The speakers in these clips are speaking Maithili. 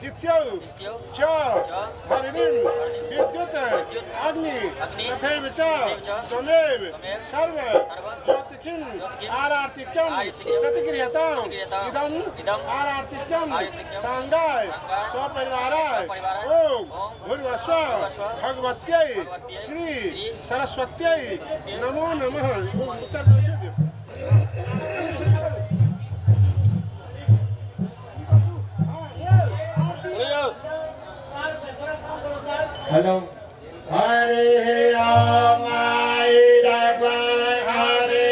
द्वितीयौ च भरिणीं विद्युत अग्नि तथैव च त्वमेव सर्व ज्योतिषीं आरार्तिक्यं प्रतिगृह्यताम्। इदं आरार्तिक्यं साङ्गाय सपरिवाराय ॐ भूर्भुवस्सुः भगवत्यै श्री सरस्वत्यै नमो नमः। हेलो हरे राम हरे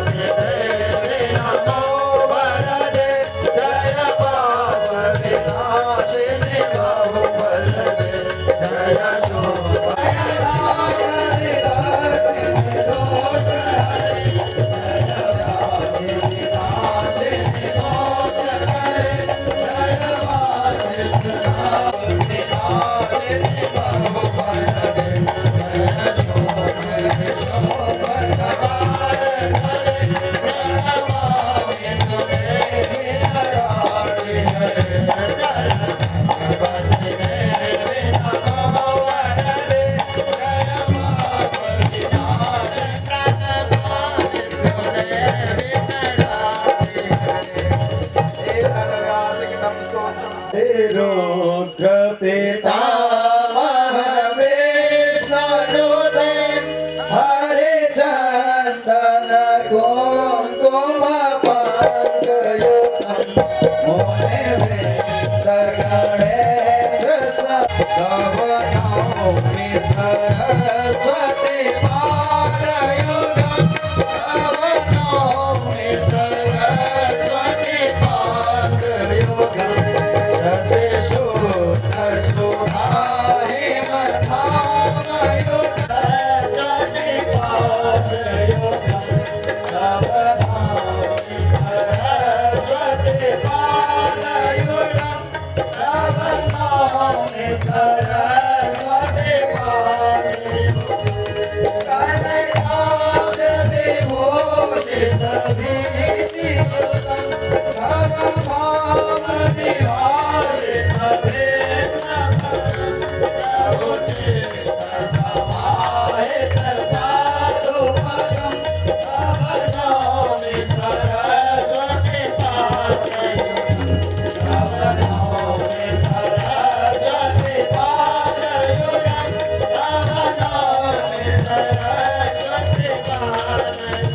Thank you. सरस्वती पादयुगं तव नौमि सरस्वती पादयुगं सरस्वती पादयुगं तव नौमि सरस्वती पादयुगं तव नौमि सरस्वती पादयुगं कनकाब्जविभूषित भीतियुगं भवभाव विभासित समाहित साधुपदं तव नौमि सरस्वती पादयुगं तव नौमि सरस्वती पादयुगं तव नौमि Saraswati पादयुगं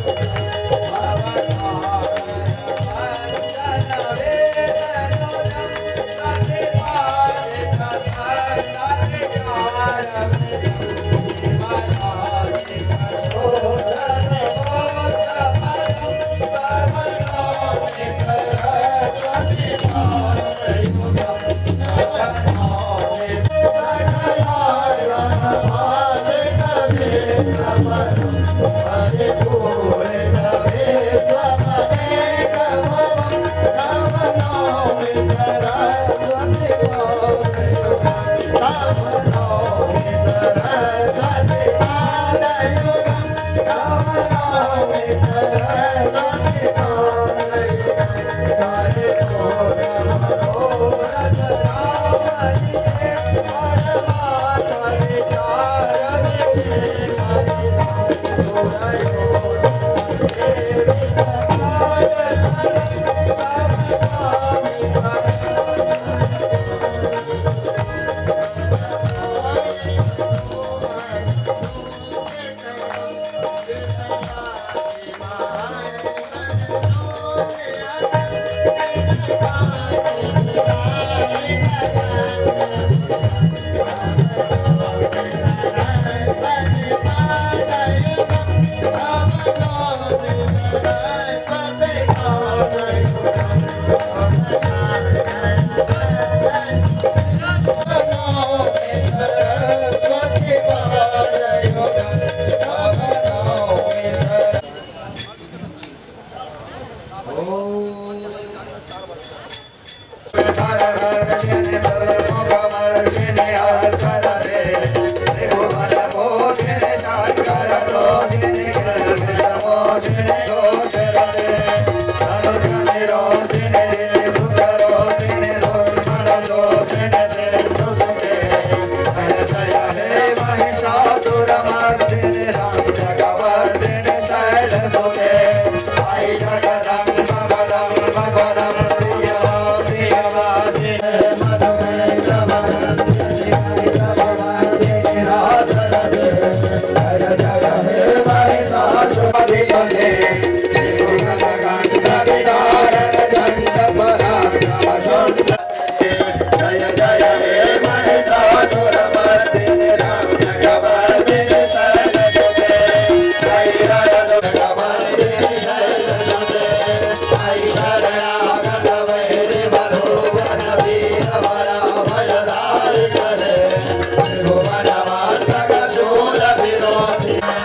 Bhuvana Mastaka Sura Virodhi.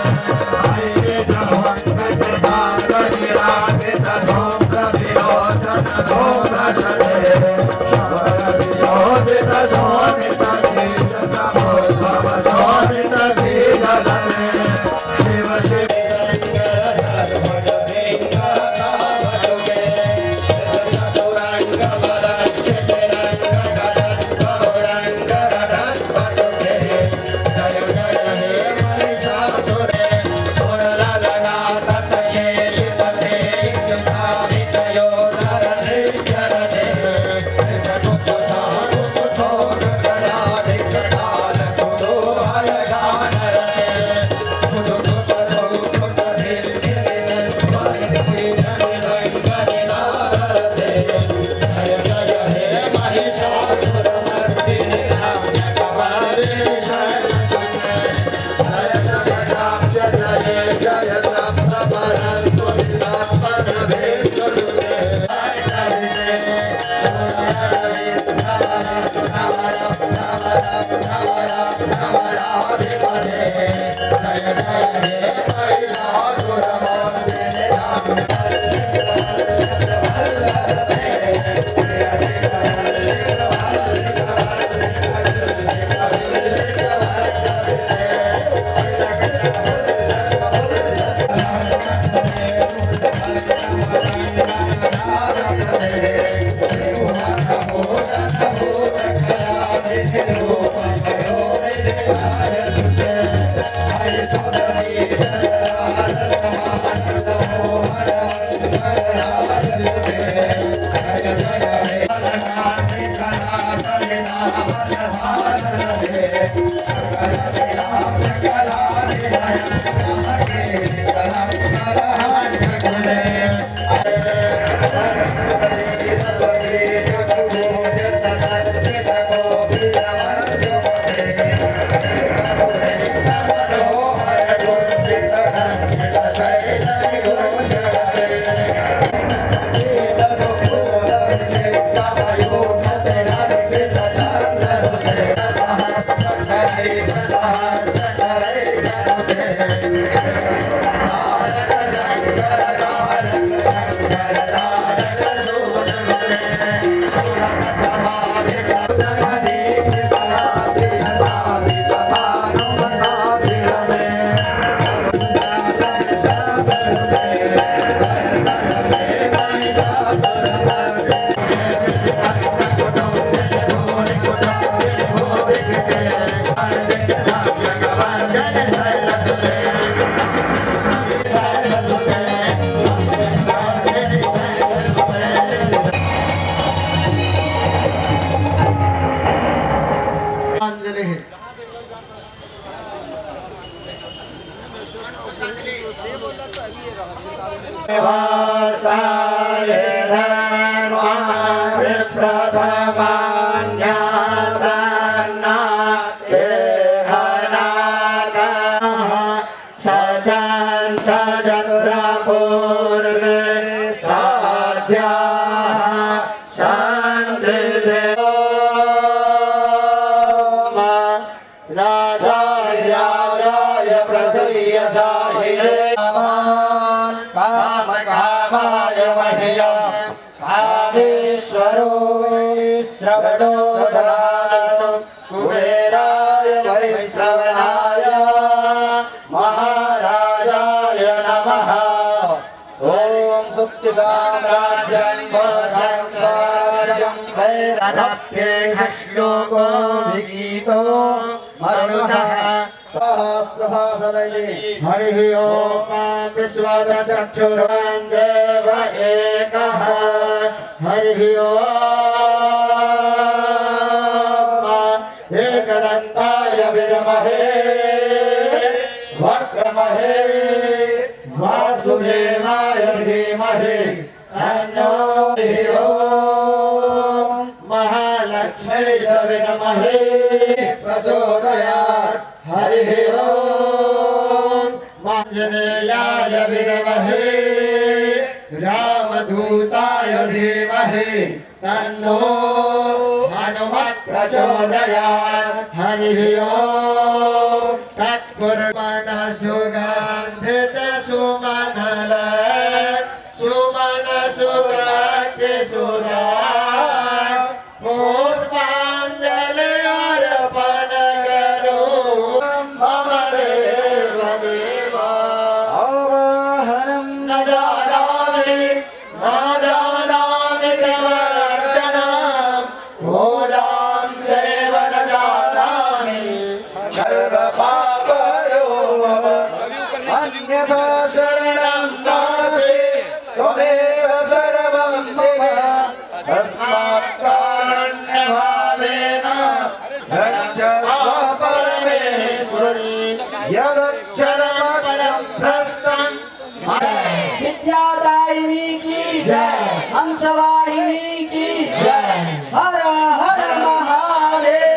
विद्यादायिनी की जय, हंसवाहिनी की जय, हर हर महादेव।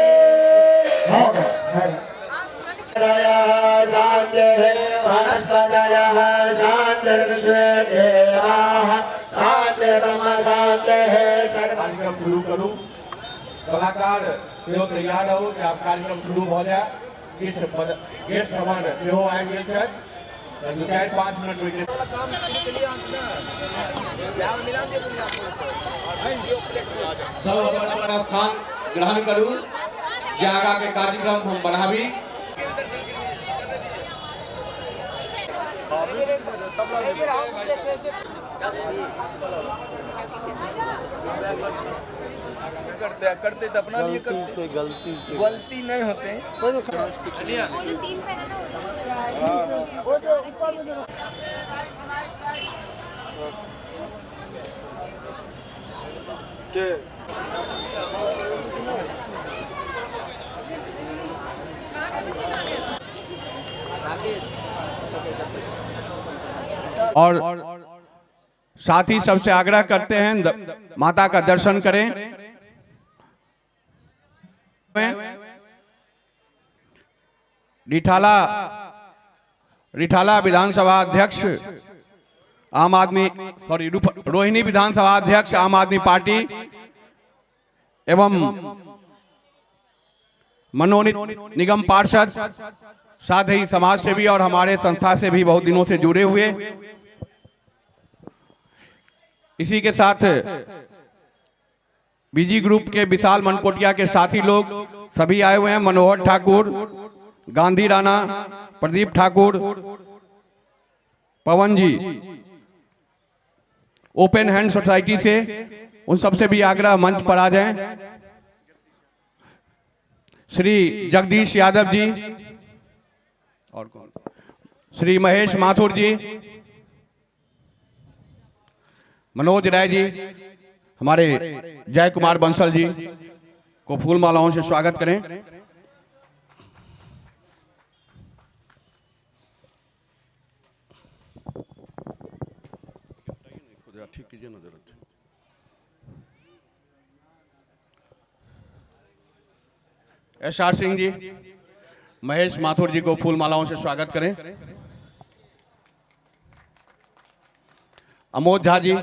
शान्तिः वनस्पतयः शान्तिर्विश्वे देवाः शान्तिर्ब्रह्म शान्तिः। कार्यक्रम शुरू करू। कलाकार सेहो तैयार रहू कि आब कार्यक्रम शुरू भऽ जाय। किछु गेस्ट हमर सेहो आबि गेल छथि। 4-5 मिनट होइके। सब अपन अपन स्थान ग्रहण करू जे आगा के कार्यक्रम हम बढ़ाबी। करते करते तो अपना लिए करते से गलती से गलती नहीं होते। और साथ ही सबसे आग्रह करते हैं माता का दर्शन करें। रिठाला विधानसभा अध्यक्ष आम आदमी सॉरी रोहिणी विधानसभा अध्यक्ष आम आदमी पार्टी एवं मनोनीत निगम पार्षद, साथ ही समाज सेवी और हमारे संस्था से भी बहुत दिनों से जुड़े हुए। इसी के साथ बीजी ग्रुप के विशाल मनकोटिया के साथी लोग सभी आए हुए हैं। मनोहर ठाकुर, गांधी राणा, प्रदीप ठाकुर, पवन जी, ओपन हैंड सोसाइटी से उन सबसे भी आग्रह मंच पर आ जाएं। श्री जगदीश यादव जी और कौन, श्री महेश माथुर जी, मनोज राय जी, हमारे जय कुमार बंसल जी को फूल मालाओं से स्वागत करें। ठीक कीजिए ना जरा। एस.आर. सिंह जी, महेश माथुर जी को फूल मालाओं से स्वागत करें। अमोद झा जी,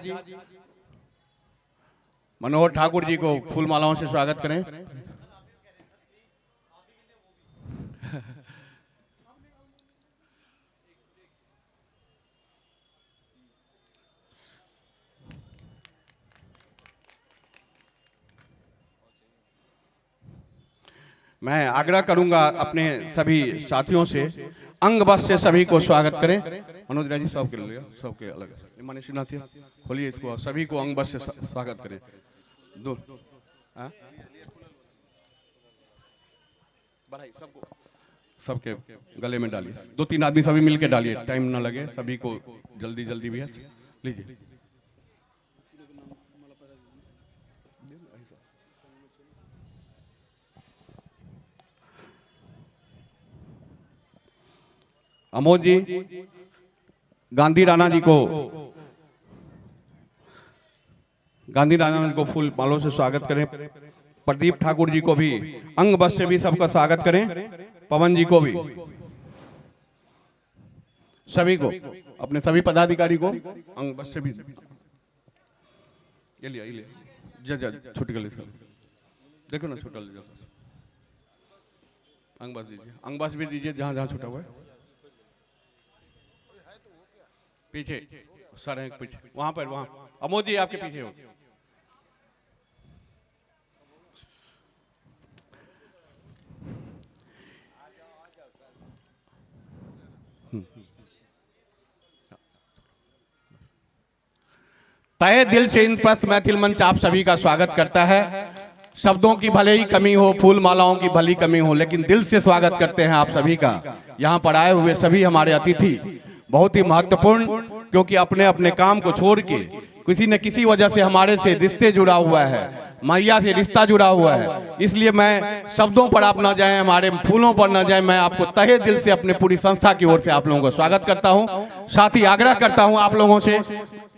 मनोहर ठाकुर जी को फूल मालाओं से स्वागत करें। मैं आग्रह करूंगा अपने सभी साथियों से अंग बस से सभी को स्वागत करें। मनोज राय जी सबके लिए, सबके अलग मनीष नाथ खोलिए इसको, सभी को अंग बस से स्वागत करें। दो सबको सबके गले में डालिए, 2-3 आदमी सभी मिलके डालिए, टाइम ना लगे, सभी को जल्दी जल्दी भी है। लीजिए अमोद जी, गांधी राणा जी को, गांधी राणा जी को फूल मालों से स्वागत करें। प्रदीप ठाकुर जी को भी अंग बस से भी सबका स्वागत करें। पवन जी को भी, सभी को, अपने सभी पदाधिकारी को अंग बस से भी। ये लिया, ये लिया, जा जा छूट गए सर, देखो ना छूटल, अंग बस दीजिए, अंग बस भी दीजिए जहां जहां छूटा हुआ है। पीछे सर हैं, पीछे वहां पर, वहां अमोद जी आपके पीछे हो। तहे दिल से इंद्रप्रस्थ मैथिल मंच आप सभी का स्वागत करता है। शब्दों की भले ही कमी हो, फूल मालाओं की भली कमी हो, लेकिन दिल से स्वागत करते हैं आप सभी का। यहाँ पर आए हुए सभी हमारे अतिथि बहुत ही महत्वपूर्ण, क्योंकि अपने अपने काम को छोड़ के किसी न किसी वजह से हमारे से रिश्ते जुड़ा हुआ है, मैया से रिश्ता जुड़ा हुआ है। इसलिए मैं शब्दों पर आप ना जाएं, हमारे फूलों पर ना जाएं, मैं आपको तहे दिल से अपने पूरी संस्था की ओर से आप लोगों का स्वागत करता हूं। साथ ही आग्रह करता हूं आप लोगों से,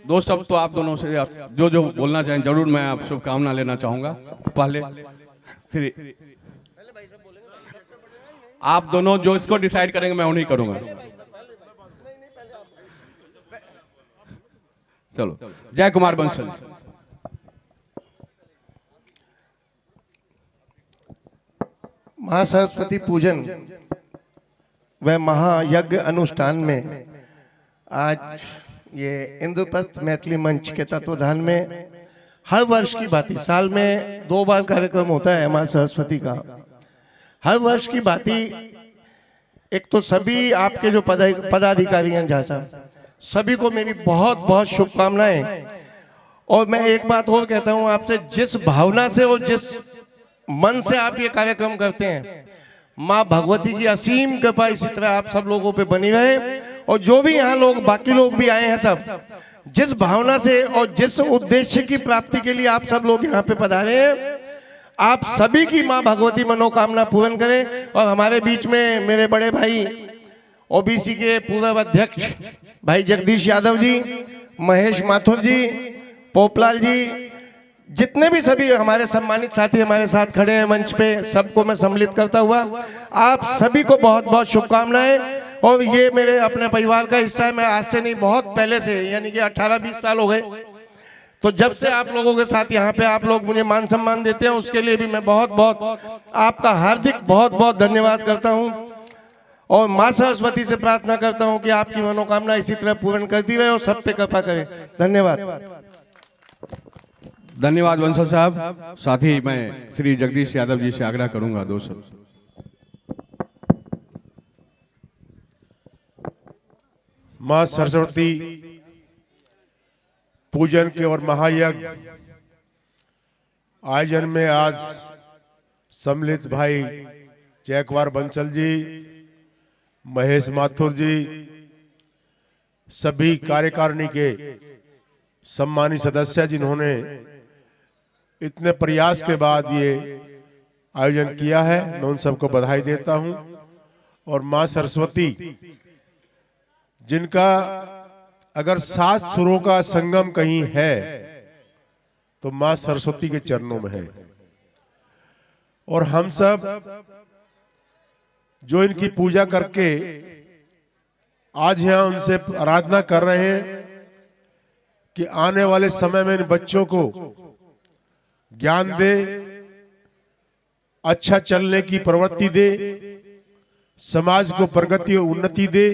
दो शब्द तो आप दोनों से जो जो बोलना चाहें जरूर मैं आप शुभकामना लेना चाहूँगा। पहले श्री आप दोनों जो इसको डिसाइड करेंगे मैं उन्हीं करूंगा। चलो, जय कुमार बंसल। महासरस्वती पूजन व महायज्ञ अनुष्ठान में आज ये इंद्रप्रस्थ मैथिली मंच के तत्वाधान में हर वर्ष की भांति साल में 2 बार कार्यक्रम होता है माँ सरस्वती का। हर वर्ष की भांति एक तो सभी आपके जो पदाधिकारी हैं झा साहब, सभी को मेरी बहुत बहुत शुभकामनाएं। और मैं एक बात और कहता हूं आपसे, जिस भावना से और जिस मन से आप ये कार्यक्रम करते हैं, माँ भगवती की असीम कृपा इसी तरह आप सब लोगों पे बनी रहे। और जो भी यहाँ लोग, बाकी लोग भी आए हैं, सब जिस भावना से और जिस उद्देश्य की प्राप्ति के लिए आप सब लोग यहाँ पे पधारे हैं, आप सभी की माँ भगवती मनोकामना पूर्ण करें। और हमारे बीच में मेरे बड़े भाई ओबीसी के पूर्व अध्यक्ष भाई जगदीश यादव जी, महेश माथुर जी, पोपलाल जी, जितने भी सभी हमारे सम्मानित साथी हमारे साथ खड़े हैं मंच पे, सबको मैं सम्मिलित करता हुआ आप सभी को बहुत बहुत शुभकामनाएं। और ये मेरे अपने परिवार का हिस्सा है, मैं आज से नहीं बहुत पहले से, यानी कि 18-20 साल हो गए, तो जब से आप लोगों के साथ यहाँ पे आप लोग मुझे मान सम्मान देते हैं, उसके लिए भी मैं बहुत बहुत आपका हार्दिक बहुत बहुत धन्यवाद करता हूँ। और माँ सरस्वती से प्रार्थना करता हूँ कि आपकी मनोकामना इसी तरह पूर्ण करती रहे और सब पे कृपा करे। धन्यवाद। धन्यवाद बंसल साहब। साथ ही मैं श्री जगदीश यादव जी से आग्रह करूंगा 2 शब्द। माँ सरस्वती पूजन के और महायज्ञ आयोजन में आज सम्मिलित भाई जयकुमार बंसल जी, महेश माथुर जी, सभी कार्यकारिणी के सम्मानित सदस्य जिन्होंने इतने प्रयास के बाद ये आयोजन किया है, मैं उन सबको बधाई देता हूं। और माँ सरस्वती जिनका अगर 7 सुरों का संगम कहीं है तो माँ सरस्वती के चरणों में है। और हम सब जो इनकी पूजा करके आज यहाँ उनसे आराधना कर रहे हैं कि आने वाले समय में इन बच्चों को ज्ञान दे, अच्छा चलने की प्रवृत्ति दे, समाज को प्रगति और उन्नति दे,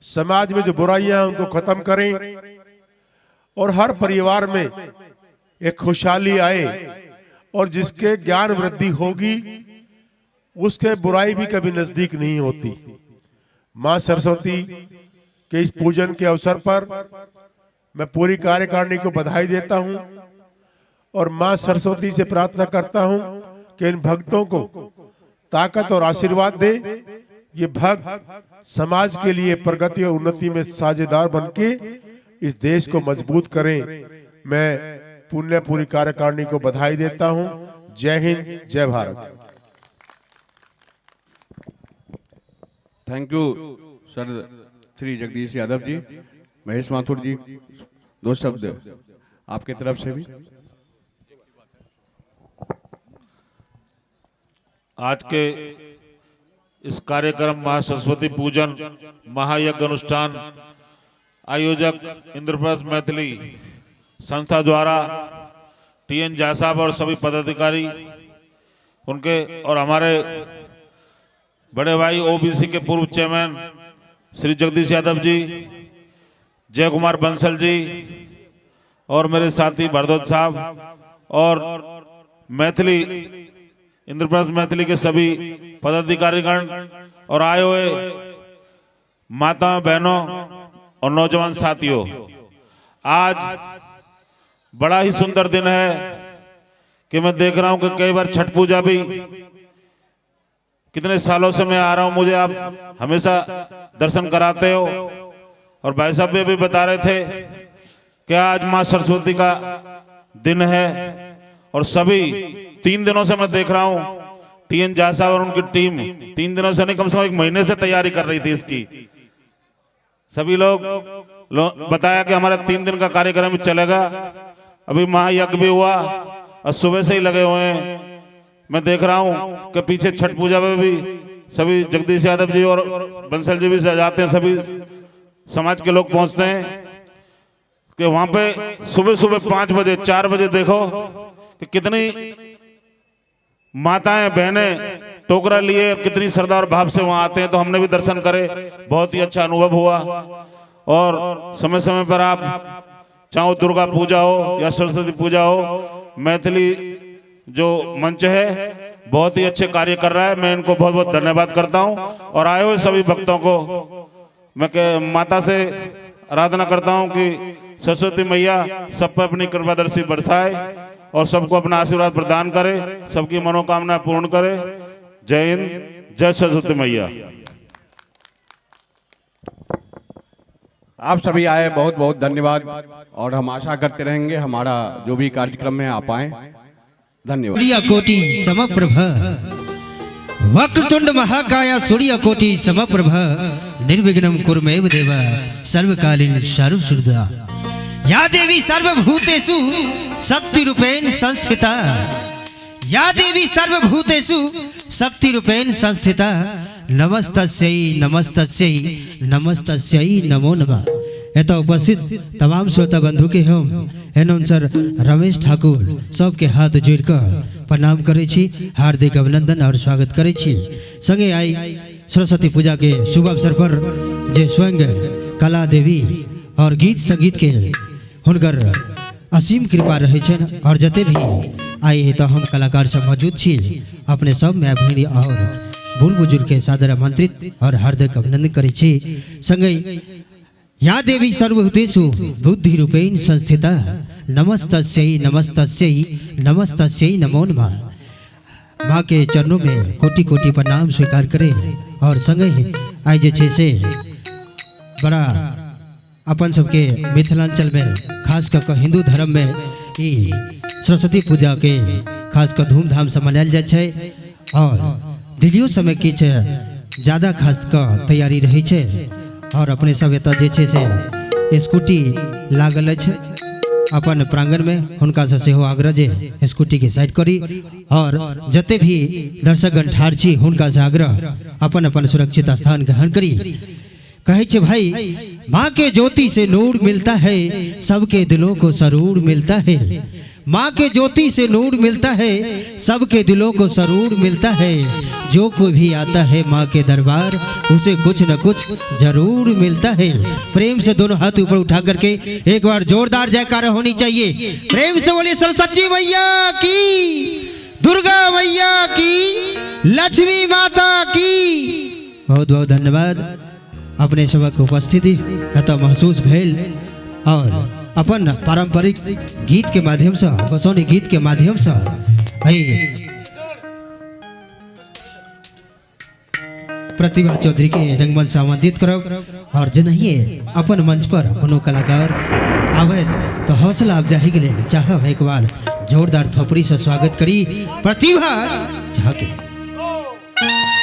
समाज में जो बुराइयां हैं उनको खत्म करें और हर परिवार में एक खुशहाली आए। और जिसके ज्ञान वृद्धि होगी उसके बुराई भी कभी नजदीक नहीं होती। माँ सरस्वती के इस पूजन के अवसर पर मैं पूरी कार्यकारिणी को बधाई देता हूं और माँ सरस्वती से प्रार्थना करता हूं कि इन भक्तों को ताकत और आशीर्वाद दे। ये भक्त समाज के लिए प्रगति और उन्नति में साझेदार बनके इस देश को मजबूत करें। मैं पुण्य पूरी कार्यकारिणी को बधाई देता हूं। जय हिंद, जय Bharat. Thank you sir Shri Jagdish Yadav ji. Mahesh Mathur ji, 2 शब्द आपके तरफ से भी। आज के इस कार्यक्रम महासरस्वती पूजन महायज्ञ अनुष्ठान आयोजक इंद्रप्रस्थ मैथिली संस्था द्वारा टीएन झा साहब और सभी पदाधिकारी उनके और हमारे बड़े भाई ओबीसी के पूर्व चेयरमैन श्री जगदीश यादव जी, जय कुमार बंसल जी और मेरे साथी भरद्वाज साहब और मैथिली इंद्रप्रस्थ मैथिली के सभी पदाधिकारीगण और आए हुए माता बहनों और नौजवान साथियों, आज बड़ा ही सुंदर दिन है कि मैं देख रहा हूं कि कई बार छठ पूजा भी कितने सालों से मैं आ रहा हूं, मुझे आप हमेशा दर्शन कराते हो। और भाई साहब भी बता रहे थे कि आज माँ सरस्वती का दिन है और सभी 3 दिनों से मैं देख रहा हूं टीएन झा साहब और उनकी टीम 3 दिनों से नहीं, कम से कम 1 महीने से तैयारी कर रही थी इसकी। सभी लोग बताया कि हमारा 3 दिन का कार्यक्रम चलेगा। अभी महायज्ञ भी हुआ और सुबह से ही लगे हुए हैं। मैं देख रहा हूं कि पीछे छठ पूजा में भी सभी जगदीश यादव जी और बंसल जी भी जाते हैं, सभी समाज के लोग पहुंचते हैं कि वहाँ पे सुबह सुबह 5 बजे 4 बजे देखो कि कितनी माताएं बहनें टोकरा लिए और कितनी श्रद्धा और भाव से वहाँ आते हैं। तो हमने भी दर्शन करे, बहुत ही अच्छा अनुभव हुआ। और समय समय पर आप चाहे दुर्गा पूजा हो या सरस्वती पूजा हो, मैथिली जो मंच है बहुत ही अच्छे कार्य कर रहा है। मैं इनको बहुत बहुत धन्यवाद करता हूँ और आए हुए सभी भक्तों को मैं माता से आराधना करता हूँ कि सरस्वती मैया सब पर अपनी कृपा दृष्टि बरसाए और सबको अपना आशीर्वाद प्रदान करे, सबकी मनोकामना पूर्ण करे। जय हिंद, जय सरस्वती मैया। आप सभी आए, बहुत बहुत धन्यवाद और हम आशा करते रहेंगे हमारा जो भी कार्यक्रम में आप आए। धन्यवाद। सूर्य कोटि समप्रभ वक्रतुंड महाकाया सूर्य कोटि समप्रभ निर्विघ्नं कुरुमेव देव सर्वकालीन सर्वसुरदा। या देवी सर्वभूतेषु शक्ति रूपेण संस्थिता, या देवी सर्वभूतेषु शक्ति रूपेण संस्थिता, नमस्तस्यै नमस्तस्यै नमस्तस्यै नमो नमः। एतऽ उपस्थित तमाम श्रोता बंधु के हम एनाउंसर रमेश ठाकुर सबके हाथ जोड़ कऽ प्रणाम करै छी, हार्दिक अभिनंदन और स्वागत करै छी। संगे आई सरस्वती पूजा के शुभ अवसर पर जे स्वयं कला देवी और गीत संगीत के हुनकर असीम कृपा रहै छनि और जते भी आई तो हम कलाकार सब मौजूद छी, अपने सब my बहिनी और बूढ़ बुजुर्ग के सादर आमंत्रित और हार्दिक अभिनंदन करै छी। संगे या देवी सर्वभूतेषु बुद्धि रूपेण संस्थिता नमस्तस्यै नमस्तस्यै नमस्तस्यै नमो नमः। माँ के चरणों में कोटि कोटि प्रणाम स्वीकार करें और संगे ही आई जे छै से बड़ा अपन सबके मिथिलांचल में खास कर हिंदू धर्म में ई सरस्वती पूजा के खास कर धूमधाम से मनायल जाइ छै और दिल्लियों समय किछु ज़्यादा खास कर तैयारी रहै छै और अपने सब एतऽ जे छै से स्कूटी लागल अछि अपन प्रांगण में, हुनका से सेहो आग्रह जे स्कूटी के साइड करी और जते भी दर्शकगण ठाढ़ छी हुनका से आग्रह अपन अपन सुरक्षित स्थान ग्रहण करी। कहै छै भाई माँ के ज्योति से नूर मिलता है, सबके दिलों को सरूर मिलता है। माँ के ज्योति से नूर मिलता है, सबके दिलों को सरूर मिलता है। जो कोई भी आता है माँ के दरबार उसे कुछ न कुछ जरूर मिलता है। प्रेम से दोनों हाथ ऊपर उठा करके एक बार जोरदार जयकारा होनी चाहिए। प्रेम से बोलिए सरस्वती मैया की, दुर्गा मैया की, लक्ष्मी माता की। बहुत बहुत धन्यवाद अपने सबक उपस्थिति एतऽ महसूस भेल और अपन पारंपरिक गीत के माध्यम से गोसाउनी गीत के माध्यम से प्रतिभा चौधरी के रंगमंच से आमंत्रित करब और जेनाहिए अपन मंच पर कोनो कलाकार आवे तो हौसला अफजाई के लेल चाहब एक बार जोरदार थोपड़ी से स्वागत करी प्रतिभा झा के। Thank you.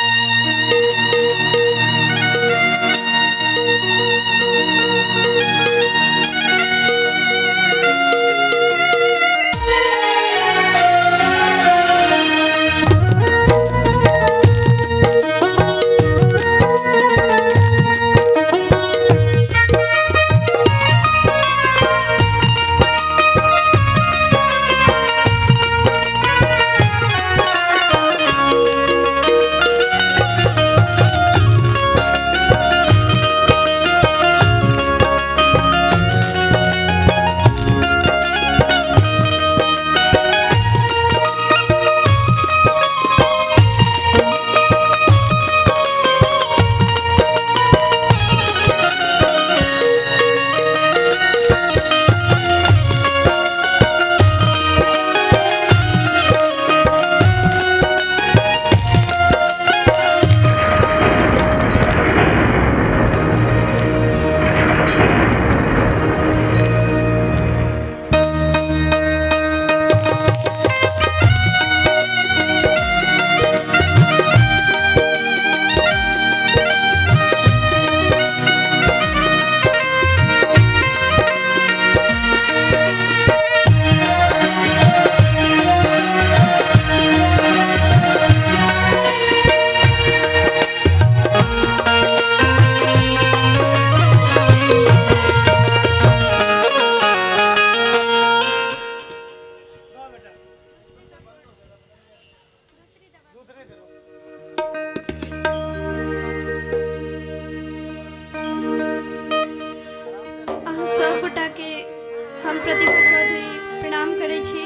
प्रतिभा चौधरी प्रणाम करै छी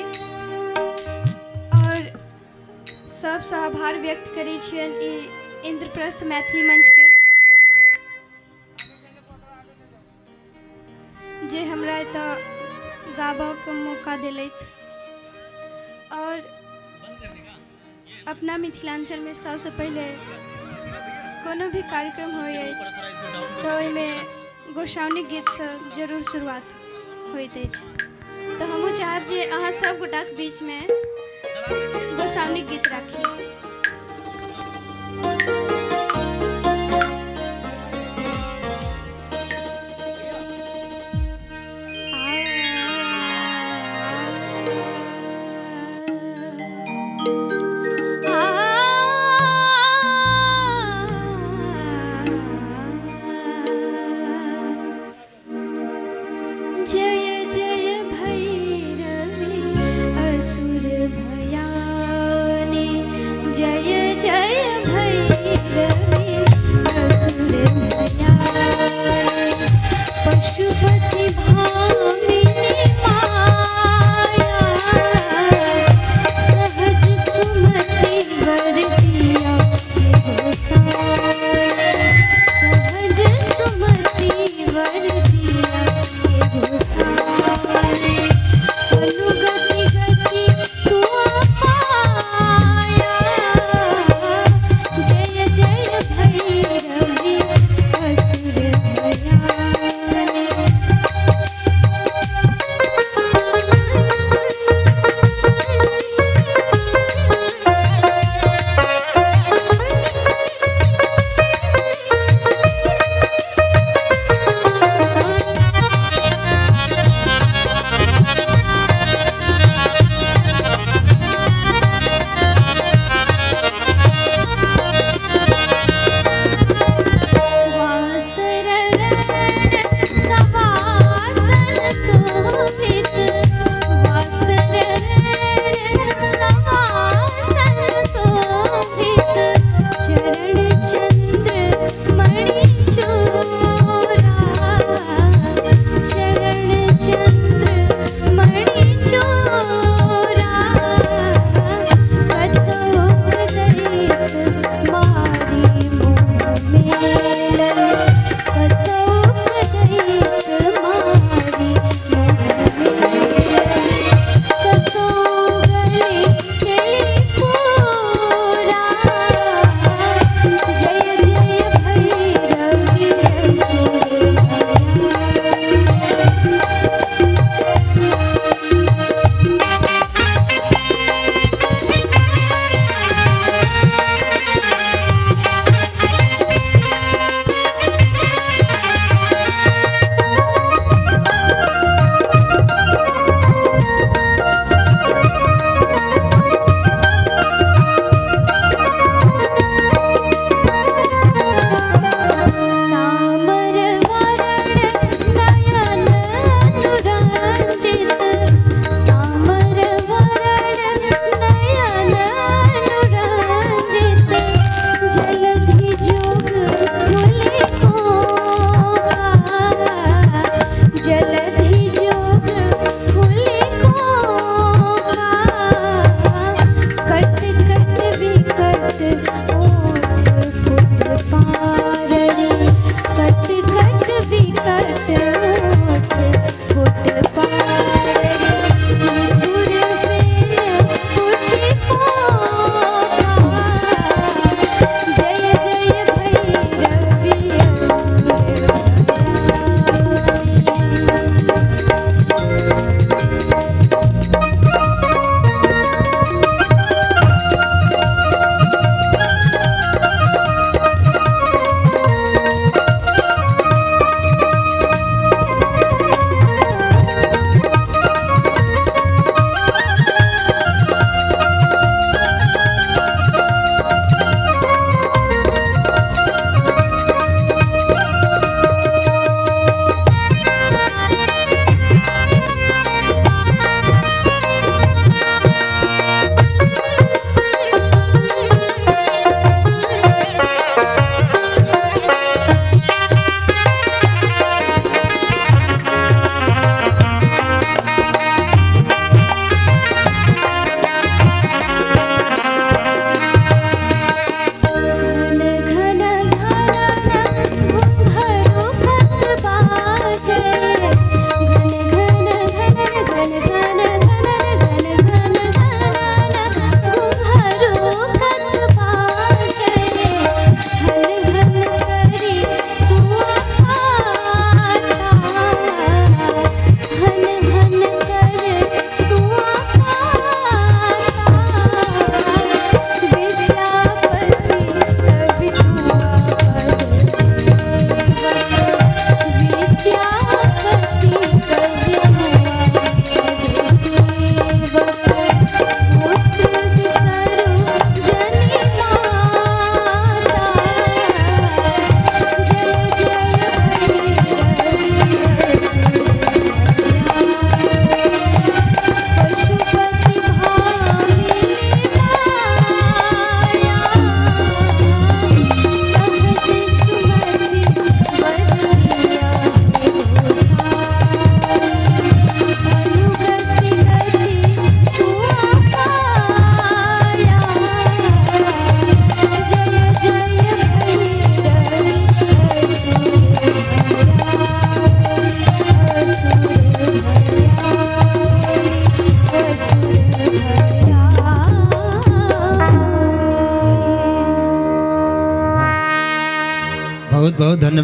और सबसँ आभार व्यक्त करै छियनि ई इंद्रप्रस्थ मैथिली मंचके, जे हमरा एतऽ गाबऽके मौका देलथि। और अपना मिथिलाञ्चलमे सबसँ पहिले कोनो भी कार्यक्रम होइ अछि तऽ ओहिमे गोसाउनिक गीतसँ जरूर शुरुआत होइत अछि, तऽ हमहूँ चाहब जे अहाँ सब गोटाके बीचमे गोसाउनिक गीत राखी। जय जय भैरवी असुर भयानी,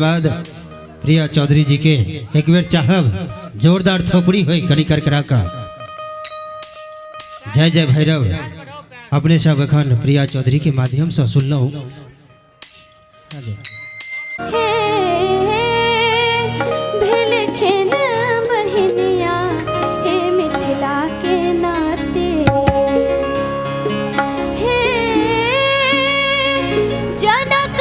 धन्यवाद प्रिया चौधरी जी के। एक बेर चाहब जोरदार थोपड़ी होई कनी करकरा का। जय जय भैरव। अपने सब एखन प्रिया चौधरी के माध्यम से सुनलहुँ। हे भेलखिन बहिनिया हे मिथिला के नाते, हे जनक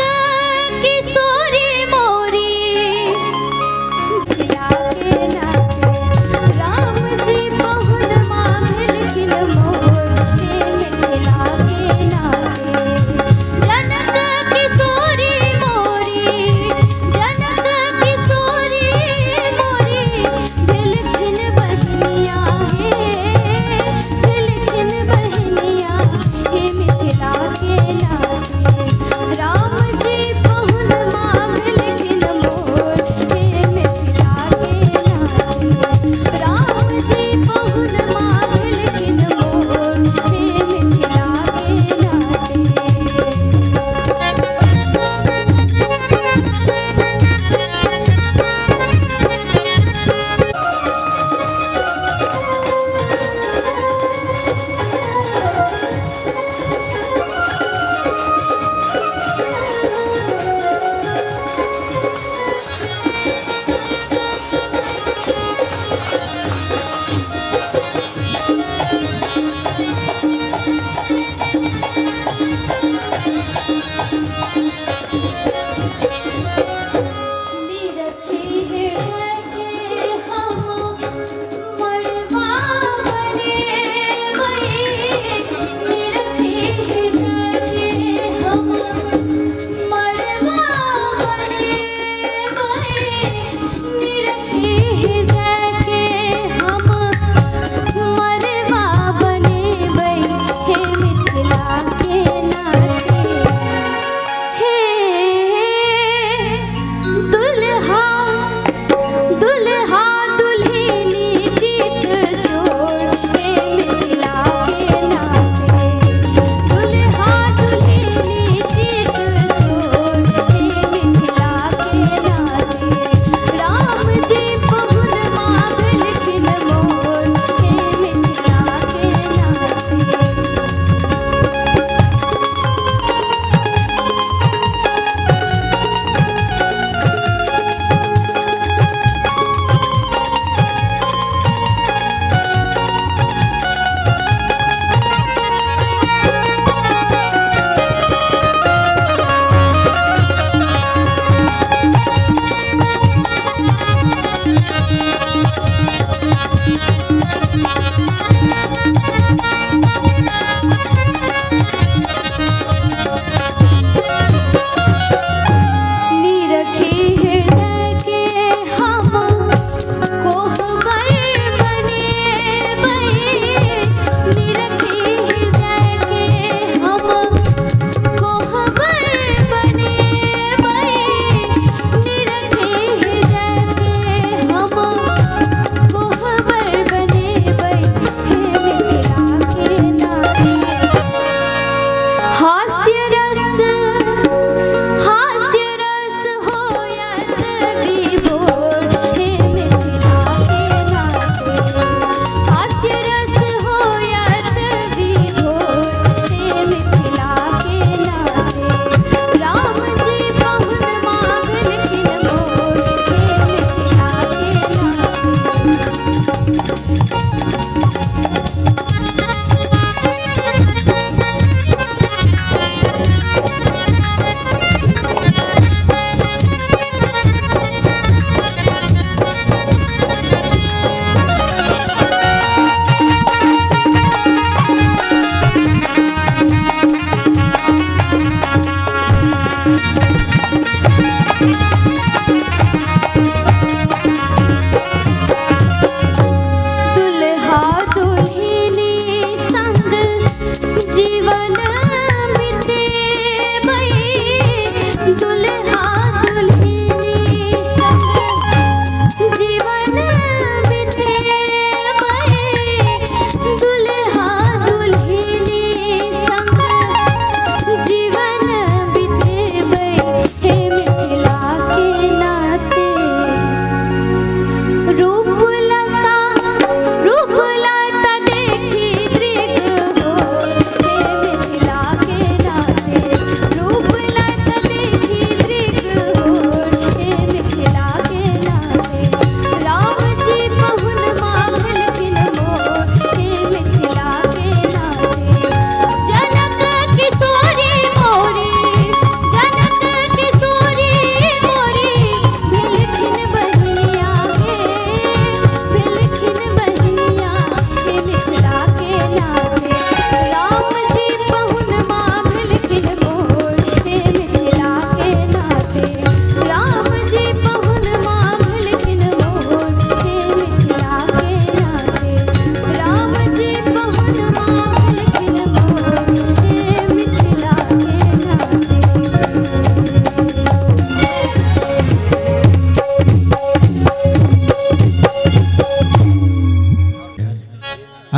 किशोरी मोरी मिथिला के नाते, राम जी पहुनमा भेलखिन मोर हे मिथिला के नाते, जनक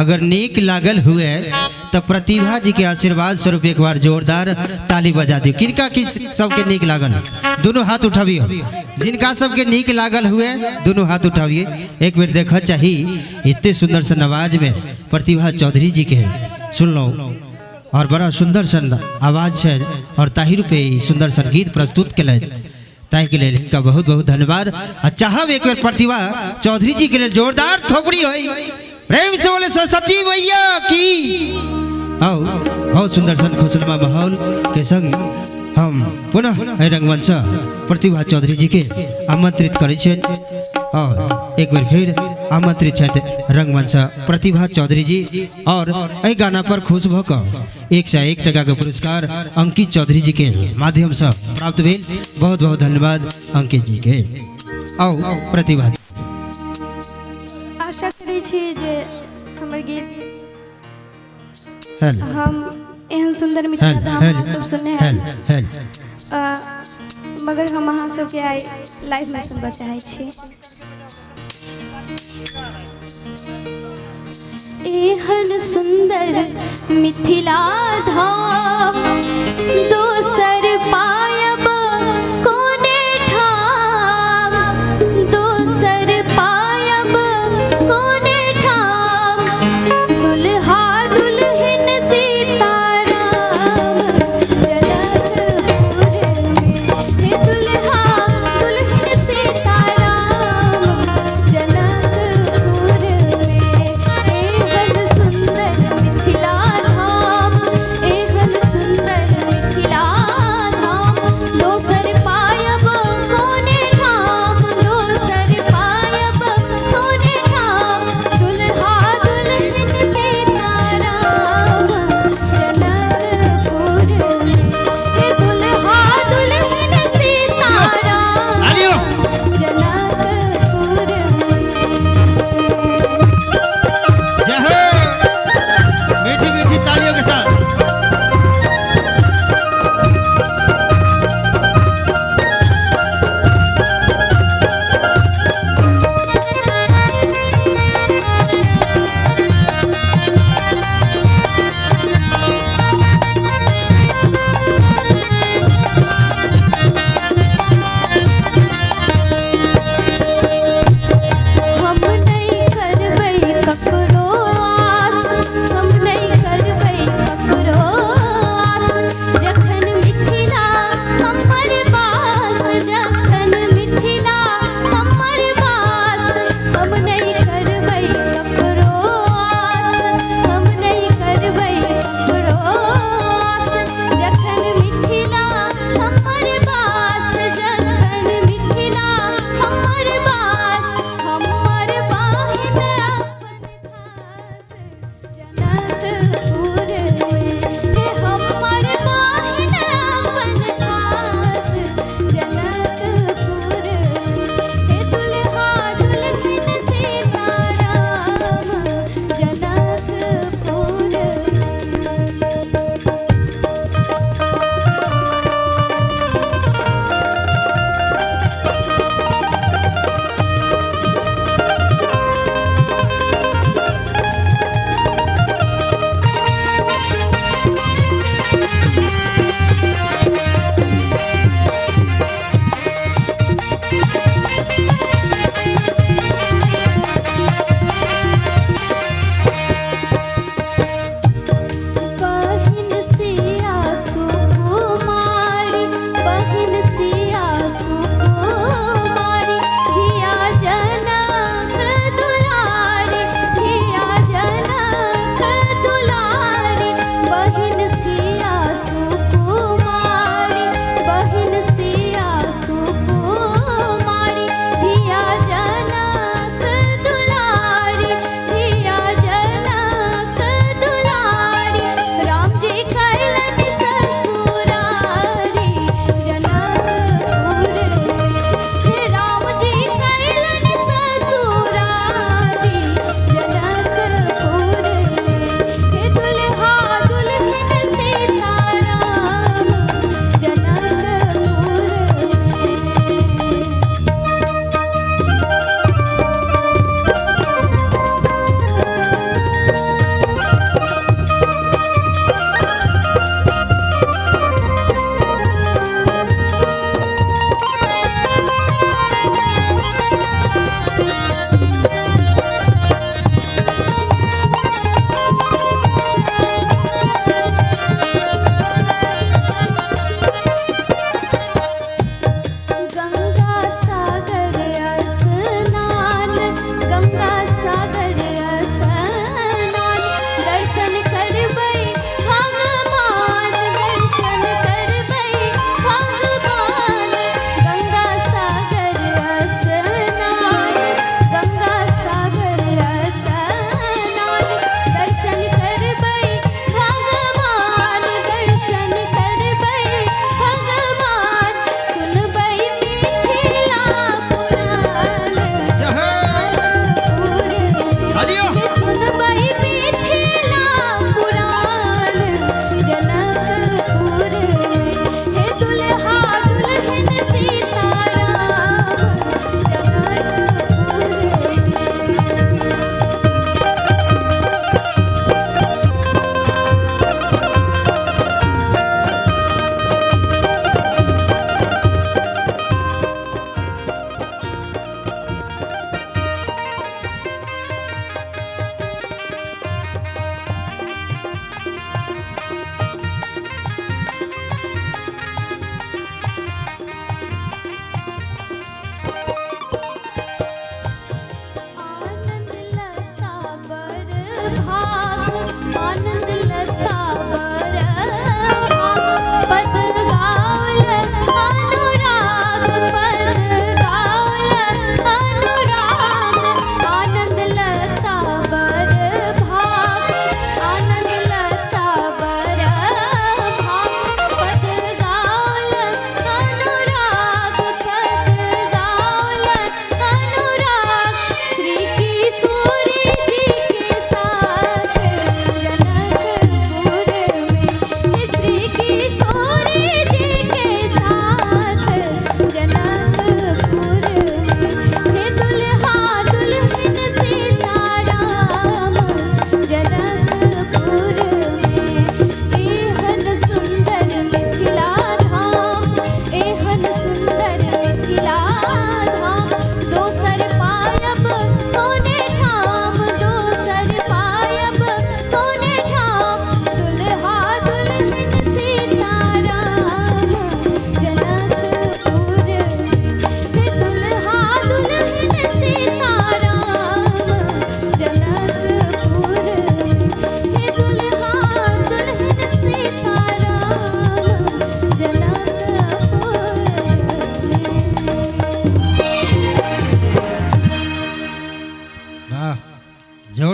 अगर नीक लागल हुए तो प्रतिभा जी के आशीर्वाद स्वरूप एक बार जोरदार ताली बजा दियो। किनका किस सबके नीक लागल दोनों हाथ उठाबियो, जिनका सबके नीक लागल हुए दोनों हाथ उठाबिए। एक बेर देखा चाही इतने सुंदर सन आवाज में प्रतिभा चौधरी जी के सुन लो और बड़ा सुंदर सन आवाज है और ताहि रूपे सुंदर सन गीत प्रस्तुत केलथि, ताहि के लेल हिनका बहुत बहुत धन्यवाद। आ चाहब एक बेर प्रतिभा चौधरी जी के लेल जोरदार थोपड़ी होई, प्रेम से बोले सरस्वती मैया की। आओ बहुत सुंदर सन खुशनुमा माहौल के संग हम पुनः एहि रंगमंच प्रतिभा चौधरी जी के आमंत्रित करै छियनि और एक बेर फिर आमंत्रित छथि रंगमंच प्रतिभा चौधरी जी और एहि गाना पर खुश भऽ कऽ 101 टका के पुरस्कार अंकित चौधरी जी के माध्यम से प्राप्त भेल। बहुत बहुत धन्यवाद अंकित जी के। आओ प्रतिभा जी। आशा करै छी जे हमर गीत हम एहन सुंदर मिथिला धाम अहाँ सब सुनने हैं, मगर हम अहाँ सबके आइ लाइव में सुनबऽ चाहै छी। एहन सुंदर मिथिला धाम दोसर पायब कोने ठाम, दोसर पायब कोने ठाम, दुल्हा दुल्हन सीताराम जनकपुर में, दुल्हा दुल्हन सीताराम जनकपुर में। एहन सुंदर मिथिला धाम, एहन सुंदर मिथिला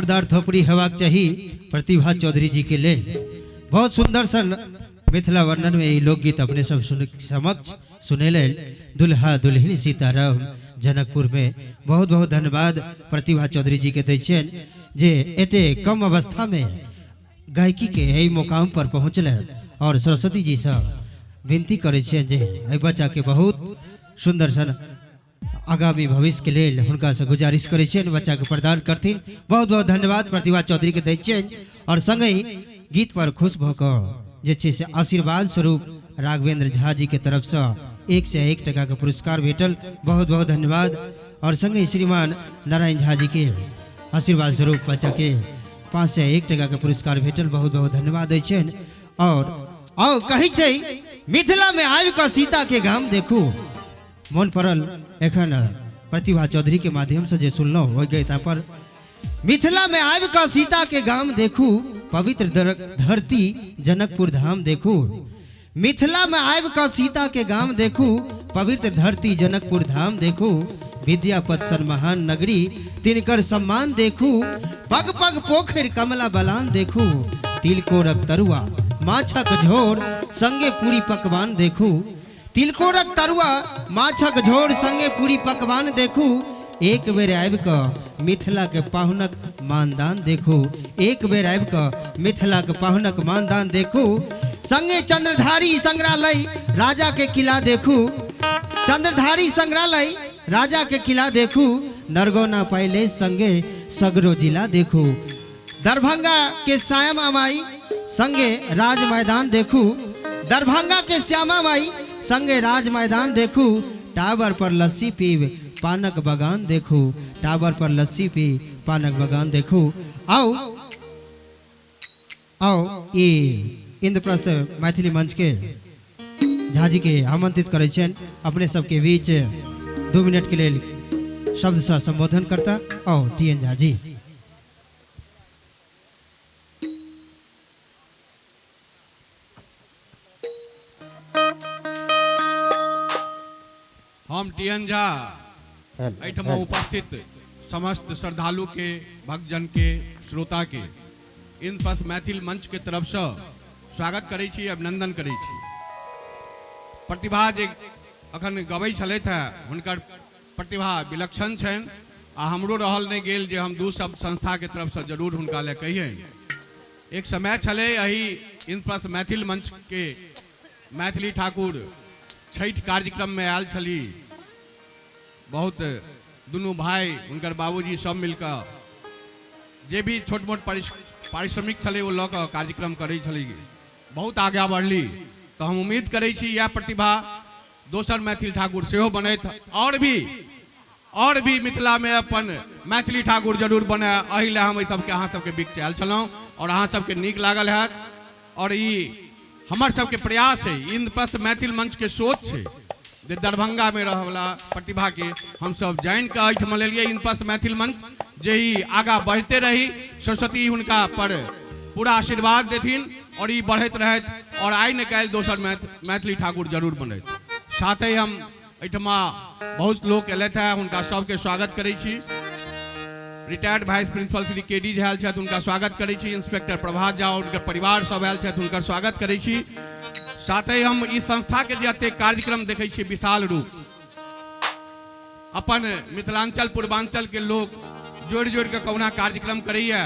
जोरदार थोपड़ी हेबाक चाही प्रतिभा चौधरी जी के लेल। बहुत सुंदर सन मिथिला वर्णन में ई लोकगीत अपने सब सुन समक्ष सुनेले दुल्हा दुल्हिन सीताराम जनकपुर में। बहुत बहुत धन्यवाद प्रतिभा चौधरी जी के दै छियनि जे एते कम अवस्था में गायकी के एहि मुकाम पर पहुँचल और सरस्वती जी से विनती करै छियनि जे एहि बच्चा के बहुत सुंदर सन आगामी भविष्य के लेल हुनका से गुजारिश करै छियनि बच्चा के प्रदान करथिन। बहुत बहुत धन्यवाद प्रतिभा चौधरी के दै छियनि और संगहि गीत पर खुश भऽ कऽ जे छै से आशीर्वाद स्वरूप राघवेंद्र झा जी के तरफ से 101 टका के पुरस्कार भेटल। बहुत बहुत धन्यवाद। और संगहि श्रीमान नारायण झा जी के आशीर्वाद स्वरूप बच्चा के 501 टका के पुरस्कार भेटल। बहुत बहुत धन्यवाद दै छियनि। और आओ कहै छै मिथिला में आबि कऽ सीता के गाम देखू। मन पड़ल एखन प्रतिभा चौधरी के माध्यम से जे सुनलहुँ ओहि गीत पर मिथिला में आबि कऽ सीता के गाम देखू, पवित्र धरती जनकपुर धाम देखू। मिथिला में आबि कऽ सीता के गाम देखू, पवित्र धरती जनकपुर धाम देखू। विद्यापत सन महान नगरी तिनकर सम्मान देखू, पग पग पोखरि कमला बलान देखू। तिलकोरक तरुआ माछक झोर संगे पूरी पकवान देखू, तिलकोरक तरुआ माछक झोर संगे पूरी पकवान देखू। एक बेर आबि कऽ मिथिला के पाहुनक मानदान देखू, एक बेर आबि कऽ मिथिला के पाहुनक मानदान देखू। संगे चंद्रधारी संग्रहालय राजा के किला देखू, चंद्रधारी संग्रहालय राजा के किला देखू। नरगौना पहले संगे सगरो जिला देखू, दरभंगा के श्यामा माई संगे राज मैदान देखू, दरभंगा के श्यामा माई संगे राज मैदान देखू। टावर पर लस्सी पीब पानक बगान देखू, टावर पर लस्सी पी पानक बगान देखू। आओ आओ ई इंद्रप्रस्थ मैथिली मंच के झाजी के आमंत्रित करै छियनि अपने सबके बीच 2 मिनट के लेल शब्द से संबोधन करता। आओ टी एन झाजी। हम टी एन झा एहिठाम उपस्थित समस्त श्रद्धालु के, भक्तजन के, श्रोता के इंद्रप्रस्थ मैथिल मंच के तरफ से स्वागत करै छी, अभिनंदन करै छी। प्रतिभा जे अखन गबै छलथि हेँ हुनकर प्रतिभा विलक्षण छनि आ हमरो रहल नहि गेल जे हम दू शब्द संस्था के तरफ से जरूर हुनका लए कहियनि। एक समय छलै एहि इंद्रप्रस्थ मैथिल मंच के मैथिली ठाकुर छठि कार्यक्रम में आयल छली, बहुत दुनू भाई हुनकर बाबूजी सब मिलकर जे भी छोट मोट पारिश्रमिक छलै ओ लऽ कऽ कार्यक्रम करै छली, बहुत आगाँ बढ़ली। तऽ हम उम्मीद करै छी इएह प्रतिभा दोसर मैथिल ठाकुर सेहो बनैत और भी मिथिला में अपन मैथिली ठाकुर जरूर बने। एहि लए हम एहि सबके अहाँ सबके बीच आयल छलहुँ और अहाँ सबके नीक लागल हैत। और ई हमर सबके प्रयास है, इंद्रप्रस्थ मैथिल मंच के सोच है जे दरभंगा में रहवला प्रतिभा के हम सब जानि कऽ एहिठाम लेलियै इंद्रप्रस्थ मैथिल मंच, जे ई आगाँ बढ़ते रही, सरस्वती हुनका पर पूरा आशीर्वाद देथिन और ई बढ़ैत रहैत और आइ ने काल्हि दोसर मैथिली ठाकुर जरूर बनैत। साथ ही हम एहिठमा बहुत लोक एलथि हेँ, हुनका सबके स्वागत करै छी। Retired vice principal Shri K D Jha आयल छथि, हुनका स्वागत करै छी। इंस्पेक्टर प्रभात झा और हुनकर परिवार सब आयल छथि, हुनकर स्वागत करै छी। साथ ही हम ई संस्था के जे एतेक कार्यक्रम देखै छियै विशाल रूप, अपन मिथिलांचल पूर्वांचल के लोक जोड़ि जोड़ि कऽ कहुना कार्यक्रम करैया,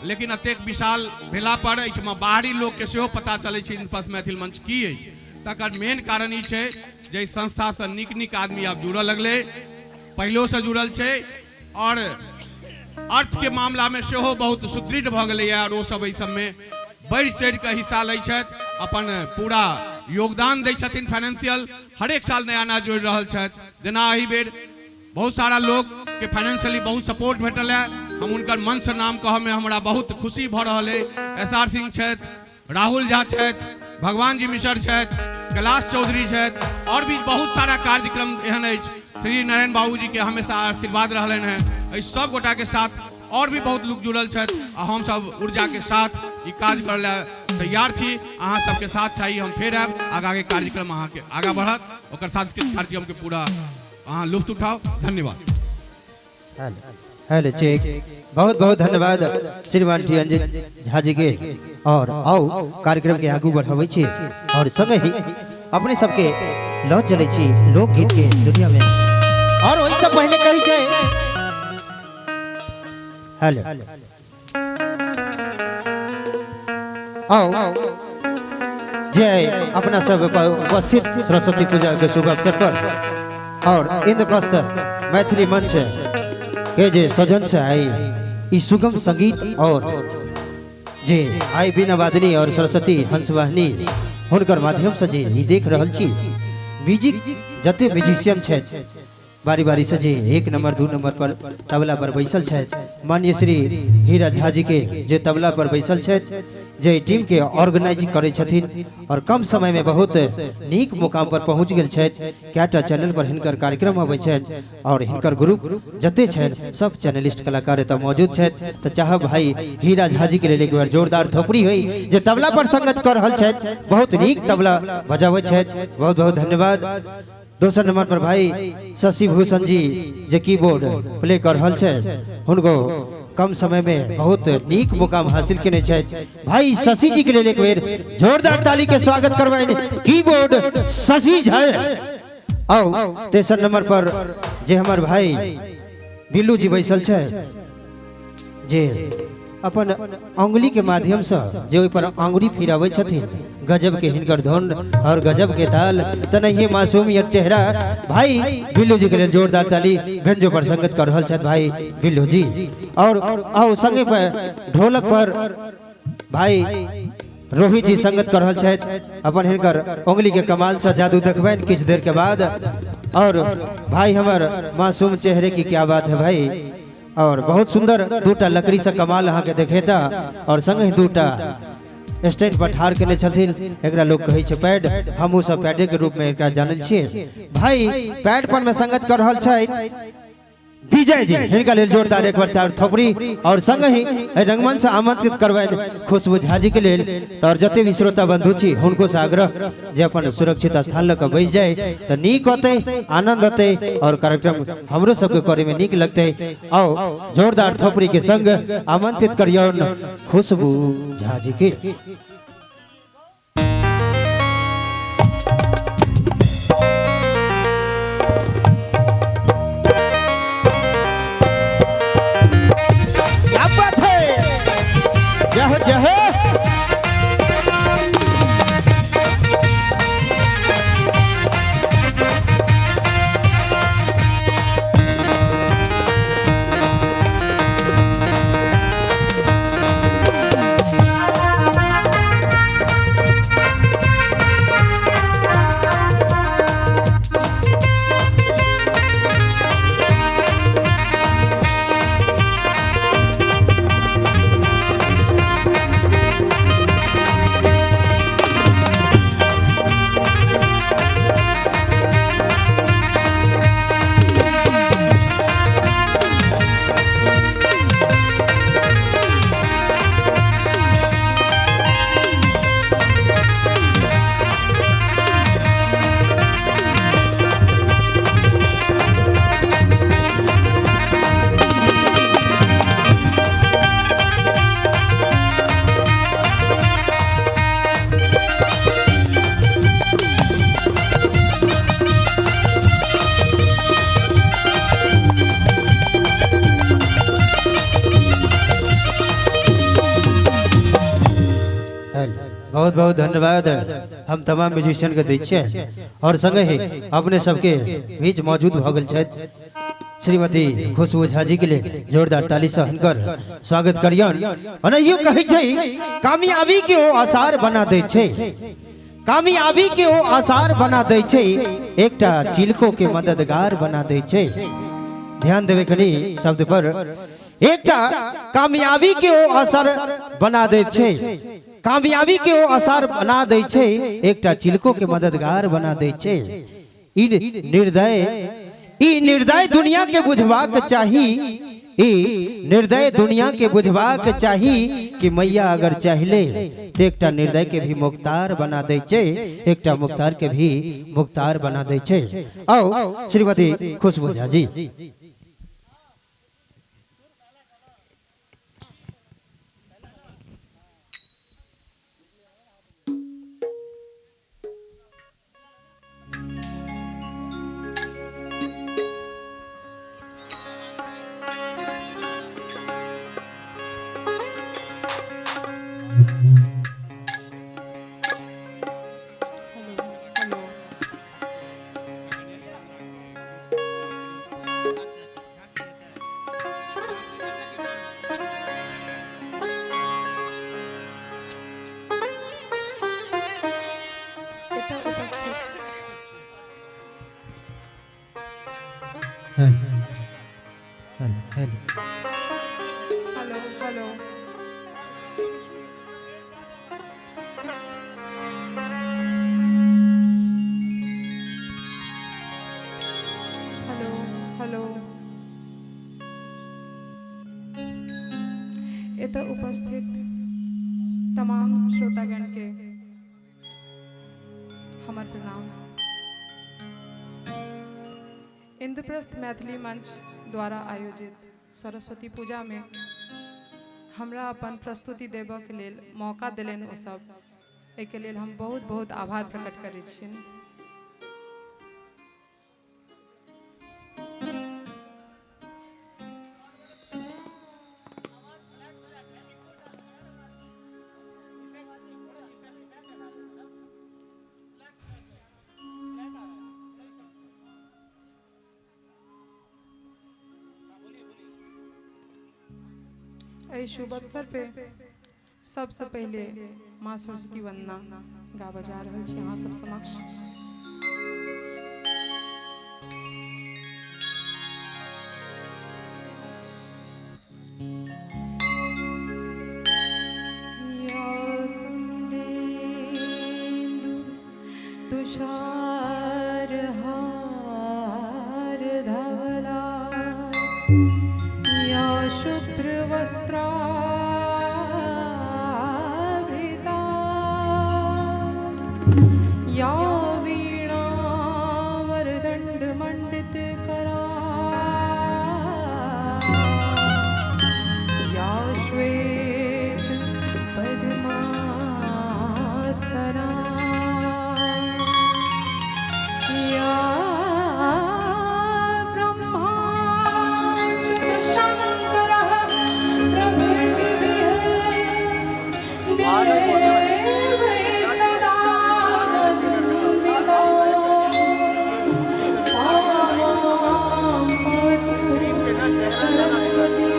लेकिन एतेक विशाल भेला पर एहिठमा बाहरी लोक के सेहो पता चलै छै इंद्रप्रस्थ मैथिल मंच की अछि। तकर मेन कारण ई छै जे एहि संस्थासँ नीक नीक आदमी आब जुड़ऽ लगलै, पहिलोसँ जुड़ल छै और अर्थ के मामला में सेहो बहुत सुदृढ़ भऽ गेलैए और ओ सब एहि सबमे बढ़ि चढ़ि कऽ हिस्सा लै छथि, अपन पूरा योगदान दै छथिन। फाइनेंशियल हरेक साल नया नया जुड़ि रहल छथि। जेना एहि बेर बहुत सारा लोग के फाइनेंशियली बहुत सपोर्ट भेटल है, हम हुनकर मन से नाम कहऽ में हमरा बहुत खुशी भऽ रहल है। एस आर सिंह छथि, राहुल झा छथि, भगवान जी मिश्र छथि, कैलाश चौधरी छथि और भी बहुत सारा कार्यक्रम एहन अछि। श्री नारायण बाबू जी के हमेशा आशीर्वाद रहलनि हेँ। एहि सब गोटा के साथ और भी बहुत लोग जुड़ल छथि आ हम सब ऊर्जा के साथ ई काज करै लए तैयार छी। अहाँ सबके साथ चाही हम फेर आयब, आगाँ के कार्यक्रम अहाँ के आगाँ बढ़त, ओकर सांस्कृतिक कार्यक्रम के पूरा अहाँ लुत्फ उठाउ। धन्यवाद। Hello check. बहुत बहुत धन्यवाद श्रीमान टी अंजन झा जी के। और आओ कार्यक्रम के आगू बढ़ाबै छी और संगे ही अपने सबके लऽ चलै छी लोकगीत के दुनिया में। और ओहि से पहले कही छै हेलो आओ जय अपना सब उपस्थित सरस्वती पूजा के शुभ अवसर पर और इंद्रप्रस्थ मैथिली मंच के जे सजन से आई ई सुगम संगीत और जे आई बीना वादिनी और सरस्वती हंसवाहिनी हुनकर माध्यम से जे ई देख रहल छी म्यूजिक जते म्यूजिशियन छथि बारी बारी से जे 1 नंबर 2 नंबर पर तबला पर बैसल छथि माननीय श्री हीरा झा जी के जे तबला पर बैसल छथि जे टीम के ऑर्गेनाइज करै छथिन और कम समय में बहुत नीक मुकाम पर पहुंच गेल छथि। कएटा चैनल पर हिनकर कार्यक्रम अबै छनि और हिनकर ग्रुप जते छनि सब चैनलिस्ट कलाकार एतऽ मौजूद छथि। तऽ चाहब भाई हीरा झा जी के लेल एक बेर जोरदार थोपड़ी होई जे तबला पर संगत कर रहल छथि, बहुत नीक तबला बजाबै छथि। बहुत बहुत धन्यवाद। दोसर नंबर पर भाई शशि भूषण जी जे कीबोर्ड प्ले कर रहल छथि हुनको कम समय में बहुत नीक मुकाम हासिल केने छथि। भाई शशि जी के लेल एक बेर जोरदार ताली के स्वागत करबनि कीबोर्ड शशि झा। आओ तेसर नंबर पर जे हमर भाई बिल्लू जी बैसल छथि जे अपन अंगुली के माध्यम से जे ओहि पर अंगुरी फिराबै छथिन, गजब के हिनकर धुन और गजब के ताल तनहिए मासूमियत चेहरा। भाई बिल्लू जी के लेल जोरदार ताली। व्यंजो पर संगत कर रहल छथि भाई बिल्लू जी। और आओ संगे पर ढोलक पर भाई रोहित जी संगत कर रहल छथि, अपन हिनकर उंगली के कमाल से जादू देखबनि किछु देर के बाद। और भाई हमर मासूम चेहरे की क्या बात है भाई, और बहुत सुंदर दूटा लकड़ी से कमाल अहाँ के देखेता और संग ही दूटा स्टैंड पर ठाड़ केने छथिन, एकरा लोग कहै छै पैड, हमहूँ सब पैडे के रूप में एकरा जानल छियै। भाई पैड पर में संगत कर रहल छथि विजय जी, हिनका लेल जोरदार एक बार चार थोपड़ी। और संग ही रंगमंच से आमंत्रित करबनि खुशबू झा जी के लेल। और जते भी श्रोता बंधु छी हुनको से आग्रह जे अपन सुरक्षित स्थान लऽ कऽ बैस जाय तऽ नीक होतै, आनंद होतै और कार्यक्रम हमरो सबके करे में नीक लगतै। आओ जोरदार थोपड़ी के संग आमंत्रित करियौन खुशबू झा जी के। क्या बात है, जय जय। बहुत बहुत धन्यवाद हम तमाम म्यूजिशियन के दै छियै। और संगे ही अपने सबके बीच मौजूद भऽ गेल छथि श्रीमती खुशबू झा जी के लिए जोरदार ताली से हिनकर स्वागत करियौन। ओनाहियो कहै छै कामयाबी के ओ आसार बना दै छै, कामयाबी के ओ आसार बना दै छै, एकटा चिलको के मददगार बना दै छै। ध्यान देबै कनी शब्द पर, एकटा कामयाबी के ओ असर बना दै छै, कामयाबी के ओ आसार बना दै छै, एकटा चिलको के मददगार बना दै छै। ई निर्दय दुनिया के बुझबाक चाही, ई निर्दय दुनिया के बुझबाक चाही कि मैया अगर चाहले तो एकटा निर्दय के भी मुख्तार बना दै छै, एकटा मुख्तार के भी मुख्तार बना दै छै। आओ श्रीमती खुशबू Jha ji. Hello hello hello hello. Hello hello. एतऽ उपस्थित तमाम श्रोतागण के हमर प्रणाम। इंद्रप्रस्थ मैथिली मंच द्वारा आयोजित सरस्वती पूजा में हमरा अपन प्रस्तुति देबऽके लेल मौका देलनि ओ सब, एहिके लेल हम बहुत बहुत आभार प्रकट करै छियनि। एहि शुभ अवसर पे सबसे पहले माँ सरस्वती वंदना गाबऽ जा रहल छी अहाँ सब समक्ष। या कुन्देन्दु तुषार हार धवला या शुभ्रवस्त्रावृता या वीणावरदण्डमण्डितकरा या श्वेत पद्मासना या ब्रह्मा शंकरः प्रभृतिभिः देवैः सदा वन्दिता सा मां पातु सरस्वती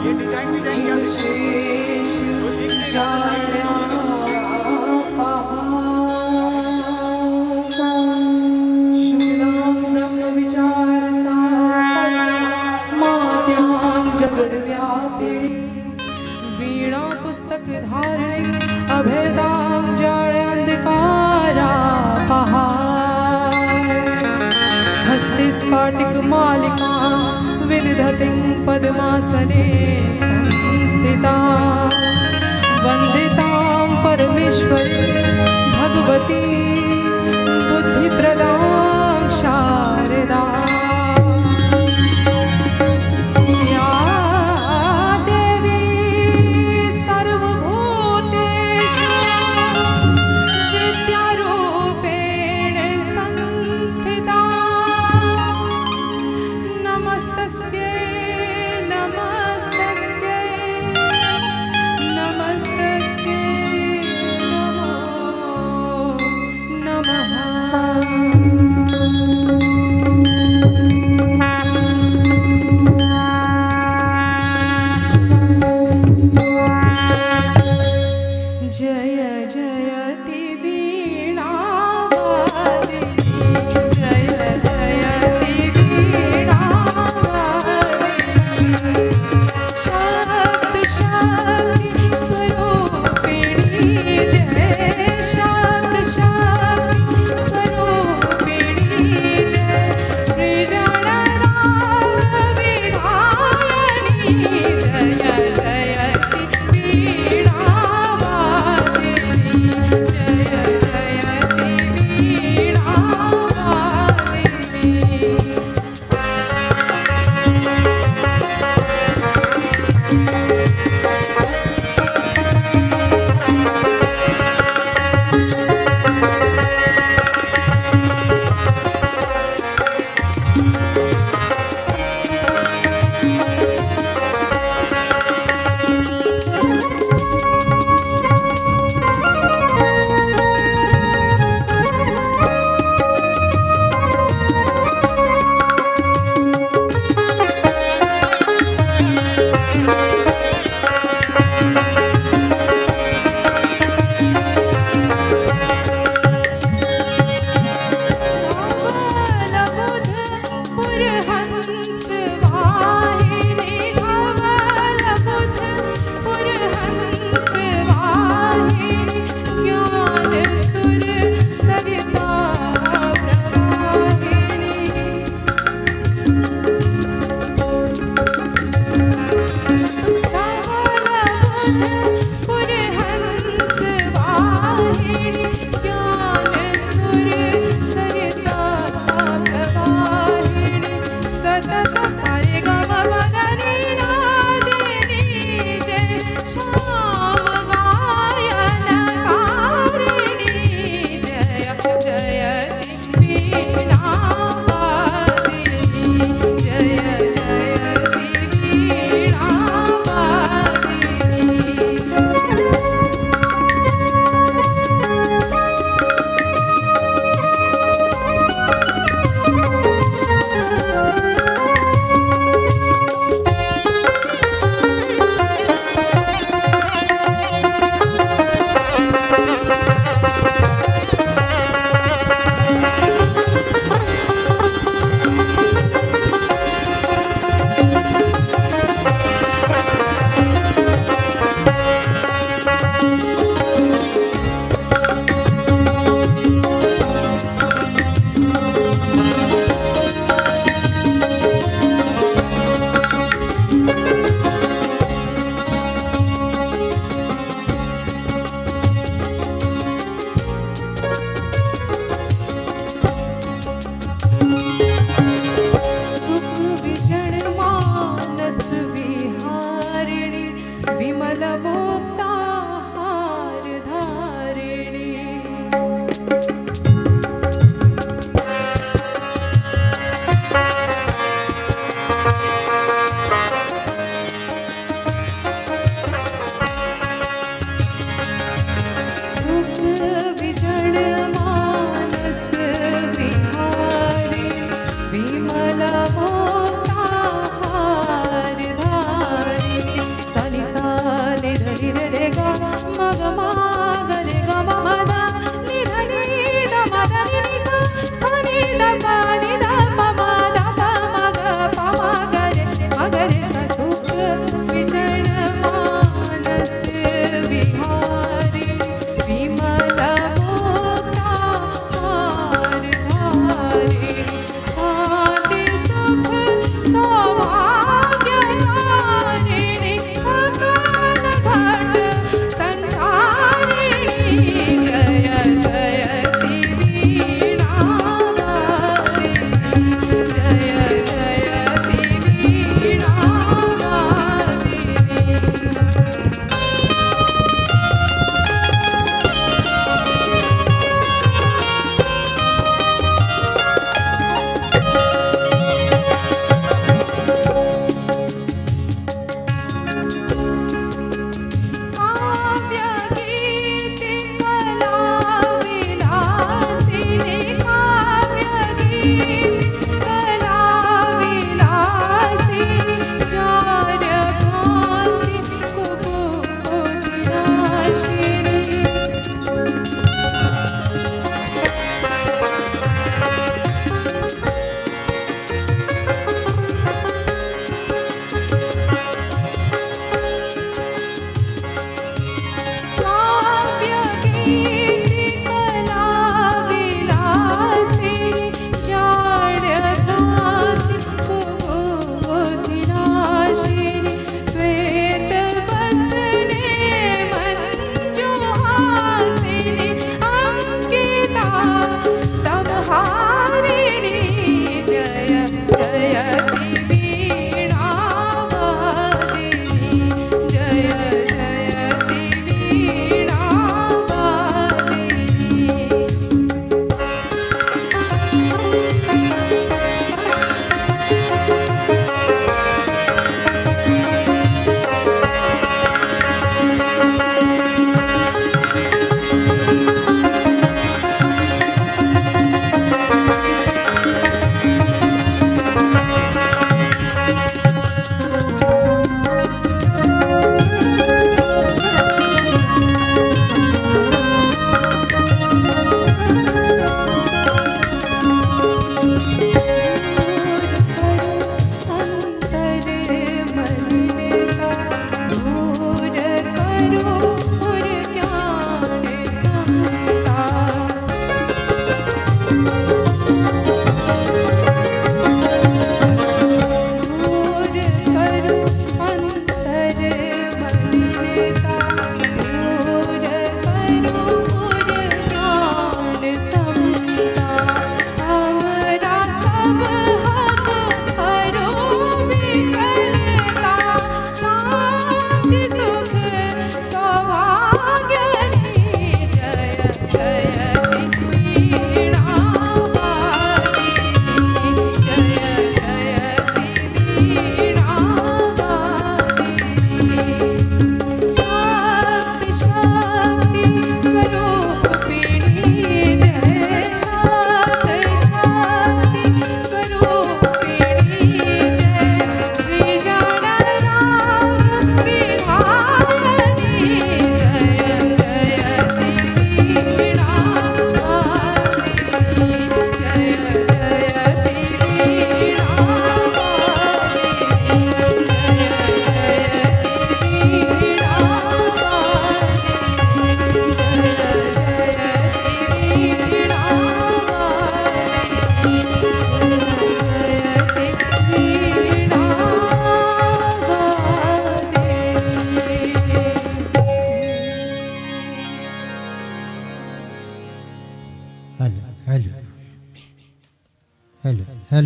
ये डिजाइन डिजाइन क्या शेष वीणा पुस्तक धारिणी अभयदां जाड्यन्धकारा हस्ते स्फाटिक मालिका विदधतिं पद्मासने संस्थिता वन्दितां परमेश्वरी भगवती बुद्धिप्रदां शारदा। या देवी सर्वभूतेषु विद्यारूपेण संस्थिता नमस्तस्यै नमस्तस्यै नमस्तस्यै नमो नमः।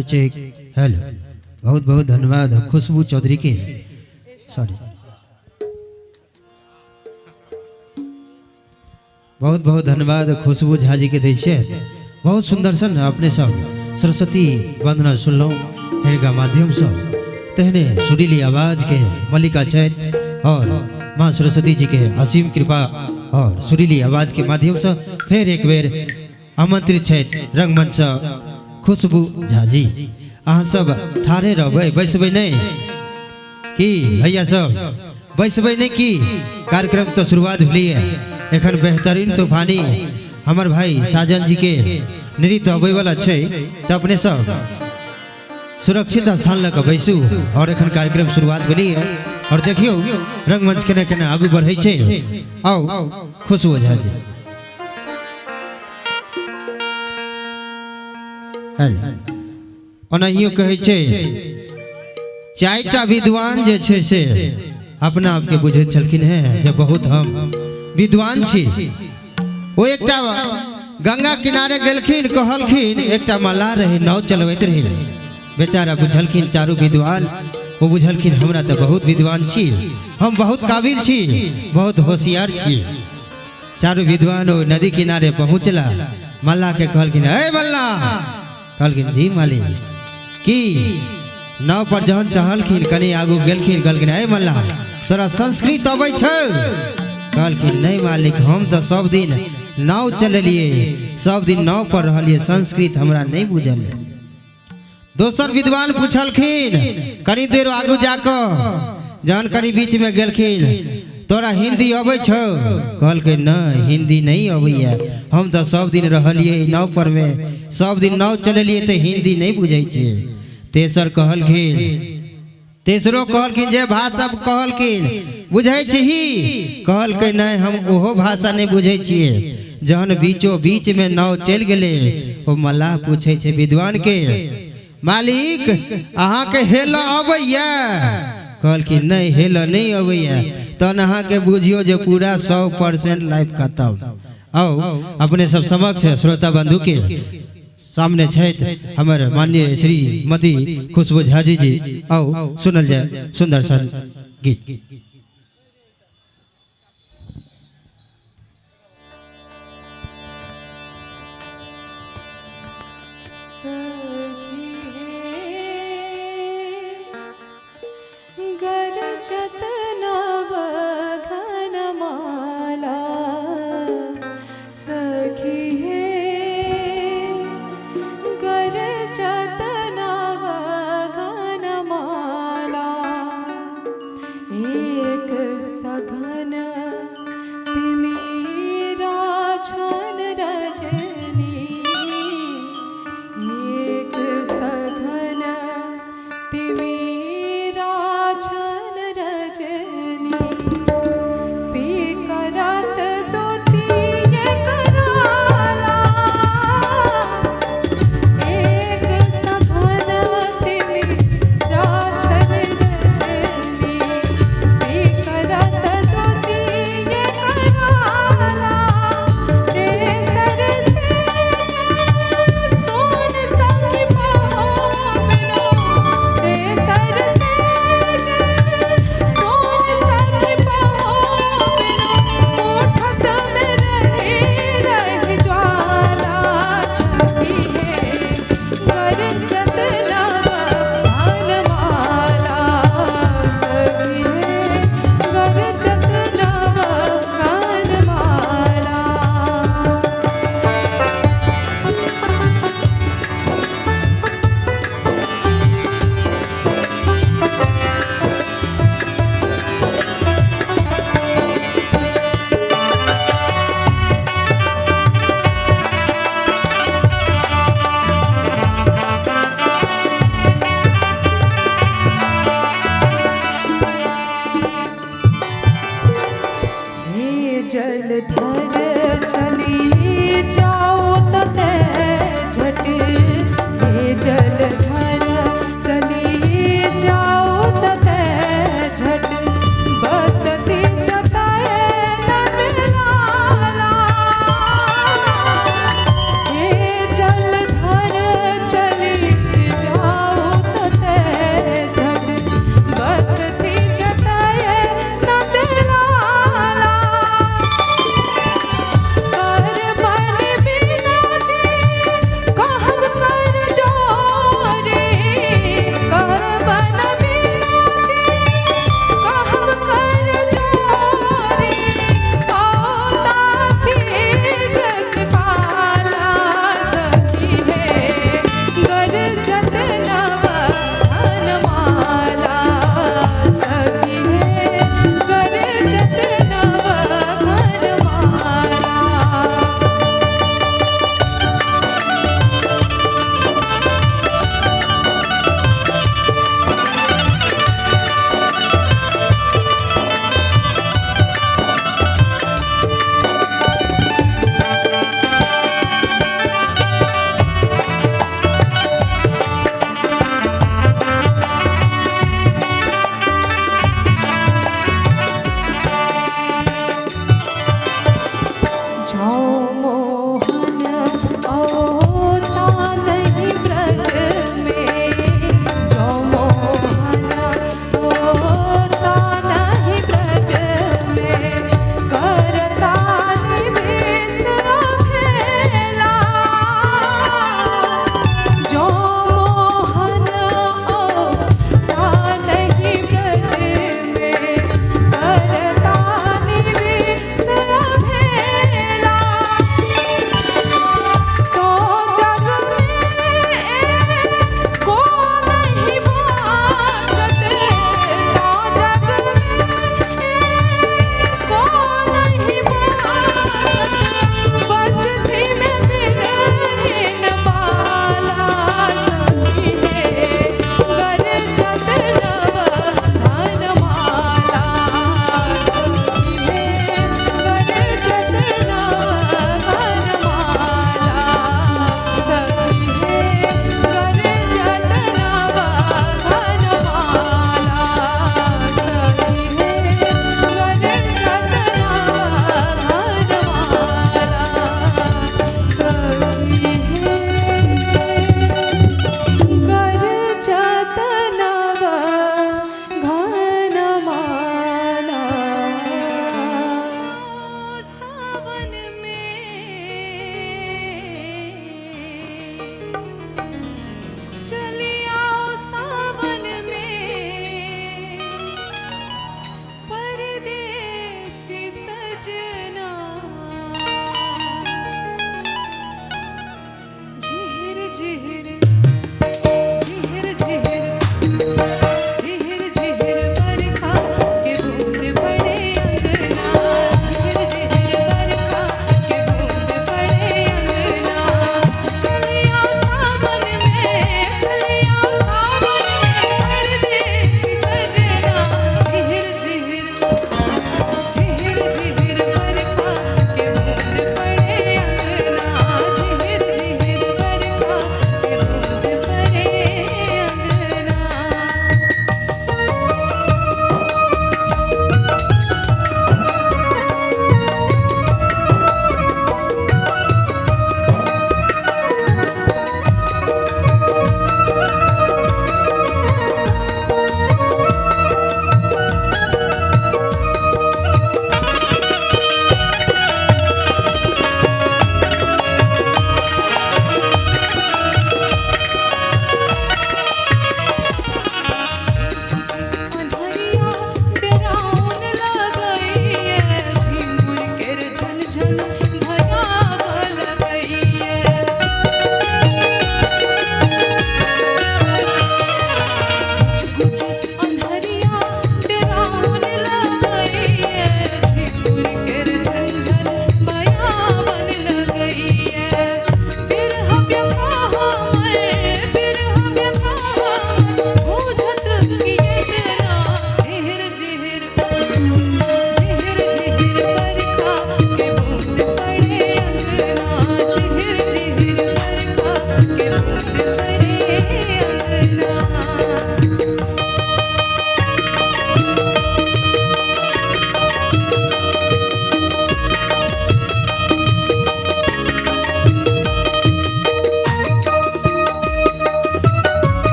Hello check hello. बहुत बहुत धन्यवाद खुशबू चौधरी के, सॉरी, बहुत बहुत धन्यवाद खुशबू झा जी के दै छियै। बहुत सुंदर सन अपने सब सरस्वती वंदना सुनलहुँ हिनका माध्यमसँ, तेहने सुरीली आवाज के मल्लिका छथि और माँ सरस्वती जी के असीम कृपा और सुरीली आवाज के माध्यमसँ फेर एक बेर आमंत्रित छथि रंगमंच खुशबू झा जी। अहाँ सब ठाढ़े रहबै, बैसबै नहीं की भैया सब, बैसबै नहीं की? कार्यक्रम तो शुरुआत भेलिए, एखन बेहतरीन तूफानी हमर भाई साजन जी के नृत्य अबै वाला छै, तऽ अपने सब सुरक्षित स्थान लऽ कऽ बैसू और एखन कार्यक्रम शुरुआत भेलिए और देखियौ रंगमंच केना केना आगू बढ़ै छै। आउ खुशबू झा जी। ओनाहियो कहै छै चारिटा विद्वान जे छै से अपना आपके बुझैत छलखिन हेँ जे बहुत हम विद्वान छी। ओ एकटा गंगा किनारे गेलखिन, कहलखिन एकटा मल्लाह रहे, नाव चलबैत रहे, बेचारा बुझलखिन चारू विद्वान, ओ बुझलखिन हमरा तऽ बहुत विद्वान छी, हम बहुत काबिल छी, बहुत होशियार छी। चारू विद्वान ओ नदी किनारे पहुँचला, मल्लाह के कहलखिन ए मल्लाह, कहलखिन जी मालिक। की नाव पर जहन चढ़लखिन कनी आगू गेलखिन, कहलखिन ए मल्लाह तोरा संस्कृत अबै छौ? कहलखिन नहीं मालिक, हम तऽ सब दिन नाव चलेलिए, सब दिन नाव पर रहलिए, संस्कृत हमरा नहीं बुझल। दोसर विद्वान पूछलखिन कनी देर आगू जाकऽ, जहन कनी बीच में गेलखिन, तोरा हिंदी अबै छौ? कहलकै नहीं हिंदी नहीं अबैया, हम तऽ सब दिन रहलिए नाव पर में, सब दिन नाव चलेलिए तऽ हिंदी नहीं बुझै छियै। तेसर कहलखिन, तेसरो कहलखिन जे भाषा कहलखिन बुझै छही? कहलकै नहीं हम ओहो भाषा नहीं बुझै छियै। जहन बीचो बीच में नाव चलि गेलै, ओ मल्लाह पूछै छै विद्वान के, मालिक अहाँके हेलऽ अबैया? कहलखिन नहीं हेलऽ नहीं अबैया। तहन अहाँके बुझियौ जे पूरा 100% लाइफ खत्म। आउ अपने सब समक्ष श्रोता बंधु के सामने छथि हमर माननीय श्रीमती खुशबू झा जी जी। आउ सुनल जाय सुंदर सन गीत। घनमाला।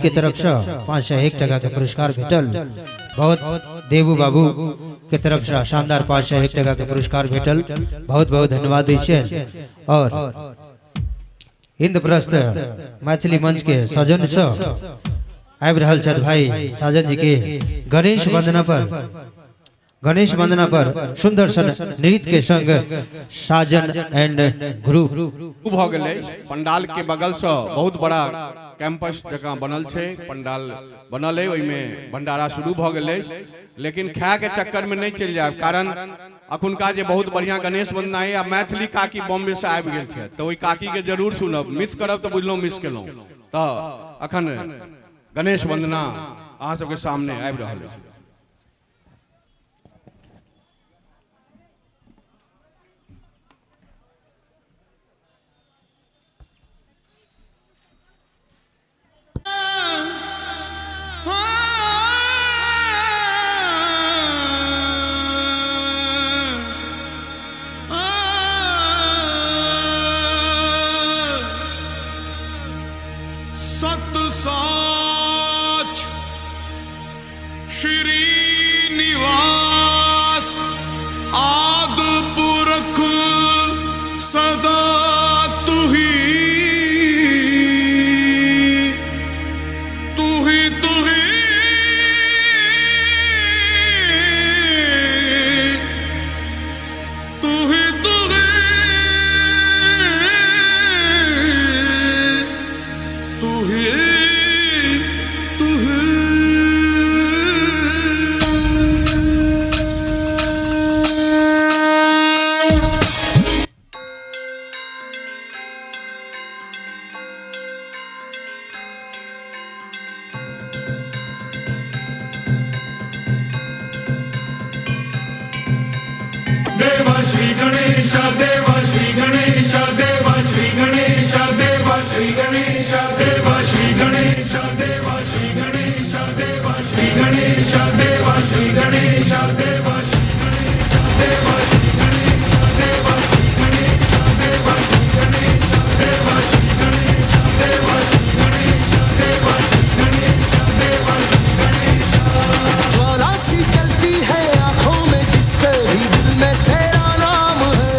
के तरफ से 501 टका के पुरस्कार भेटल। बहुत देवू बाबू के तरफ से शानदार 501 टका के पुरस्कार भेटल, बहुत बहुत धन्यवाद दै छियनि। और इंद्रप्रस्थ मैथिली मंच के सजन से आबि रहल छथि भाई साजन जी के गणेश वंदना पर, गणेश वंदना पर सुंदर सन नृत्य के संग साजन एंड ग्रुप भऽ गेल अछि। पंडाल के बगल से बहुत बड़ा कैंपस जकाँ बनल छै, पंडाल बनल है, ओहिमे भंडारा शुरू भऽ गेल अछि। लेकिन खाय के चक्कर में नहीं चलि जायब, कारण अखुनका जे बहुत बढ़िया गणेश वंदना है आ मैथिली काकी बॉम्बे से आबि गेल छै, तऽ ओहि काकी के जरूर सुनब, मिस करब तऽ बुझलहुँ मिस केलहुँ। तऽ अखन गणेश वंदना अहाँ सबके सामने आबि रहल अछि। सत साच श्री निवास आद पुरख सदा तुही तुही तुही तुही तुही तुही तुही। देवा श्री गणेश देवा श्री गणेश देवा श्री गणेश देवा श्री गणेश देवा श्री गणेश देवा श्री गणेश देवा श्री गणेश देवा श्री गणेश देवा श्री गणेश देवा श्री गणेश देवा श्री गणेश देवा श्री गणेश देवा श्री गणेश देवा श्री गणेश देवा श्री गणेश देवा श्री गणेश। ज्वाला सी चलती है आंखों में जिसके भी दिल में तेरा नाम है,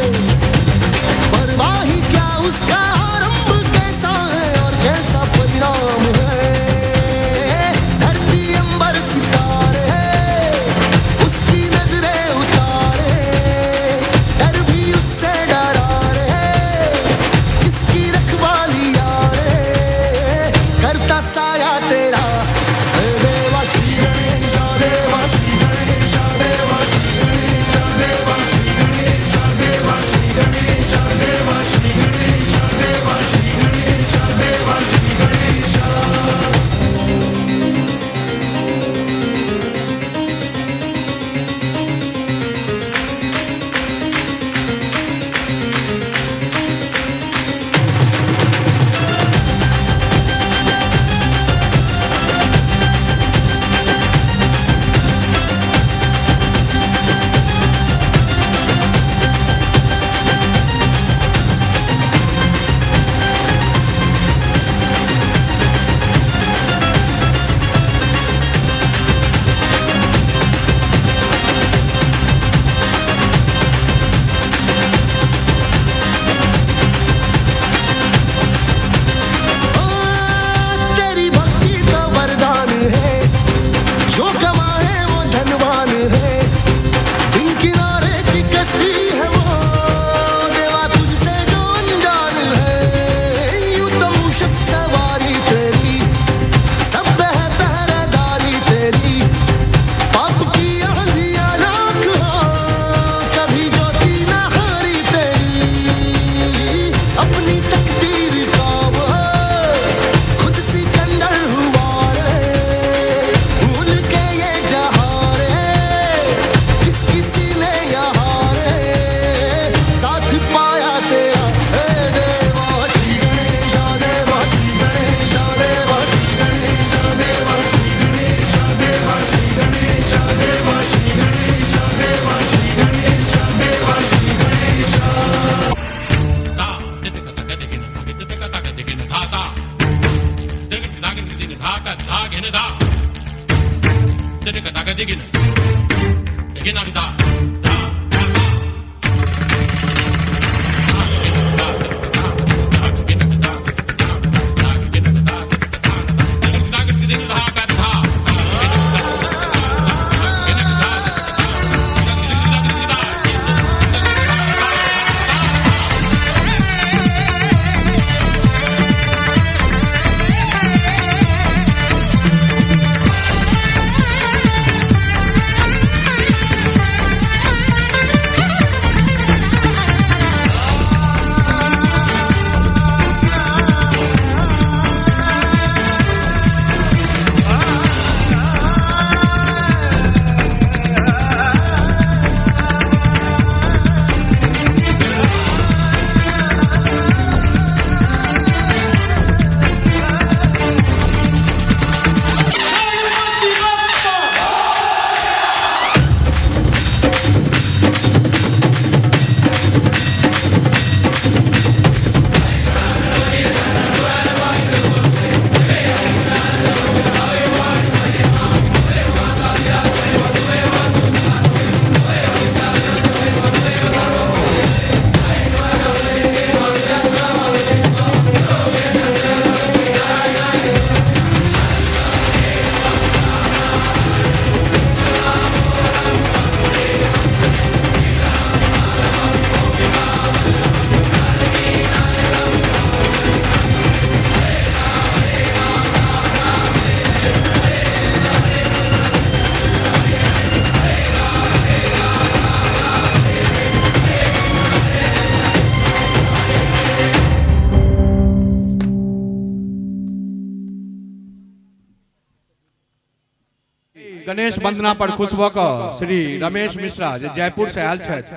गणेश वंदना पर खुश भऽ कऽ श्री रमेश मिश्रा जे जयपुर से आयल छथि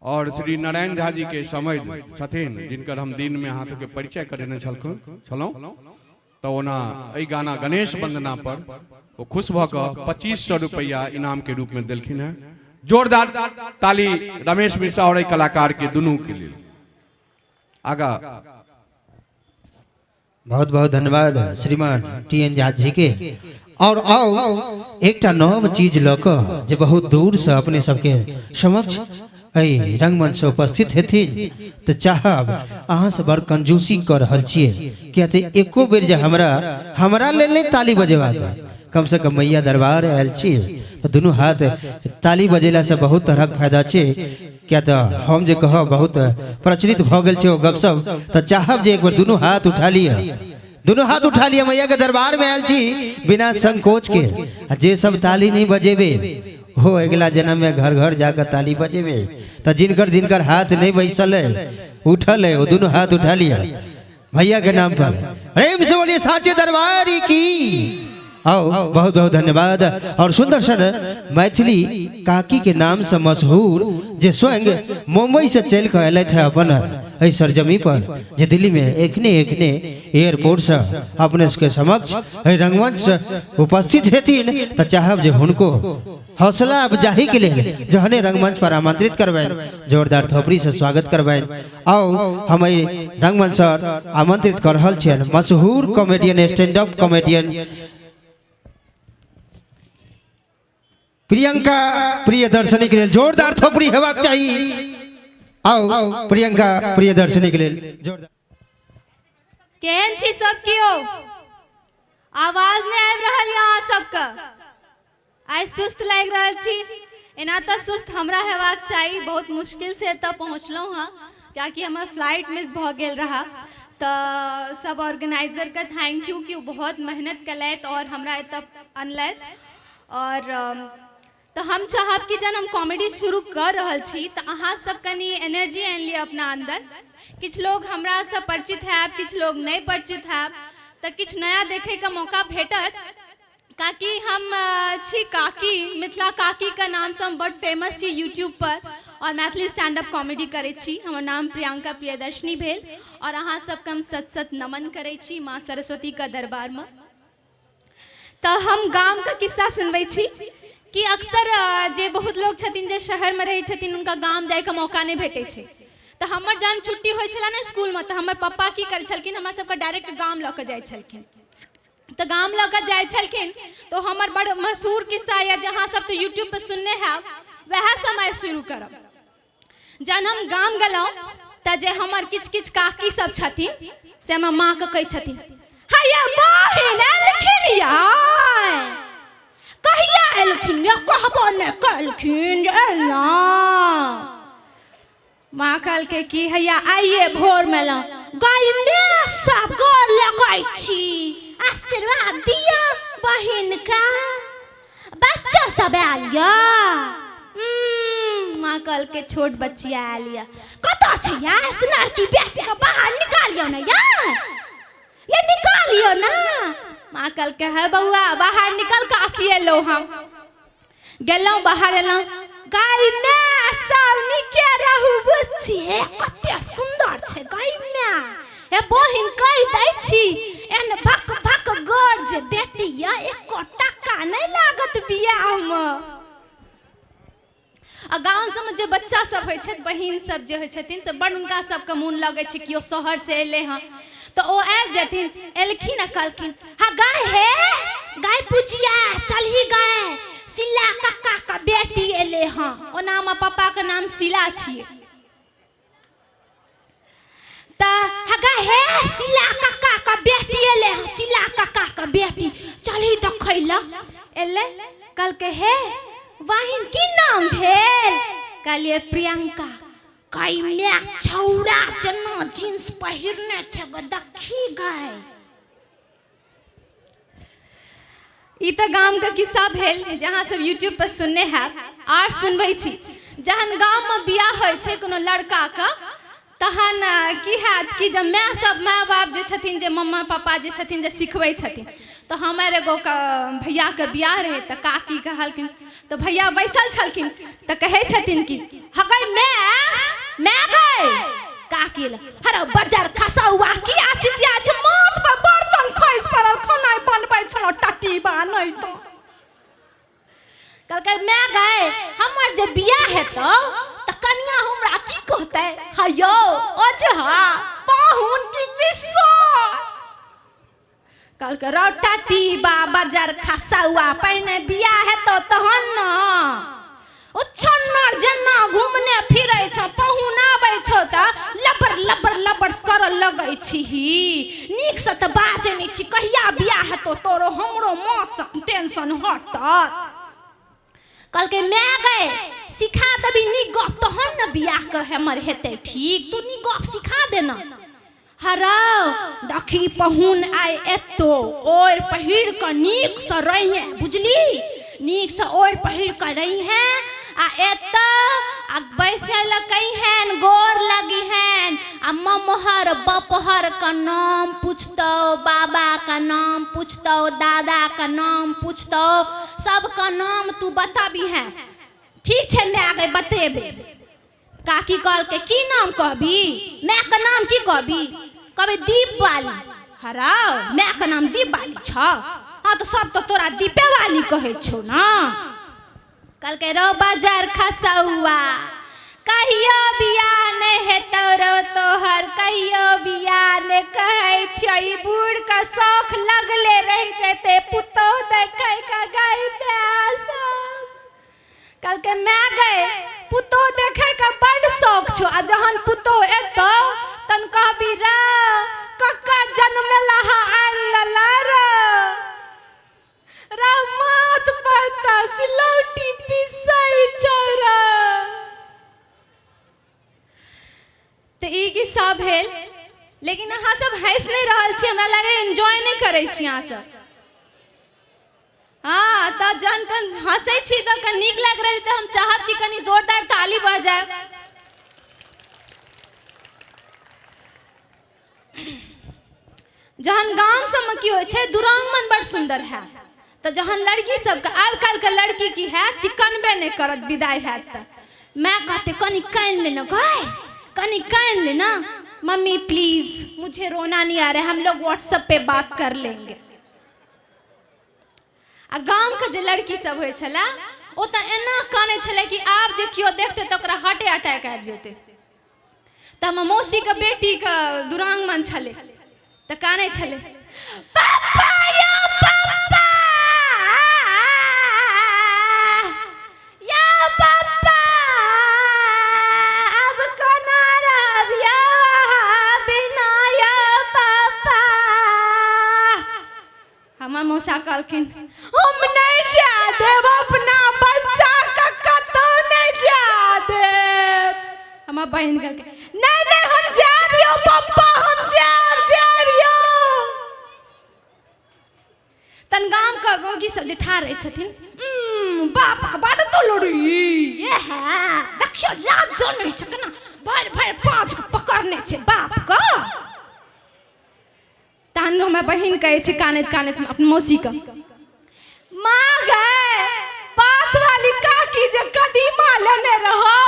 और श्री नारायण झा जी के समझ छथिन, जिनकर हम दिन में अहाँ सबके परिचय करेने छलहुँ, तऽ ओना एहि गाना गणेश वंदना पर ओ खुश भऽ कऽ 2500 रुपया इनाम के रूप में देलखिन हैं। जोरदार ताली रमेश मिश्रा और एहि कलाकार के दुनू के लेल। आगा बहुत बहुत धन्यवाद श्रीमान टी एन झा जी के। और आओ एकटा नव चीज लऽ कऽ जे बहुत दूर से अपने सबके समक्ष एहि रंगमंच से उपस्थित हेथिन, तऽ चाहब अहाँ से बड़ कंजूसी कऽ रहल छियै, किया तऽ एको बेर जे हमरा हमरा लेल नहि ताली बजेबाक, कम से कम मैया दरबार आयल छी तऽ दुनू हाथ ताली बजेलासँ बहुत तरहक फायदा छै, किया तऽ हम जे कहब बहुत प्रचलित भऽ गेल छै ओ गपशप, तऽ चाहब जे एक बेर दुनू हाथ उठा लिअ, दुनू हाथ उठा लिअ, मैया के दरबार में आयल छी बिना संकोच के, आ जे सब ताली नहीं बजेबे हो अगिला जन्म में घर घर जाकर ताली बजेबे। तऽ जिनकर जिनकर हाथ नहीं बैसल है उठल है वो दुनू हाथ उठा लिअ भैया के नाम पर। प्रेम से बोलिए साचे दरबारी की। आओ बहुत बहुत धन्यवाद। और सुंदर सर मैथिली काकी के नाम से मशहूर जे स्वयं मुंबई से चल के अयलथि है अपन एहि सरजमी पर, जे दिल्ली में एखने एखने एयरपोर्ट से अपने सबके समक्ष एहि रंगमंच से उपस्थित हेथिन, तऽ चाहब जे हुनको हौसला अफजाही के लेल जहने रंगमंच पर आमंत्रित करबनि, जोरदार थोपड़ी से स्वागत करबनि। आओ हम एहि रंगमंच सर आमंत्रित कर रहल छियनि मशहूर comedian, stand up comedian Priyanka Priyadarshini के लेल जोरदार थोपड़ी हेबाक चाही। आओ प्रियंका प्रियदर्शनी के लेल जोरदार। केहन छी सब कियो? आवाज नहीं आबि रहल यऽ अहाँ सबके? आइ सुस्त लागि रहल छी। एना तऽ सुस्त हमरा हेबाक चाही, बहुत मुश्किल से एतऽ पहुँचलहुँ हँ, कियाकि हमर फ्लाइट मिस भऽ गेल रहा। तऽ सब ऑर्गेनाइजरके thank you कि ओ बहुत मेहनत केलथि और हमरा एतऽ अनलथि। और तऽ हम चाहब कि जहन हम कॉमेडी शुरू कऽ रहल छी तऽ अहाँ सब कनि एनर्जी आनि लिअ अपना अन्दर। किछु लोग हमरासँ परिचित हैब, किछु लोग नहि परिचित हैब, तऽ किछु नया देखैके मौका भेटत। काकी हम छी काकी, मिथिला काकीके नामसँ हम बड्ड फेमस छी यूट्यूब पर और मैथिली स्टैंड अप कॉमेडी करै छी। हमर नाम प्रियंका प्रियदर्शनी भेल और अहाँ सबके हम सत सत नमन करै छी माँ सरस्वतीके दरबारमे। तऽ हम गामके किस्सा सुनबै छी कि अक्सर जे बहुत लोग छथिन जे शहरमे रहै छथिन हुनका गाम जाइके मौका नहि भेटै छै। तऽ हमर जहन छुट्टी होइ छलै ने स्कूलमे तऽ हमर पप्पा की करै छलखिन, हमरा सबके डायरेक्ट गाम लऽ कऽ जाइ छलखिन। तऽ गाम लऽ कऽ जाइ छलखिन तऽ हमर बड़ मशहूर किस्सा यऽ जे अहाँ सब तऽ यूट्यूब पर सुनने हैब वएह समय शुरू करब। जहन हम गाम गेलहुँ तऽ जे हमर किछु किछु काकी सब छथिन से हमर माँके कहै छथिन, हैया बहिन एलखिन यै, कहिया एलखिन यै, कहबो नहि केलखिन जे एलहुँ। माँ कहलकै कि हैया आइए भोरमे एलहुँ। गाय माय सब गोर लगै छी, आशीर्वाद दिअ बहिनके, बच्चा सब आयल यऽ। माँ कहलकै छोट बच्चिया आयल यऽ। कतऽ छै यै सुनरकी बेटीके, बाहर निकालियौ ने यै, ये निकालियौ ने। माँ कहलकै है बौआ बाहर निकल, काकी एलहुँ। हम गेलहुँ, बाहर एलहुँ। गाय माय सब नीके रहू बुच्ची, हे कते सुन्दर छै गाय माय। हे बहिन कहि दै छी, एहन भक भक गोर जे बेटी यऽ, एको टका नहि लागत बियाहमे। आ गाँव सबमे जे बच्चा सब होइ छथि, बहिन सब जे होइ छथिन, से बड़ हुनका सबके मोन लगै छै केओ शहरसँ एलै हँ तऽ ओ आबि जेथिन। एलखिन आ कहलखिन, हा गाय, हे गाय पूजिया, चलही गाय, शिला कक्का के बेटी एलै हँ। ओना हमर पप्पाके नाम शिला छियै। तऽ हगा हे शिला कक्का के बेटी एलै हँ, शिला कक्का के बेटी, चलही देखै लए। एलै, कहलकै हे बहिन की नाम भेल? कहलियै प्रियंका। कई my छौड़ा जेना जींस पहिरने छै गो, देखी गाय। ई तऽ गामके किस्सा भेल जे अहाँ सब यूट्यूब पर सुनने हैब। आर सुनबै छी, जहन गाममे बियाह होइ छै कोनो लड़काके, तहन की हैत कि जब माय सब, माय बाप जे छथिन, जे मम्मा पापा जे छथिन, जे सिखबै छथिन। तऽ हमर एगो भैयाके बियाह रहै, तऽ काकी कहलखिन, तऽ भैया बैसल छलखिन, तऽ कहै छथिन कि हगै माय, माय गै। काकी हर बजार खसौआ, किया चिचिया छै? माथ पर बर्तन खसि पड़ल, खाना बनबै छलहुँ, टट्टी बा नहि। तऽ कहलकै माय गै, हमर जे बियाह हेतौ तऽ कनिया हमरा की कहतै? हयौ ओझा, पाहुन की मिसो? कहलकै रौ टट्टी बा बजार खसौआ, पहिने बियाह हेतौ तहन ने। उच्छन्नर जेना घूमने फिरै छौ, पहुन आबै छौ तऽ लबर लबर लबर करऽ लगै छिही, नीकसँ तऽ बाजै नहि छी। कहिया बियाह हेतौ तोरो, हमरो माथसँ टेंशन हटत। कहलकै माय गै, सिखा देबी नीक गप तहन ने बियाह के हमर हेतै ठीक, तू नीक गप सिखा दे ने। हरौ देखी, पहुन आइ एतो, ओढ़ि पहिर कऽ नीकसँ रहिहे, बुझली? नीकसँ ओढ़ि पहिर कऽ रहिहे आ एतऽ आ बैसै लए कहिहेन, गोर लगिहेन आ ममहर बपहर के नाम पूछतौ, बाबा के नाम पूछतौ, दादा के नाम पूछतौ, सबके नाम तू बतबिहें। ठीक छै माय गै, बतेबै। काकी कहलकै की नाम कहबी? मायके नाम की कहबी? कहबै दीपवाली। हराउ, मायके नाम दीपवाली छ? हाँ तऽ सब तऽ तोरा दीपेवाली कहै छौ ने। कहलकै रौ बाजार खसौआ, कहियो बियाह नहि हेतौ रौ तोहर, कहियो बियाह नहि। कहै छियौ, ई बूढ़के शौख लगले रहि जेतै पुतोहु देखै के। गाय माय सब कहलकै माय गै, पुतोहु देखै के बड्ड शौख छौ, आ जहन पुतोहु एतौ तहन कहबी रे ककर जनमेलाहा आनि लेला रे, रे माथ पर तऽ सिलौटी पिसै छौ रे। तऽ ई किस्सा भेल, लेकिन अहाँ सब हँसि नहि रहल छी, हमरा लागैए एन्जॉय नहि करै छी अहाँ सब। हाँ, तऽ जहन कन हँसै छी तऽ कनि नीक लागि रहल, तऽ हम चाहब कि कनि जोरदार ताली भऽ जाय। जहन गाम सबमे की होइ छै, दुरांगमन बड़ सुन्दर हैत, तऽ जहन लड़की सबके, आब काल्हिके लड़की की हैत कि कनबे नहि करत विदाई हैत तऽ माय कहते कनि कानि ले ना गाय, कनि कानि ले ना। मम्मी प्लीज, मुझे रोना नहीं आ रहा है, हम लोग व्हाट्सएप पे बात कर लेंगे। आ गामके जे लड़की सब होइ छलै, ओ तऽ एना कानै छलै कि आब जे केओ देखतै तऽ ओकरा हार्टे अटैक आबि जेतै। तऽ हमर मौसीके बेटीके दुरांगमन छलै, तऽ कानै छलै, पापा यौ हम नहीं जा देब अपना बच्चा के कतौ नहीं जा देब। हमर बहिन कहलकै नहीं नहीं हम जाब यौ पप्पा, हम जाब जाब यौ। तन गाम के मौगी सब जे ठाढ़ रहै छथिन, बापा बड तो लड़ी ये है, देखियो लाज जनै छै केना भरि भरि पाँच के पकड़ने छै बाप के। तहन हमर बहिन कहै छै कानैत कानैत अपन मौसी के, माँ गए पात वाली काकी जे कदीमा लेने रहो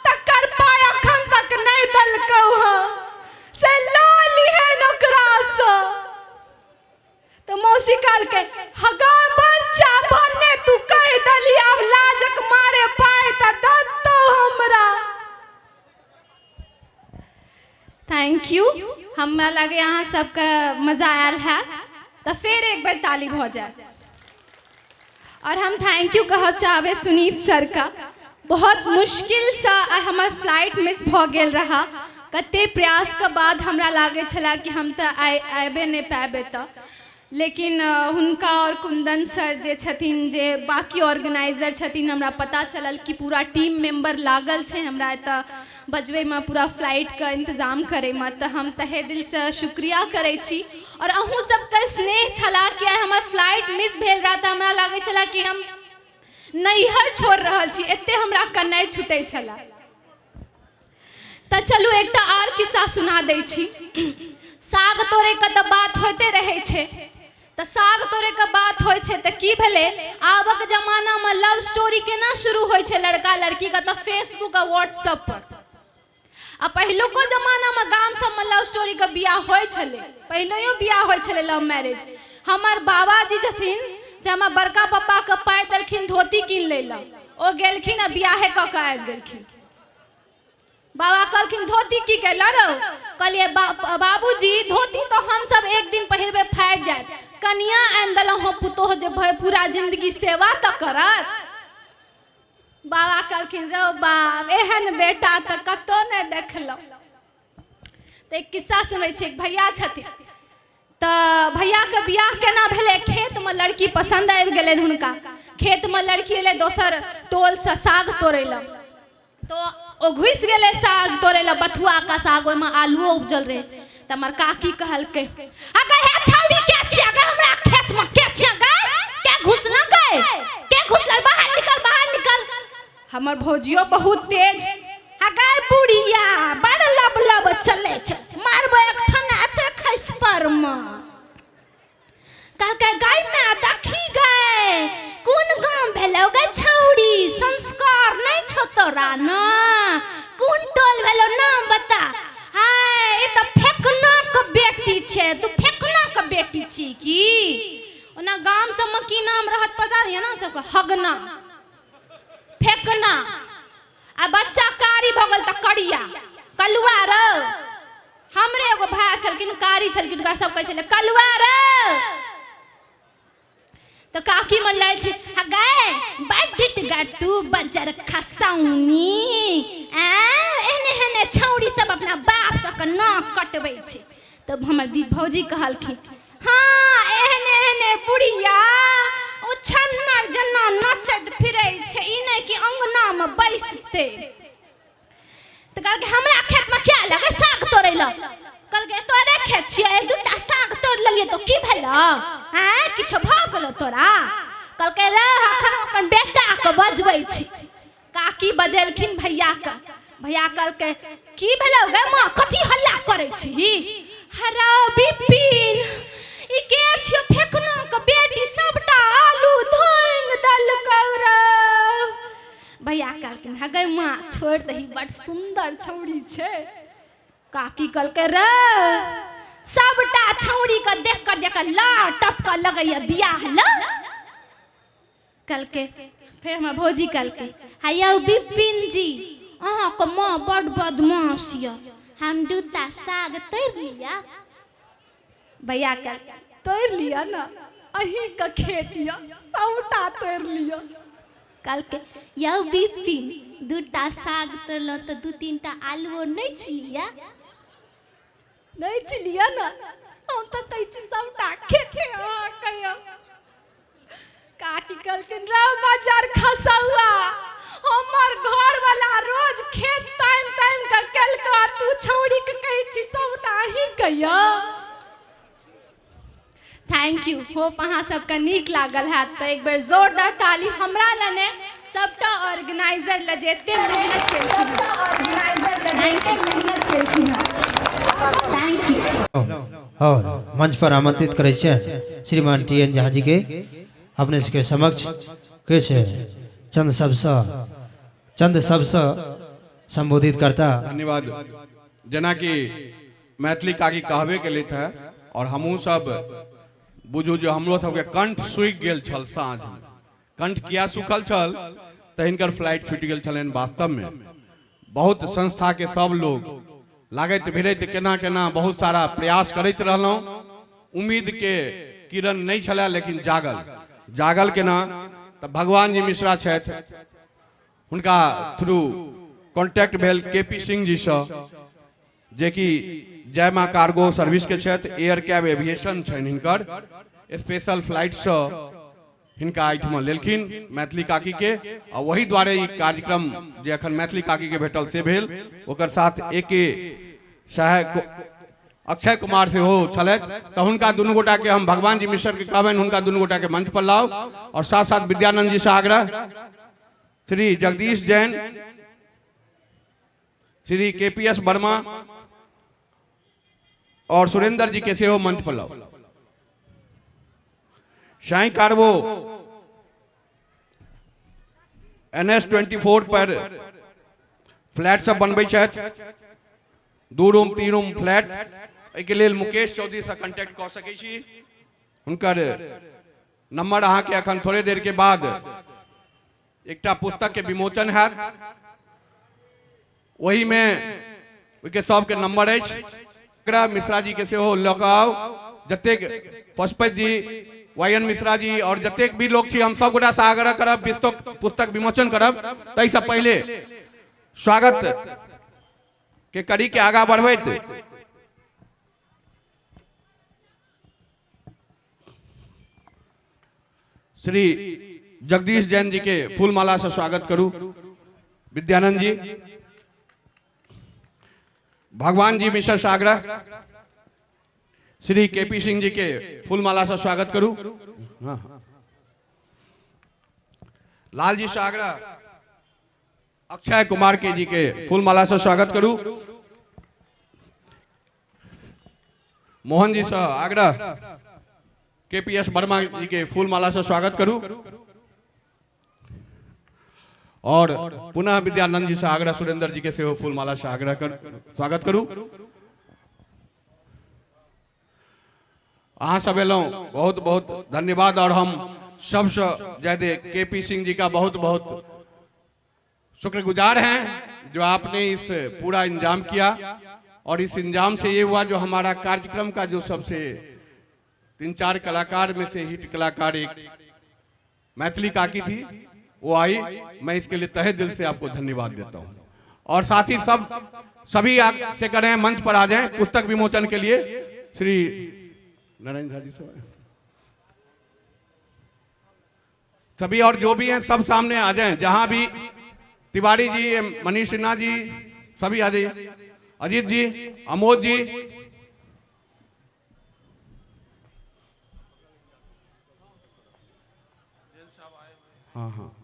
तकर पाय अखन तक नहीं दलकौ हँ, से लऽ लिहेन ओकरासँ। तो मौसी कहलकै हगा बच्चा भन्ने तू कहि दली, आब लाजक मारे पाय तऽ दत्तो हमरा। Thank you, हमरा लगे अहाँ सबके मजा आयल है तऽ फेर एक बेर ताली भऽ जाय। और हम thank you कहब चाहबै सुनीत सर का, बहुत मुश्किलसँ आइ हमर फ्लाइट मिस भऽ गेल रहा, कते प्रयास के बाद हमरा लागै छला कि हम तऽ आइ आबे नहि पायबै तऽ, लेकिन हुनका और कुंदन सर जे छथिन जे बाकी ऑर्गेनाइजर छथिन, हमरा पता चलल कि पूरा टीम मेंबर लागल छै हमरा एतऽ बजबैमे, पूरा फ्लाइटके इंतजाम करैमे, तऽ हम तहे दिलसँ शुक्रिया करै छी। और अहूँ सबके स्नेह छला कि आइ हमर फ्लाइट मिस भेल रहा तऽ हमरा लागै छला कि हम नैहर छोड़ि रहल छी, एते हमरा कन्नाइ छुटै छला। तऽ चलू एकटा आर किस्सा सुना दै छी। साग तोड़ैके तऽ बात होइते रहै छै, तऽ साग तोड़ैके बात होइ छै तऽ की भेलै, आबक जमानामे लव स्टोरी केना शुरू होइ छै लड़का लड़कीके, तऽ फेसबुक आ व्हाट्सएप पर। आ पहिलुको जमानामे गाम सबमे लव स्टोरीके बियाह होइ छलै, पहिलैयो बियाह होइ छलै लव मैरिज। हमर बाबाजी छथिन से हमर बड़का पप्पाके पाइ देलखिन धोती कीन लै लए, ओ गेलखिन आ बियाहे कऽ कऽ आबि गेलखिन। बाबा कहलखिन धोती की केला रौ, कहलिए बाबूजी धोती तो हम सब एक दिन पहिरबे फाटि जायत, कनिया आनि देलहुँ हँ पुतोह जे पूरा जिंदगी सेवा तऽ करत। बाबा कहलखिन रौ बाप एहन बेटा तऽ कतौ नहि देखलहुँ। तऽ एक किस्सा सुनै छी, एक भैया छथिन, तऽ भैयाके बियाह केना भेलै, खेतमे लड़की पसन्द आबि गेलनि हुनका, खेतमे लड़की एलै दोसर टोलसँ साग तोड़ै लए, तो ओ घुसि गेलै साग तोड़ै लए, बथुआ का साग, ओहिमे आलुओ उपजल रहै। तऽ हमर काकी कहलकै अगे हे छौड़ी के छियै गे, हमरा खेतमे के छियै गे, के घुसना गे, के घुसल, बाहर निकल बाहर निकल। हमर भौजियो बहुत तेज, अगे बुढ़िया बड़ लब लब चलै छै, मारबै एकठन एते खसि परमे। कहलकै गाय माय देखी गए कोन गाम भेलौ गे छौड़ी, संस्कार नहीं छौ तोरा न, कोन टोल भेलौ नाम बता। हाय ई तऽ फेकना के बेटी छै, तू फेकना के बेटी छी की। ओना गाम सबमे की नाम रहत पता यऽ ने सबके, हगना फेकना, आ बच्चा कारी भऽ गेल तऽ करिया कलुआ रौ। हमरे एगो भाय छलखिन कारी छलखिन, हुनका सब कहै छलै कलुआ रौ। तऽ काकी मन लड़ै छै गए बड़ ढिट गा तू बजर खसौनी, एहने एहने छौड़ी सब अपना बाप सबके नाक कटबै छै। तब हमर दी भौजी कहलखिन हाँ एहने एहने बुढ़िया ओ छन्नर जेना नचैत फिरै छै, ई नहि कि अङ्गनामे बैसतै। तऽ कहलकै हमरा खेतमे किया लगै साग तोड़ै लए, कहलकै तोरे खेत छियै, दूटा साग तोड़ि लेलियै तऽ की भेलौ, आँय किछो भऽ गेलौ तोरा। कहलकै रे अखन अपन बेटाके बजबै छी। काकी बजेलखिन भैयाके, भैया कहलकै की भेलौ गे माँ, कथी हल्ला करै छी। हरा बिपिन ई के छियौ फेकना के बेटी, सबटा आलू धोंगि देलकौ रौ। भैया कहलखिन हँ गै माँ छोड़ि दही, बड़ सुन्दर छौड़ी छै। काकी कहलकै रे सबटा छौड़ी के देख कर जेकर लार टपकऽ लगैया बियाह ल। कहलकै फेर हमर भौजी कहलकै हा यौ बिपिन जी अहाँके माँ बड़ बदमाश यऽ, हम दूटा साग तोड़ि लिअ। भैया कहलकै तोड़ि लिअ ने, अहीँके खेत यऽ, सबटा तोड़ि लिअ। कहलकै यौ बिपिन दूटा साग तोड़लहुँ तऽ दू तीनटा आलुओ नहि छिलिया, नहि छिलिया ने, हम तऽ कहै छी सबटा खेते अहाँके यऽ। कहलखिन रौ मजर खसौआ, हमर घर वाला रोज खेत तामि तामि के केलका, तू छौड़ी के कहै छी सबटा अहीं कहिया। Thank you, hope अहाँ सबके नीक लागल हैत। तऽ एक बेर जोरदार ताली हमरा लने सबटा ऑर्गेनाइजर लए जे एते मेहनत केलखिन, मेहनत केलखिन। Thank you. और मंच पर आमंत्रित करै छियनि श्रीमान टी एन झा जी के अपने सबके समक्ष किछु चंद शब्दसँ संबोधित करता। धन्यवाद। जेनाकि मैथिली काकी कहबे के लेत है और हमहूँ सब बुझू जे हमरो सबके कंठ सूखि गेल छल साँझ में। कंठ किया सूखल छल तऽ हिनकर फ्लाइट छूटि गेल छलनि। वास्तव में बहुत संस्था के सब लोग लागैत भिड़ैत केना केना बहुत सारा प्रयास करैत रहलहुँ। उम्मीद के किरण नहीं छलै लेकिन जागल जागल केना तऽ भगवान जी मिश्रा छथि, हुनका थ्रू कॉन्टैक्ट भेल के पी सिंह जी सँ, जेकि जय माँ कार्गो सर्विस के छथि, एयर कैब एविएशन छनि हिनकर, स्पेशल फ्लाइटसँ हिनका एहिठमा लेलखिन मैथिली काकी के। आ वही द्वारे ई कार्यक्रम जे अखन मैथिली काकी के भेटल से भेल। ओकर साथ ए के सहायक अक्षय कुमार सेहो छलथि, तऽ हुनका दुनू गोटा के हम भगवान जी मिश्र के कहबनि हुनका दुनू गोटा के मंच पर लाउ। और साथ साथ विद्यानंद जी से आग्रह, Shri Jagdish Jain, Shri K P S Verma और सुरेंद्र जी के सेहो मंच पर लाउ। साई कार्बो NS 24 पर फ्लैट सब बनबै छथि, 2 रूम 3 रूम फ्लैट, एहिके लेल मुकेश चौधरी से कॉन्टैक्ट कऽ सकै छी। हुनकर नंबर अहाँके अखन थोड़े देर के बाद एकटा पुस्तक के विमोचन हैत, ओहिमे ओहिके सबके नंबर अछि। एकरा मिश्रा जी के सेहो लऽ कऽ आउ, जतेक पशुपति जी, वाई एन मिश्रा जी और जतेक भी लोग छी, हम सब गोटा से आग्रह करब पुस्तक विमोचन करब। ताहिसँ पहिले स्वागत के कड़ी के आगा बढ़बैत श्री जगदीश जैन जी के फूलमाला से स्वागत करू। विद्यानंद जी, भगवान जी मिश्र से आग्रह, श्री के पी सिंह जी के फूलमाला से स्वागत करू। लाल जी से आग्रह, अक्षय कुमार के जी के फूलमाला से स्वागत करू। मोहन जी से आग्रह, के पी एस वर्मा जी के फूलमाला से स्वागत करू। और पुनः विद्यानंद जी से आग्रह, सुरेंद्र जी के सेहो फूलमाला से आग्रह कर स्वागत करू। अहाँ सब एलहुँ, बहुत बहुत धन्यवाद। और हम सबसे ज्यादा के पी सिंह जी का बहुत बहुत शुक्रगुजार हैं जो आपने इस पूरा इंतजाम किया। और इस इंतजाम से ये हुआ जो हमारा कार्यक्रम का जो सबसे 3-4 कलाकार में से हिट कलाकार एक मैथिली काकी थी, वो आई। मैं इसके लिए तहे दिल से आपको धन्यवाद देता हूँ। और साथ ही सब सभी से करें मंच पर आ जाएं पुस्तक विमोचन के लिए। श्री नारायण झा जी सभी और जो भी हैं सब सामने आ जाएं, जहां भी तिवारी जी, मनीष सिन्हा जी, सभी आ जाइए, अजीत जी, अमोद जी, हाँ हाँ,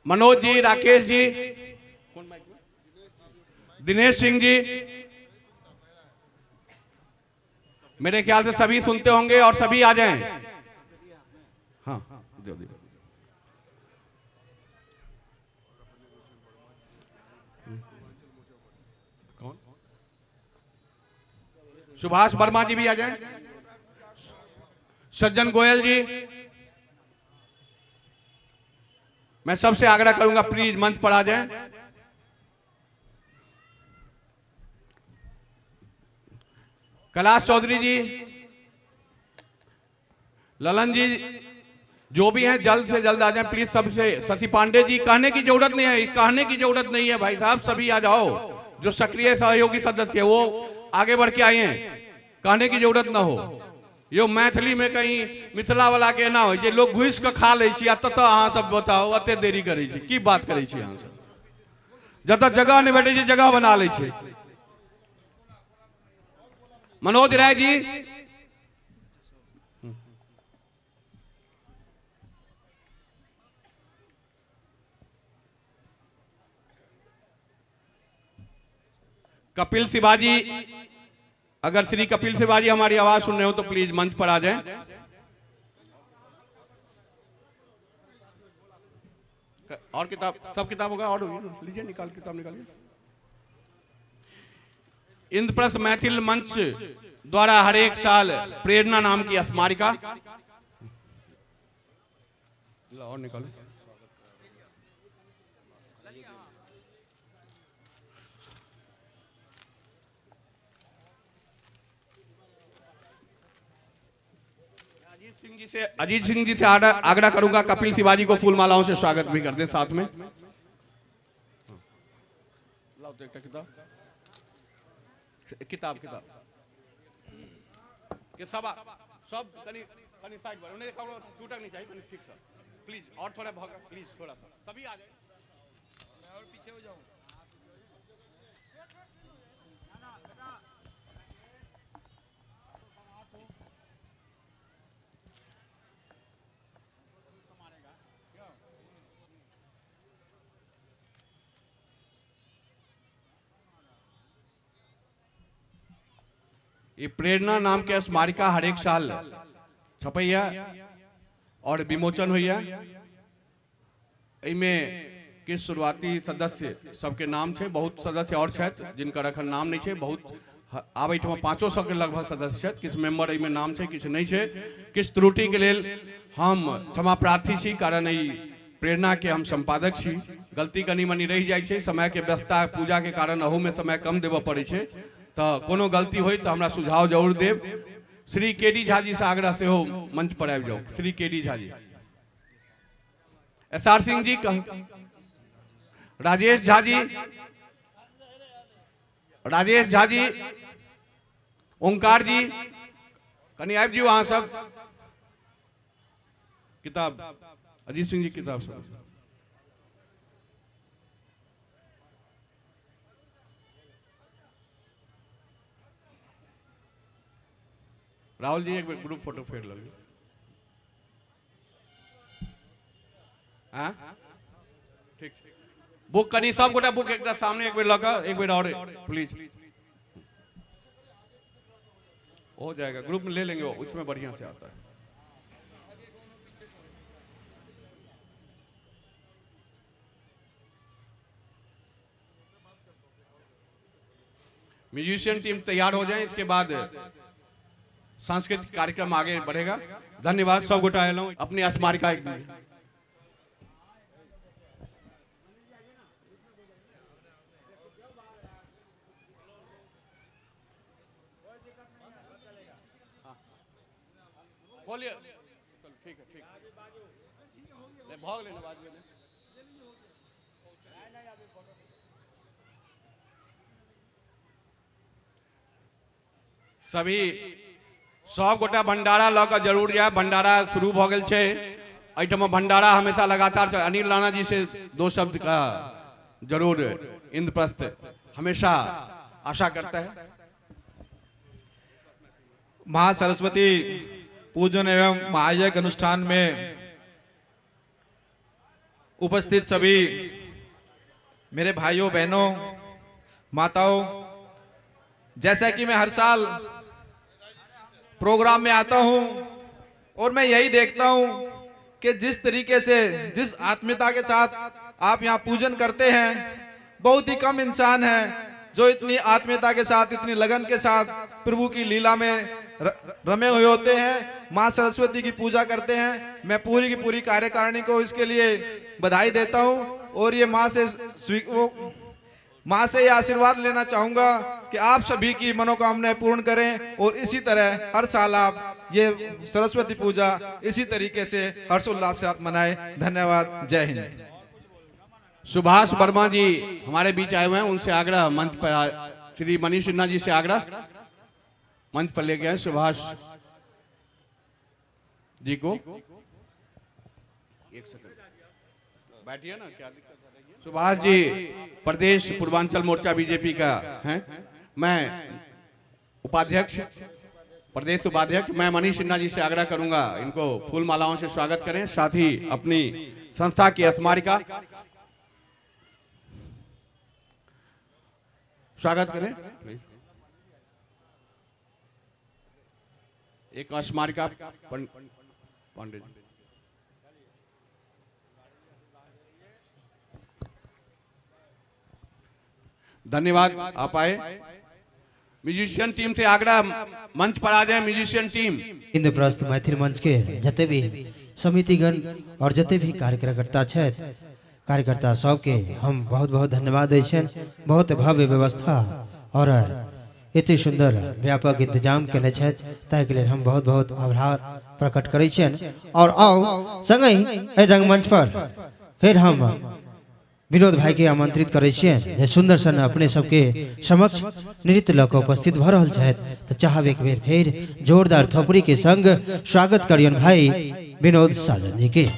मनोज जी, राकेश जी, दिनेश सिंह जी, मेरे ख्याल से सभी सुनते होंगे और सभी आ जाएं। हाँ, कौन? सुभाष वर्मा जी भी आ जाएं, सज्जन गोयल जी। मैं सबसे आग्रह करूंगा प्लीज मंच पर आ जाएं। कैलाश चौधरी जी, ललन जी, जो भी हैं जल्द से जल्द आ जाएं प्लीज। सबसे शशि पांडे जी, कहने की जरूरत नहीं है, कहने की जरूरत नहीं है भाई साहब, सभी आ जाओ। जो सक्रिय सहयोगी सदस्य है वो आगे बढ़ के आए हैं, कहने की जरूरत ना हो। यो मैथिली में कहीं मिथिला वाला के ना हो, लोग घुस के खा लै छी आ ततऽ अहाँ सब बताओ अते देरी करै छी, की बात करै छी अहाँ सब? जतऽ जगह नहीं भेटै छै जगह बना लै छै। मनोज राय जी, कपिल शिवाजी, अगर श्री कपिल शिवाजी हमारी आवाज सुन रहे हो तो प्लीज मंच पर आ जाएं। और किताब, सब किताब होगा और लीजिए, निकाल किताब निकालिए। इंद्रप्रस्थ मैथिल मंच द्वारा हर एक साल प्रेरणा नाम की स्मारिका, और निकालो। अजीत सिंह जी से आग्रह करूंगा कपिल शिवाजी को फूल मालाओं से स्वागत भी कर दें साथ में। लाओ तो एक किताब, किताब किताब ये सब सब कनी कनी साइड पर उन्हें छूटक नहीं चाहिए, कनी ठीक सर प्लीज, और थोड़ा प्लीज थोड़ा सा सभी आ जाए और पीछे हो जाऊं। ये प्रेरणा नाम के स्मारिका हर एक साल छपैया और विमोचन होइया। एहिमे किछु शुरुआती सदस्य सबके नाम छै, बहुत सदस्य और छथि जिनकर अखन नाम नहीं छै, बहुत आब एहिठाम 500 के लगभग सदस्य छथि, किछु मेंबर एहिमे नाम छै, किछु नहीं छै। किछु त्रुटि के लेल हम क्षमा प्रार्थी छी, कारण एहि प्रेरणा के हम संपादक छी, गलती कनि मनि रहि जाइ छै, समय के व्यस्तता पूजा के कारण अहू में समय कम देबऽ पड़ै छै, तो कोनो गलती हो तो हमरा सुझाव जरूर देव। श्री के डी झा जी से आग्रह से हो मंच पर आबि जाओ। Shri K D Jha ji, S R Singh ji, Rajesh Jha ji, Rajesh Jha ji, Omkar ji, कनि आबि जाउ अहाँ सब। किताब अजीत सिंह जी किताब सब। राहुल जी एक बेर ग्रुप फोटो फेर लगे। हाँ ठीक, बुक कनी सब गोटा बुक एक सामने एक बेर लऽ कऽ एक बेर और प्लीज, हो जाएगा ग्रुप में ले लेंगे, उसमें बढ़िया से आता है। म्यूजिशियन टीम तैयार हो जाए, इसके बाद सांस्कृतिक कार्यक्रम आगे बढ़ेगा। धन्यवाद सब गोटा आयल अपने स्मारिका एक दिन। खोलिए, ठीक है ठीक है, भाग लेना बाद में। सभी सब गोटा भंडारा लऽ कऽ जरूर जाए, भंडारा शुरू भऽ गेल छै एहिठाम, भंडारा हमेशा लगातार। अनिल राणा जी से दो शब्द का जरूर इंद्रप्रस्थ हमेशा आशा करता है। महासरस्वती पूजन एवं महायज्ञ अनुष्ठान में उपस्थित सभी मेरे भाइयों बहनों माताओं, जैसा कि मैं हर साल प्रोग्राम में आता हूं और मैं यही देखता हूं कि जिस तरीके से जिस आत्मीयता के साथ आप यहाँ पूजन करते हैं, बहुत ही कम इंसान हैं जो इतनी आत्मीयता के साथ इतनी लगन के साथ प्रभु की लीला में रमे हुए होते हैं, माँ सरस्वती की पूजा करते हैं। मैं पूरी की पूरी कार्यकारिणी को इसके लिए बधाई देता हूँ और ये माँ से वो माँ से ये आशीर्वाद लेना चाहूँगा कि आप सभी की मनोकामनाएं पूर्ण करें और इसी तरह हर साल आप ये सरस्वती पूजा इसी तरीके से हर्षोल्लास से साथ मनाएं। धन्यवाद, जय हिंद। सुभाष वर्मा जी हमारे बीच आए हुए हैं, उनसे आग्रह मंच पर श्री मनीष सिन्हा जी से आग्रह मंच पर ले गए सुभाष जी को। एक सेकंड बैठिए ना, क्या दिक्कत है? सुभाष जी प्रदेश पूर्वांचल मोर्चा बीजेपी का हैं, मैं उपाध्यक्ष, प्रदेश उपाध्यक्ष। मैं मनीष सिन्हा जी से आग्रह करूंगा इनको फूल मालाओं से स्वागत करें, साथ ही अपनी संस्था की स्मारिका स्वागत करें। एक स्मारिका पांडे जी। धन्यवाद, आप आए। म्यूजिशियन टीम से आग्रह मंच पर आ जाए म्यूजिशियन टीम। इंद्रप्रस्थ मैथिल मंच के जते भी समितिगण और जते भी कार्यकर्ता छथि, कार्यकर्ता सबके हम बहुत बहुत धन्यवाद दै छियनि। बहुत भव्य व्यवस्था और एते सुंदर व्यापक इंतजाम केने छथि, ताहिके लेल हम बहुत बहुत आभार प्रकट करै छियनि। और आउ संगहि एहि रंगमंच पर फिर हम विनोद भाई के आमंत्रित करै छियनि जे सुंदर सन अपने सबके समक्ष नृत्य लऽ कऽ उपस्थित भऽ रहल छथि। तऽ चाहब एक बेर फेर जोरदार थोपड़ी के संग स्वागत करियन भाई विनोद साजन जी के।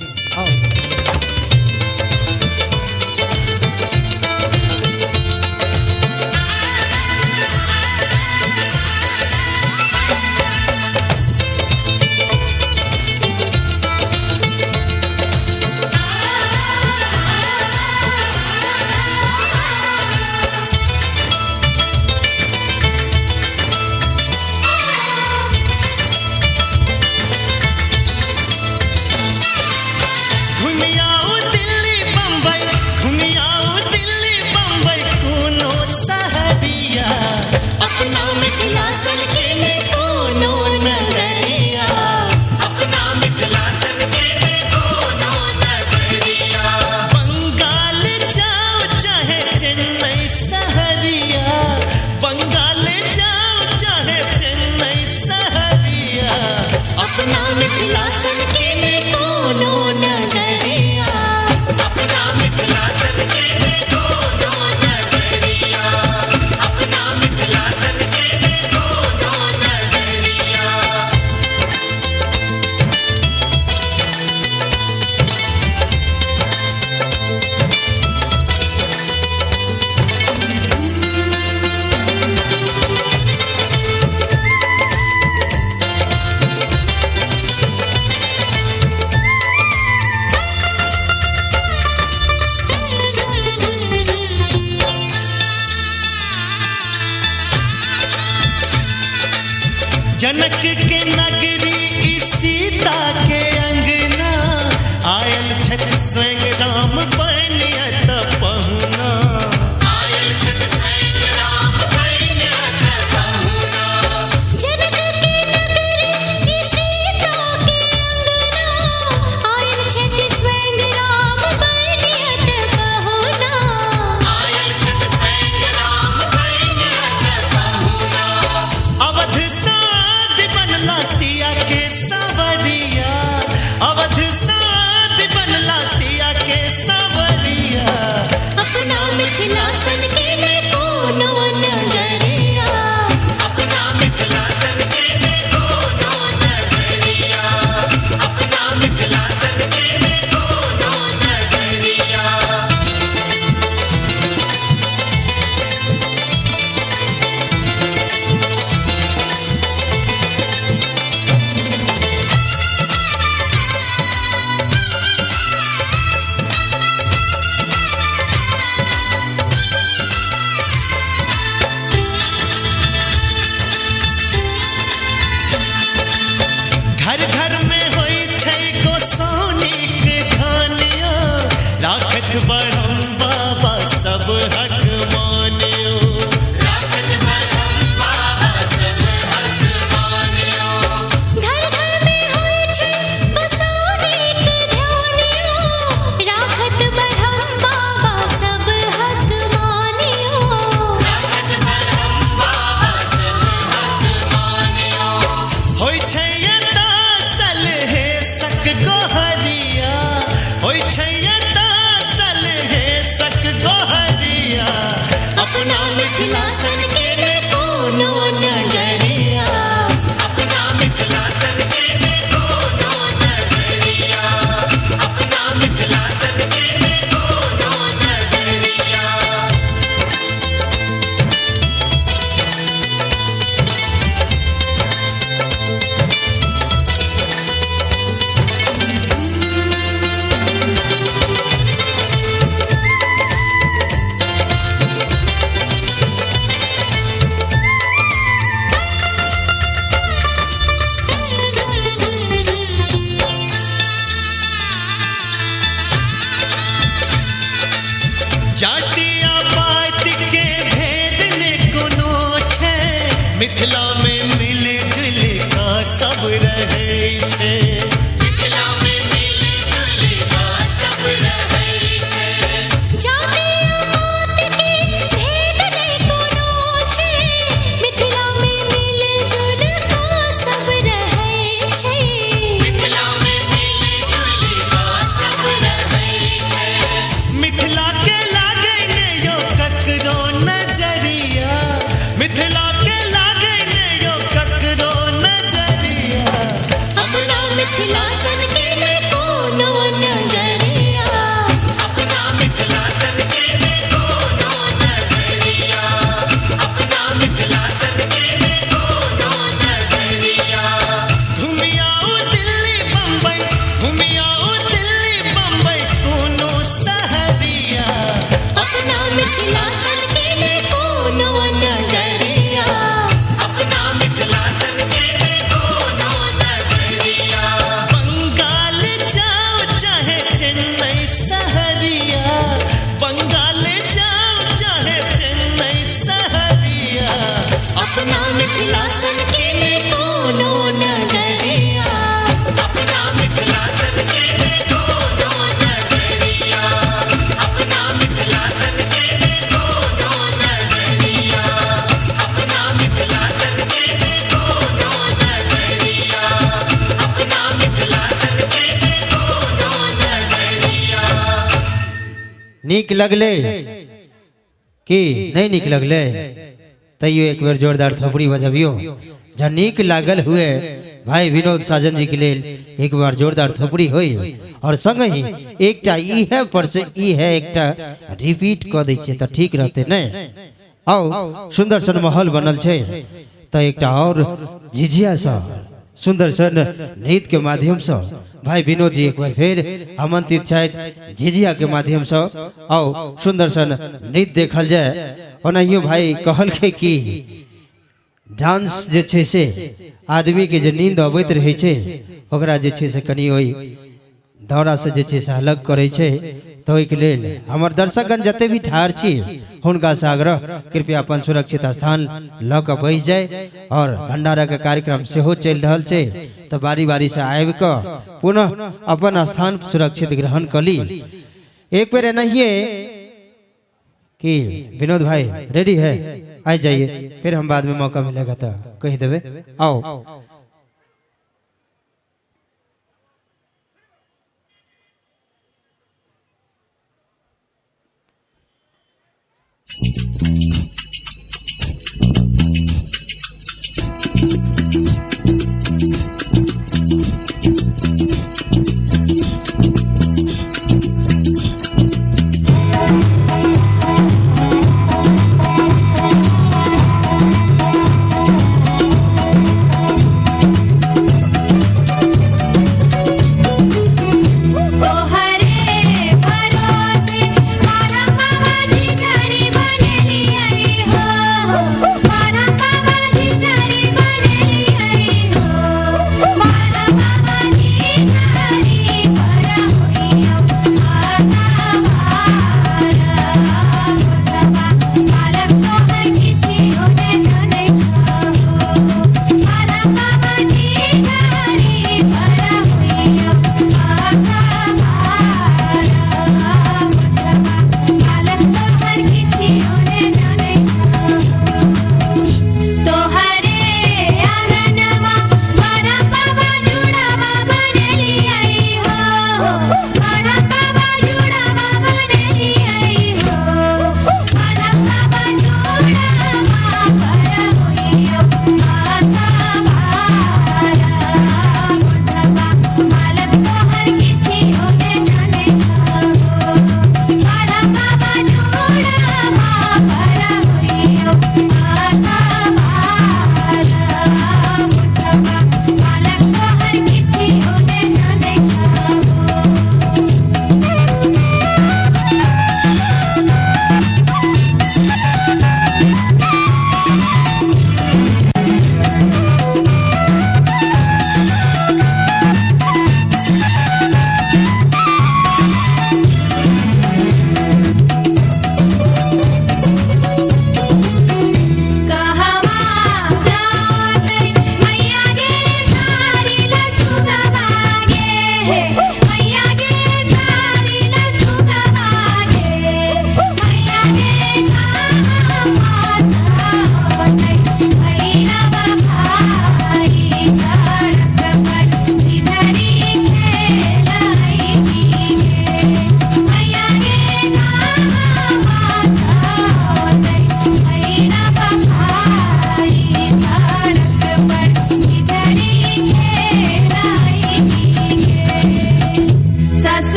जनक के नगरी सीता के अंगना आयल छथि स्वयं राम बनियत पहुना, आयल छथि स्वयं राम बनियत पहुना। जनक के नगरी सीता के अंगना आयल छथि स्वयं राम बनियत पहुना, आयल छथि स्वयं राम बनियत पहुना। अवध सिया के सावरिया, अवध साध बनला सिया के सावरिया। अपना मिथिला सन के ने कोनो नगरिया, अपना मिथिला सन के ने कोनो नगरिया, अपना मिथिला सन के ने कोनो नगरिया। घर घर में होई छै गोसाउनिक धानिया, राखत बरम बाबा सब हक मानियो, राखत बरम बाबा सब हक मानियो। घर घर में होई छै गोसाउनिक धानिया, राखत बरम बाबा सब हक मानियो, होइ छै एतऽ सलहेसक गोहरिया। अपना मिथिला सन के ने कोनो नगरिया, अपना मिथिला सन के ने कोनो नगरिया, अपना मिथिला सन के ने कोनो नगरिया। जातिया पात के भेद ने कोनो छै, मिथिला में मिल जुल का सब रहै छै। मिथिला में मिल जुल का सब रहै छै। जातिया पात के भेद ने कोनो छै, मिथिला में मिल जुल का सब रहै छै। मिथिला में मिल जुल का सब रहै छै। मिथिला के लागे ने यो ककरो नजरिया, मिथिला के लागे ने यो ककरो नजरिया। अपना मिथिला सन के ने कोनो नगरिया, अपना मिथिला सन के ने कोनो नगरिया, अपना मिथिला सन के ने कोनो नगरिया। घुमियाओ दिल्ली बम्बई, घुमियाओ दिल्ली बम्बई कोनो सहरिया। अपना मिथिला सन के ने कोनो नगरिया, अपना मिथिला सन के ने कोनो नगरिया। बंगाल जाओ चाहे चेन्नई सहरिया, बंगाल जाओ चाहे चेन्नई सहरिया। अपना मिथिला सन के ने कोनो नगरिया, अपना मिथिला सन के ने कोनो नगरिया, अपना मिथिला सन के ने कोनो नगरिया, अपना मिथिला सन के ने कोनो नगरिया, अपना मिथिला सन के ने कोनो नगरिया। नीक लगले कि नहीं नीक लगले? तैयो एक बेर जोरदार थपड़ी बजबियो। जब नीक लागल हुए भाई विनोद साजन जी के लेल एक बार जोरदार थपड़ी होई। और संग ही एकटा ई है पर से ई है एकटा रिपीट क दै छियै तऽ ठीक रहते नहीं। आओ सुंदर सन माहौल बनल छै तऽ एकटा और झिझिया सा सुंदर सन नृत्य के माध्यम से भाई विनोद जी एक बार फिर आमंत्रित छथि झिझिया के माध्यम से। आओ सुंदर सन नृत्य देखल जाय। ओनाहियो भाई कहलकै कि डांस जे छै से आदमी के जे नींद अबैत रहै छै ओकरा जे छै से कनि ओहि दौरा से जे छै से अलग करै छै। तऽ ओहिके लेल हमर दर्शकगण जते भी ठाढ़ छी हुनका से आग्रह कृपया अपन सुरक्षित स्थान लऽ कऽ बैस जाय। और भंडारा के कार्यक्रम सेहो चलि रहल छै तऽ बारी बारी से आबि कऽ पुनः अपन स्थान सुरक्षित ग्रहण कऽ ली। एक बेर एनाहिए कि विनोद भाई रेडी है? आ जाइए, फिर हम बाद में मौका मिलेगा तो कही देवे। आओ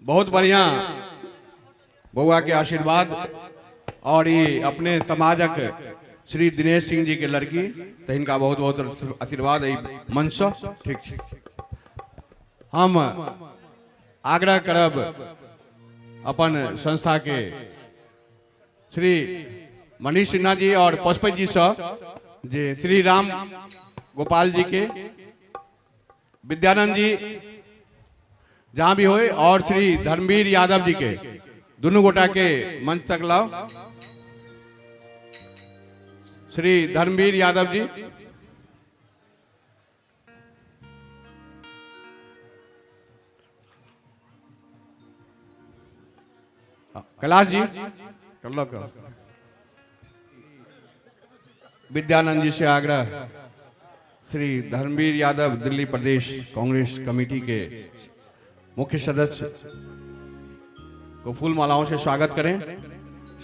बहुत बढ़िया बउआ के आशीर्वाद और ये अपने समाजक श्री दिनेश सिंह जी के लड़की, तो इनका बहुत बहुत आशीर्वाद मंच से। ठीक है, हम आग्रह करब अपन संस्था के श्री मनीष सिन्हा जी और पशुपति जी से जे श्री राम गोपाल जी के, विद्यानंद जी जहां भी होए और श्री धर्मवीर यादव जी के दोनों गोटा के मंच तक लाओ। श्री धर्मवीर यादव जी, कैलाश जी कर लो। विद्यानंद जी से आग्रह श्री धर्मवीर यादव दिल्ली प्रदेश कांग्रेस कमेटी के मुख्य सदस्य को फूल मालाओं से स्वागत करें।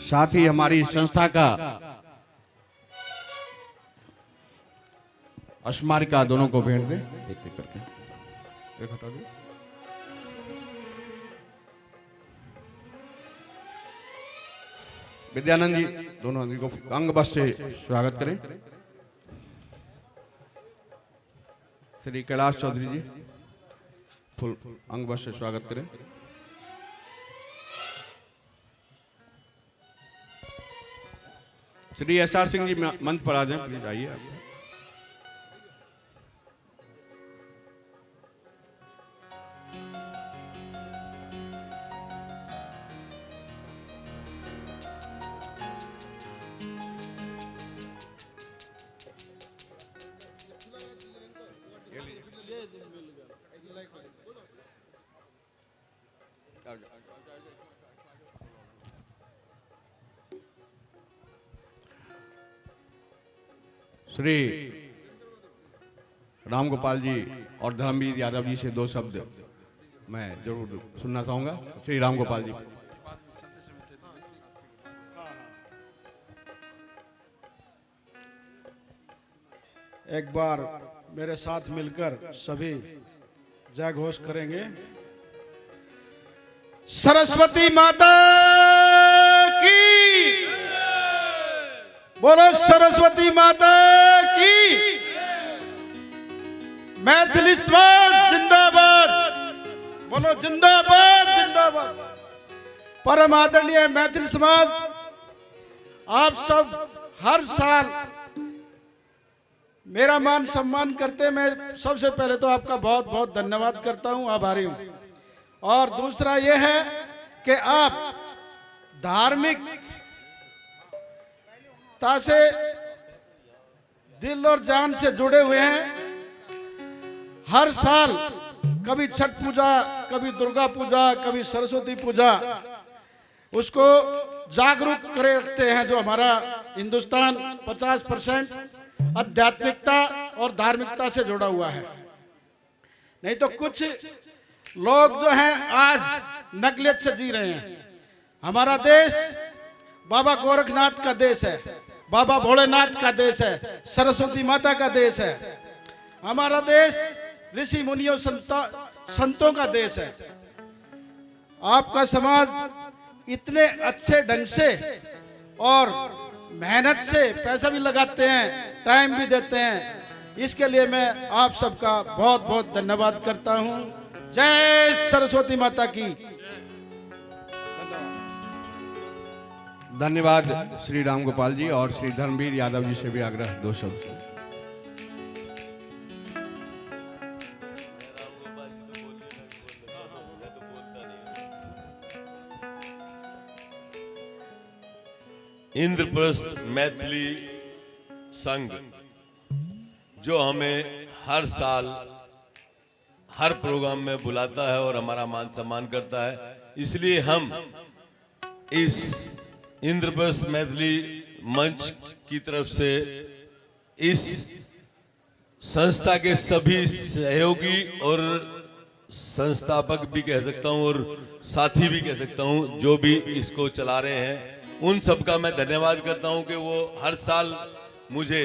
साथ ही हमारी संस्था का स्मारिका दोनों को भेंट दें, एक एक करके। एक हटा दो। विद्यानंद जी दोनों आदमी को अंग बस से स्वागत करें। श्री कैलाश चौधरी जी फुल अंग बस से स्वागत करें। श्री एस आर सिंह जी मंच पर आ जाएं प्लीज, आइए आप। श्री राम गोपाल जी और धर्मवीर यादव जी से दो शब्द मैं जरूर सुनना चाहूंगा। श्री राम गोपाल जी। एक बार मेरे साथ मिलकर सभी जय घोष करेंगे। सरस्वती माता की, बोलो सरस्वती माता की। मैथिली समाज जिंदाबाद, बोलो जिंदाबाद जिंदाबाद। परम आदरणीय मैथिली समाज, आप सब हर साल मेरा मान सम्मान करते, मैं सबसे पहले तो आपका बहुत बहुत धन्यवाद करता हूं, आभारी हूं। और दूसरा यह है कि आप धार्मिकता से दिल और जान से जुड़े हुए हैं। हर साल कभी छठ पूजा, कभी दुर्गा पूजा, कभी सरस्वती पूजा, उसको जागरूक करे रखते हैं। जो हमारा हिंदुस्तान 50% आध्यात्मिकता और धार्मिकता से जुड़ा हुआ है। नहीं तो कुछ लोग जो हैं आज नकलियत से जी रहे हैं। हमारा देश बाबा गोरखनाथ का देश है, बाबा भोलेनाथ का देश है, सरस्वती माता का देश है। हमारा देश ऋषि मुनियों संतों का देश है। आपका समाज इतने अच्छे ढंग से और मेहनत से पैसा भी लगाते हैं, टाइम भी देते हैं, इसके लिए मैं आप सबका बहुत बहुत धन्यवाद करता हूं। जय सरस्वती माता की। धन्यवाद श्री राम गोपाल जी और श्री धर्मवीर यादव जी से भी आग्रह दो शब्द। इंद्रप्रस्थ मैथिली संघ जो हमें हर साल हर प्रोग्राम में बुलाता है और हमारा मान सम्मान करता है, इसलिए हम इस इंद्रप्रस्थ मैथिली मंच की तरफ से इस संस्था के सभी सहयोगी और संस्थापक भी कह सकता हूं और साथी भी कह सकता हूं, जो भी इसको चला रहे हैं, उन सबका मैं धन्यवाद करता हूं कि वो हर साल मुझे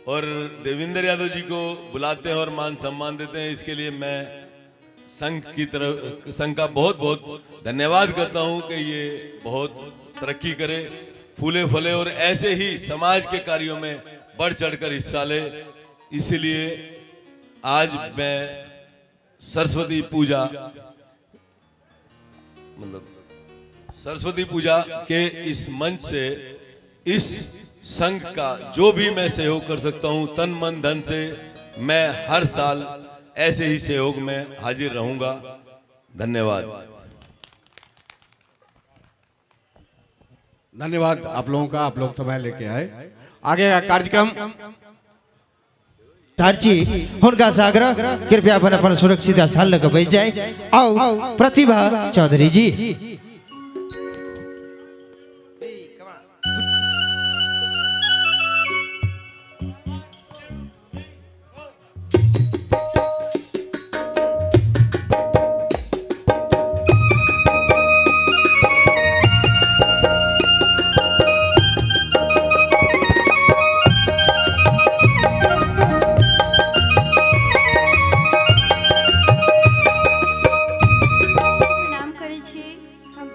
और देवेंद्र यादव जी को बुलाते हैं और मान सम्मान देते हैं। इसके लिए मैं संघ की तरफ, संघ का बहुत बहुत धन्यवाद करता हूं कि ये बहुत तरक्की करे, फूले फले और ऐसे ही समाज के कार्यों में बढ़ चढ़कर हिस्सा ले। इसलिए आज मैं सरस्वती पूजा, मतलब सरस्वती पूजा के इस मंच से इस संघ का जो भी मैं सहयोग कर सकता हूं तन मन धन से, मैं हर साल ऐसे ही सहयोग में हाजिर रहूंगा। धन्यवाद। धन्यवाद आप लोगों का, आप लोग समय लेके आए। आगे का कार्यक्रम टार्ची हुनका से आग्रह कृपया अपन अपन सुरक्षित स्थान लग बैठ जाए। आओ प्रतिभा चौधरी जी। प्रणाम करै छी। हम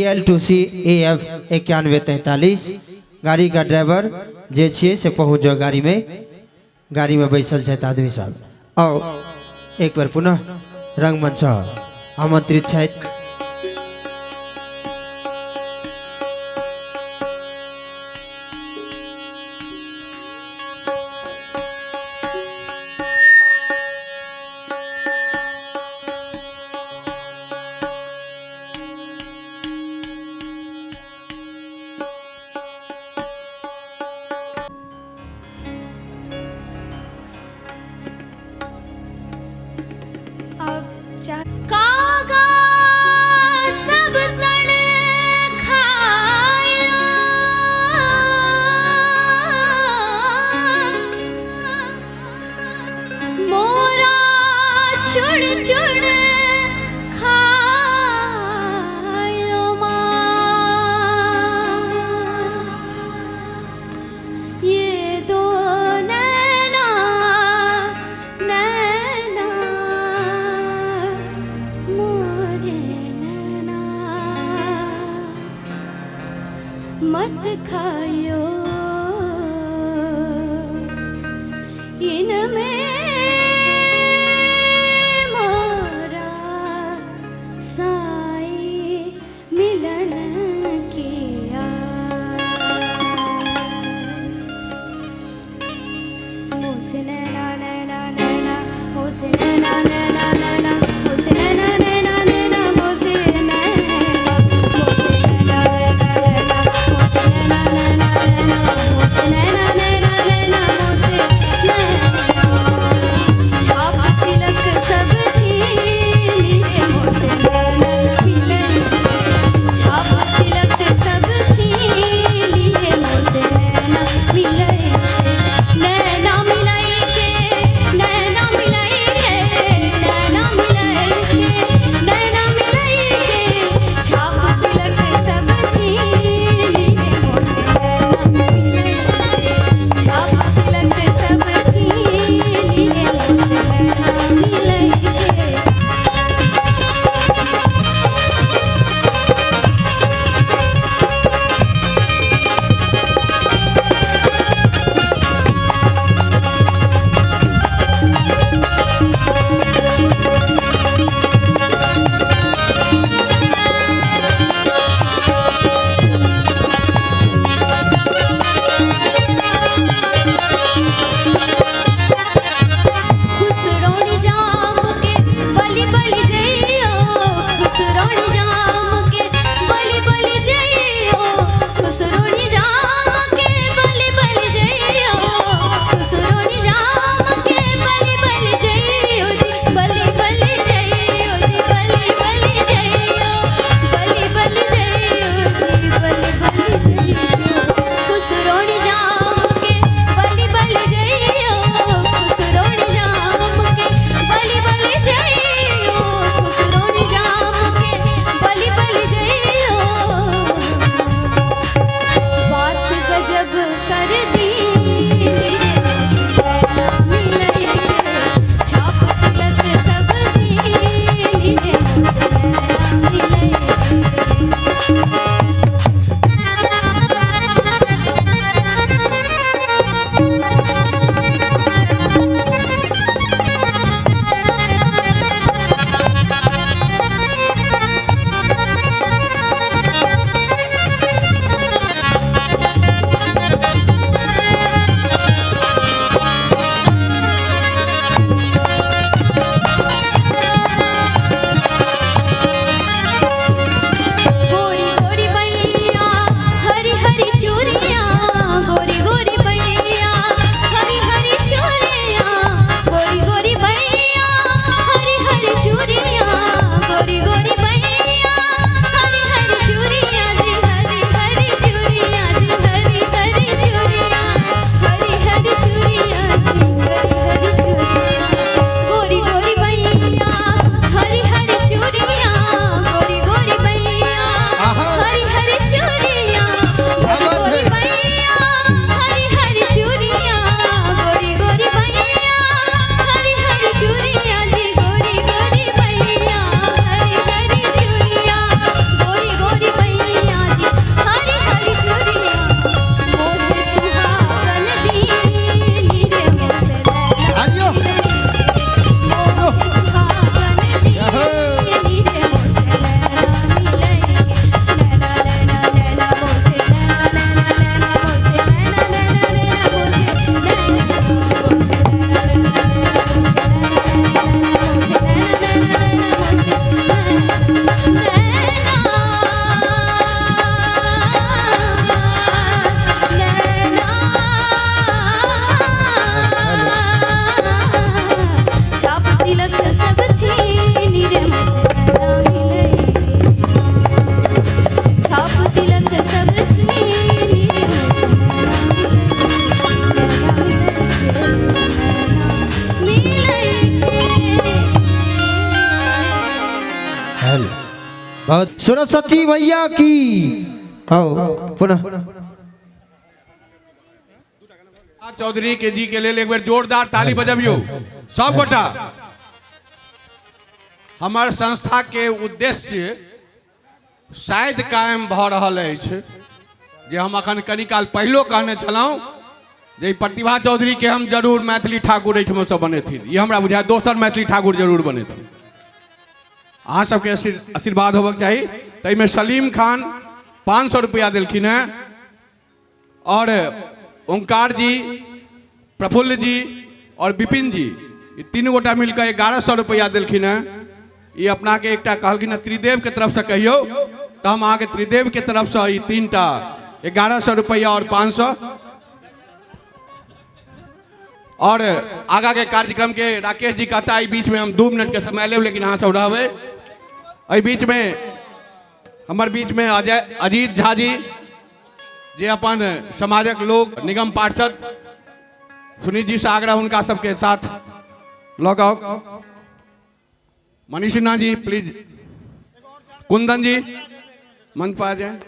DL 2C AF 9143। गाड़ी का ड्राइवर जे छियै से पहुँच जाओ गाड़ी में, गाड़ी में बैसल छथि आदमी सब। आओ एक बार पुनः रंगमंच आमंत्रित छथि। अब चाह कागा बहुत सरस्वती मैया की। आओ पुनः चौधरी के जी के लेल एक बेर जोरदार ताली बजबियौ सब गोटा। हमर संस्था के उद्देश्य शायद कायम भऽ रहल अछि जे हम अखन कनी काल पहिलो कहने छलहुँ जे प्रतिभा चौधरी के हम जरूर मैथिली ठाकुर एहिठामसँ बनेथिन, ई हमरा बुझाय दोसर मैथिली ठाकुर जरूर बनेथिन। अहाँ सबके आशीर्वाद होबक चाही। ताहिमे सलीम खान 500 रुपया देलखिन हेँ और ओंकार जी, प्रफुल्ल जी और विपिन जी, ई तीन गोटा मिलकर 1100 रुपया देलखिन हेँ। ई अपना के एकटा कहलखिन हेँ त्रिदेव के तरफ से कहियौ, तऽ हम अहाँके त्रिदेव के तरफ से ई तीनटा 1100 रुपया और 500। और आगा के कार्यक्रम के राकेश जी कहता है बीच में हम 2 मिनट के समय लेब, लेकिन अहाँ सब रहबै। एहि बीच में हमर बीच में अजय अजीत झा जी जे अपन समाजक लोग निगम पार्षद सुनीत जी से आग्रह हुनका सबके साथ लऽ कऽ आउ। मनीष सिन्हा जी प्लीज, कुंदन जी मंच पर आ जाए,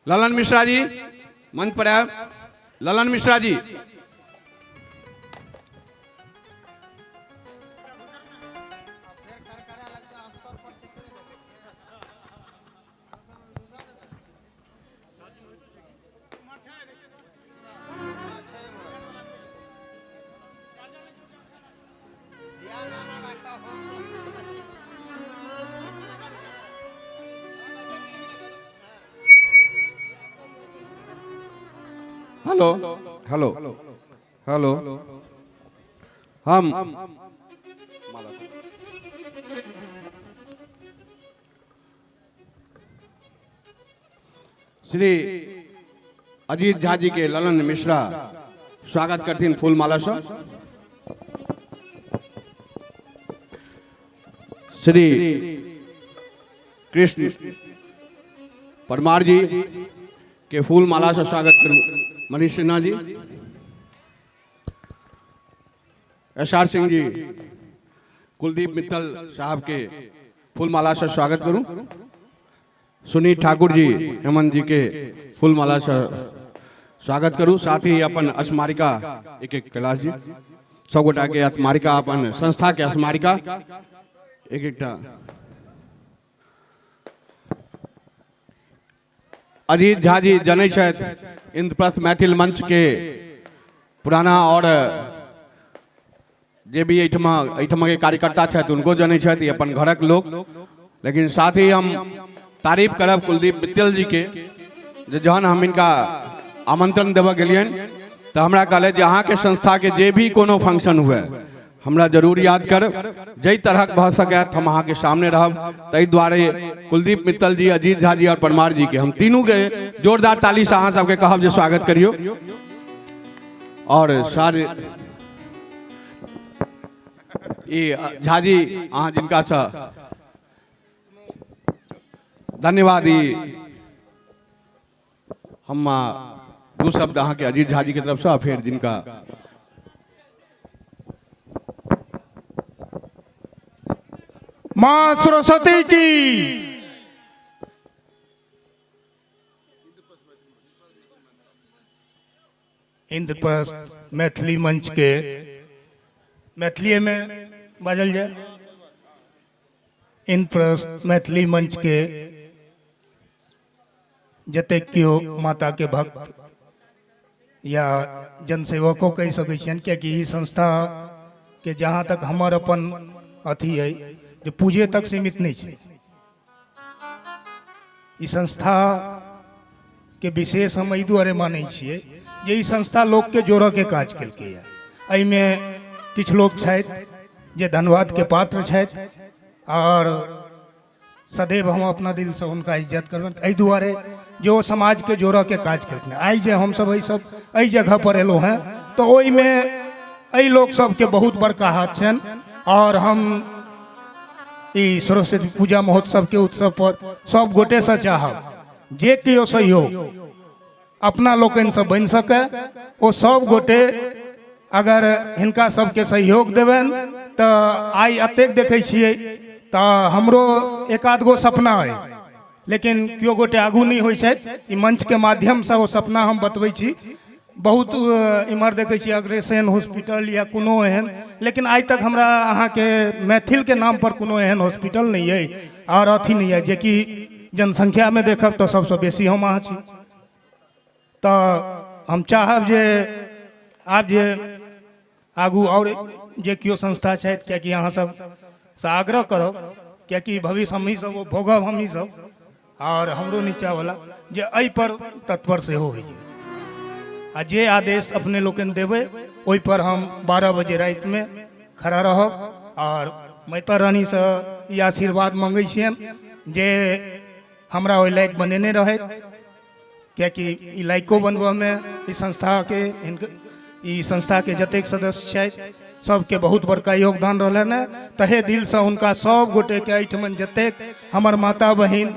ललन मिश्रा जी मंच पर आए, Lalan Mishra ji. Hello hello hello, हम श्री अजीत झा जी के ललन मिश्रा स्वागत करथिन फूलमाला से। श्री कृष्ण परमार जी के फूलमाला से स्वागत करू मनीष सिन्हा जी, एस आर सिंह जी, कुलदीप मित्तल साहब के फूलमाला से स्वागत करूं, सुनील ठाकुर जी, हेमंत जी के फूलमाला से स्वागत करूं। साथ ही अपन स्मारिका एक एक कैलाश जी सब गोटा के स्मारिका, अपन संस्था के स्मारिका एक एकटा। अजीत झा जी जनै छथि इंद्रप्रस्थ मैथिल मंच के पुराना और जे भी एहिठमा एहिठमा के कार्यकर्ता छथि उनको जनै छथि, अपन घरक लोक। लेकिन साथ ही हम तारीफ करब कुलदीप मित्तल जी के जे जहन हम इनका आमंत्रण देबऽ गेलियनि तऽ हमरा कहलथि जे अहाँके संस्था के जे भी कोनो फंक्शन हुए हमरा जरूर याद करब, जाहि तरहक भऽ सकै हम अहाँके सामने रहब। ताहि दुआरे कुलदीप मित्तल जी, अजीत झा जी और परमार जी के हम तीनू के जोरदार ताली से अहाँ सबके कहब जे स्वागत करियौ। और सारे ई झा जी अहाँ जिनका से धन्यवाद। ई हम दू शब्द अहाँके अजीत झा जी के तरफ से फिर जिनका मां सरस्वती की। इंद्रप्रस्थ मैथिली मंच के मैथिली में बाजल जाए। इंद्रप्रस्थ मैथिली मंच के जतेक केओ माता के भक्त या जनसेवको कहि सकै छियनि, कियाकि ई संस्था के जहाँ तक हमर अपन अथी है जे पूजे तक सीमित नहीं छै। ई संस्था के विशेष हम एहि दुआरे मानै छियै जे ई संस्था लोक के जोड़ऽ के काज केलकैए। एहिमे किछु लोक छथि जे धन्यवाद के पात्र छथि और सदैव हम अपना दिल से हुनका इज्जत करबनि एहि दुआरे जे ओ समाज के जोड़ऽ के काज केलखिन। आइ जे हमसब एहि जगह पर एलहुँ हेँ तऽ ओहिमे एहि लोक सबके बहुत बड़का हाथ छनि और हम ई सरस्वती पूजा महोत्सव के उत्सव पर सब गोटेसँ चाहब जे केओ सहयोग अपना लोकनिसँ बनि सकै ओ सब गोटे अगर हिनका सबके सहयोग देबनि तऽ आइ एतेक देखै छियै तऽ हमरो एक आध गो सपना अइ, लेकिन केओ गोटे आगू नहि होइ छथि। ई मंचके माध्यमसँ ओ सपना हम बतबै छी। बहुत इम्हर देखै छी अग्रसेन हॉस्पिटल या कोनो एहन, लेकिन आइ तक हमरा अहाँके मैथिलके नाम पर कोनो एहन हॉस्पिटल नहि अइ आओर अथी नहि अइ, जेकि जनसंख्यामे देखब तऽ सबसँ बेसी हम अहाँ छी। तऽ हम चाहब जे आब जे आगू आओर जे केओ संस्था छथि, कियाकि अहाँ सबसँ आग्रह करब, कियाकि भविष्य हमही सब भोगब, हमही सब आओर हमरो नीचाँवला, जे एहिपर तत्पर सेहो होइ छै। आ जे आदेश अपने लोकनि देबै ओहिपर हम 12 बजे रातिमे खड़ा रहब आओर माता रानीसँ ई आशीर्वाद मङ्गै छियनि जे हमरा ओहि लायक बनेने रहथि, कियाकि ई लायको बनबऽमे ई संस्थाके ई संस्थाके जतेक सदस्य छथि सबके बहुत बड़का योगदान रहलनि हेँ। तहे दिलसँ हुनका सब गोटेके एहिठमन जतेक हमर माता बहिन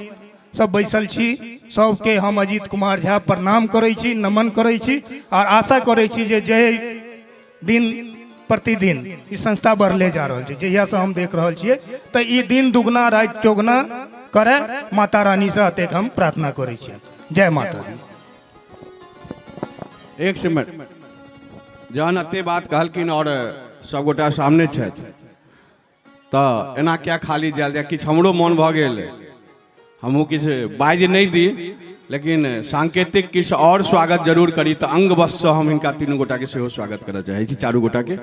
सब बैसल छी सबके हम अजीत कुमार झा प्रणाम करै छी, नमन करै छी आओर आशा करै छी जे जे दिन प्रतिदिन ई संस्था बढ़ले जा रहल छै, जहियासँ हम देख रहल छियै तऽ ई दिन दुगुना राति चौगुना करय, माता रानीसँ एतेक हम प्रार्थना करै छियै। जय माता दी। एक मिनट, जहन एते बात कहलखिन और सबगोटा सामने छथि तऽ एना क्या खाली जायल जाय, किछु हमरो मन भऽ गेल, हमहूँ किछु बाजि नहि दी, लेकिन सांकेतिक किछु और स्वागत जरूर करी। तऽ अंगवशसँ हम हिनका तीनू गोटाके सेहो स्वागत करऽ चाहै छी, चारू गोटाके।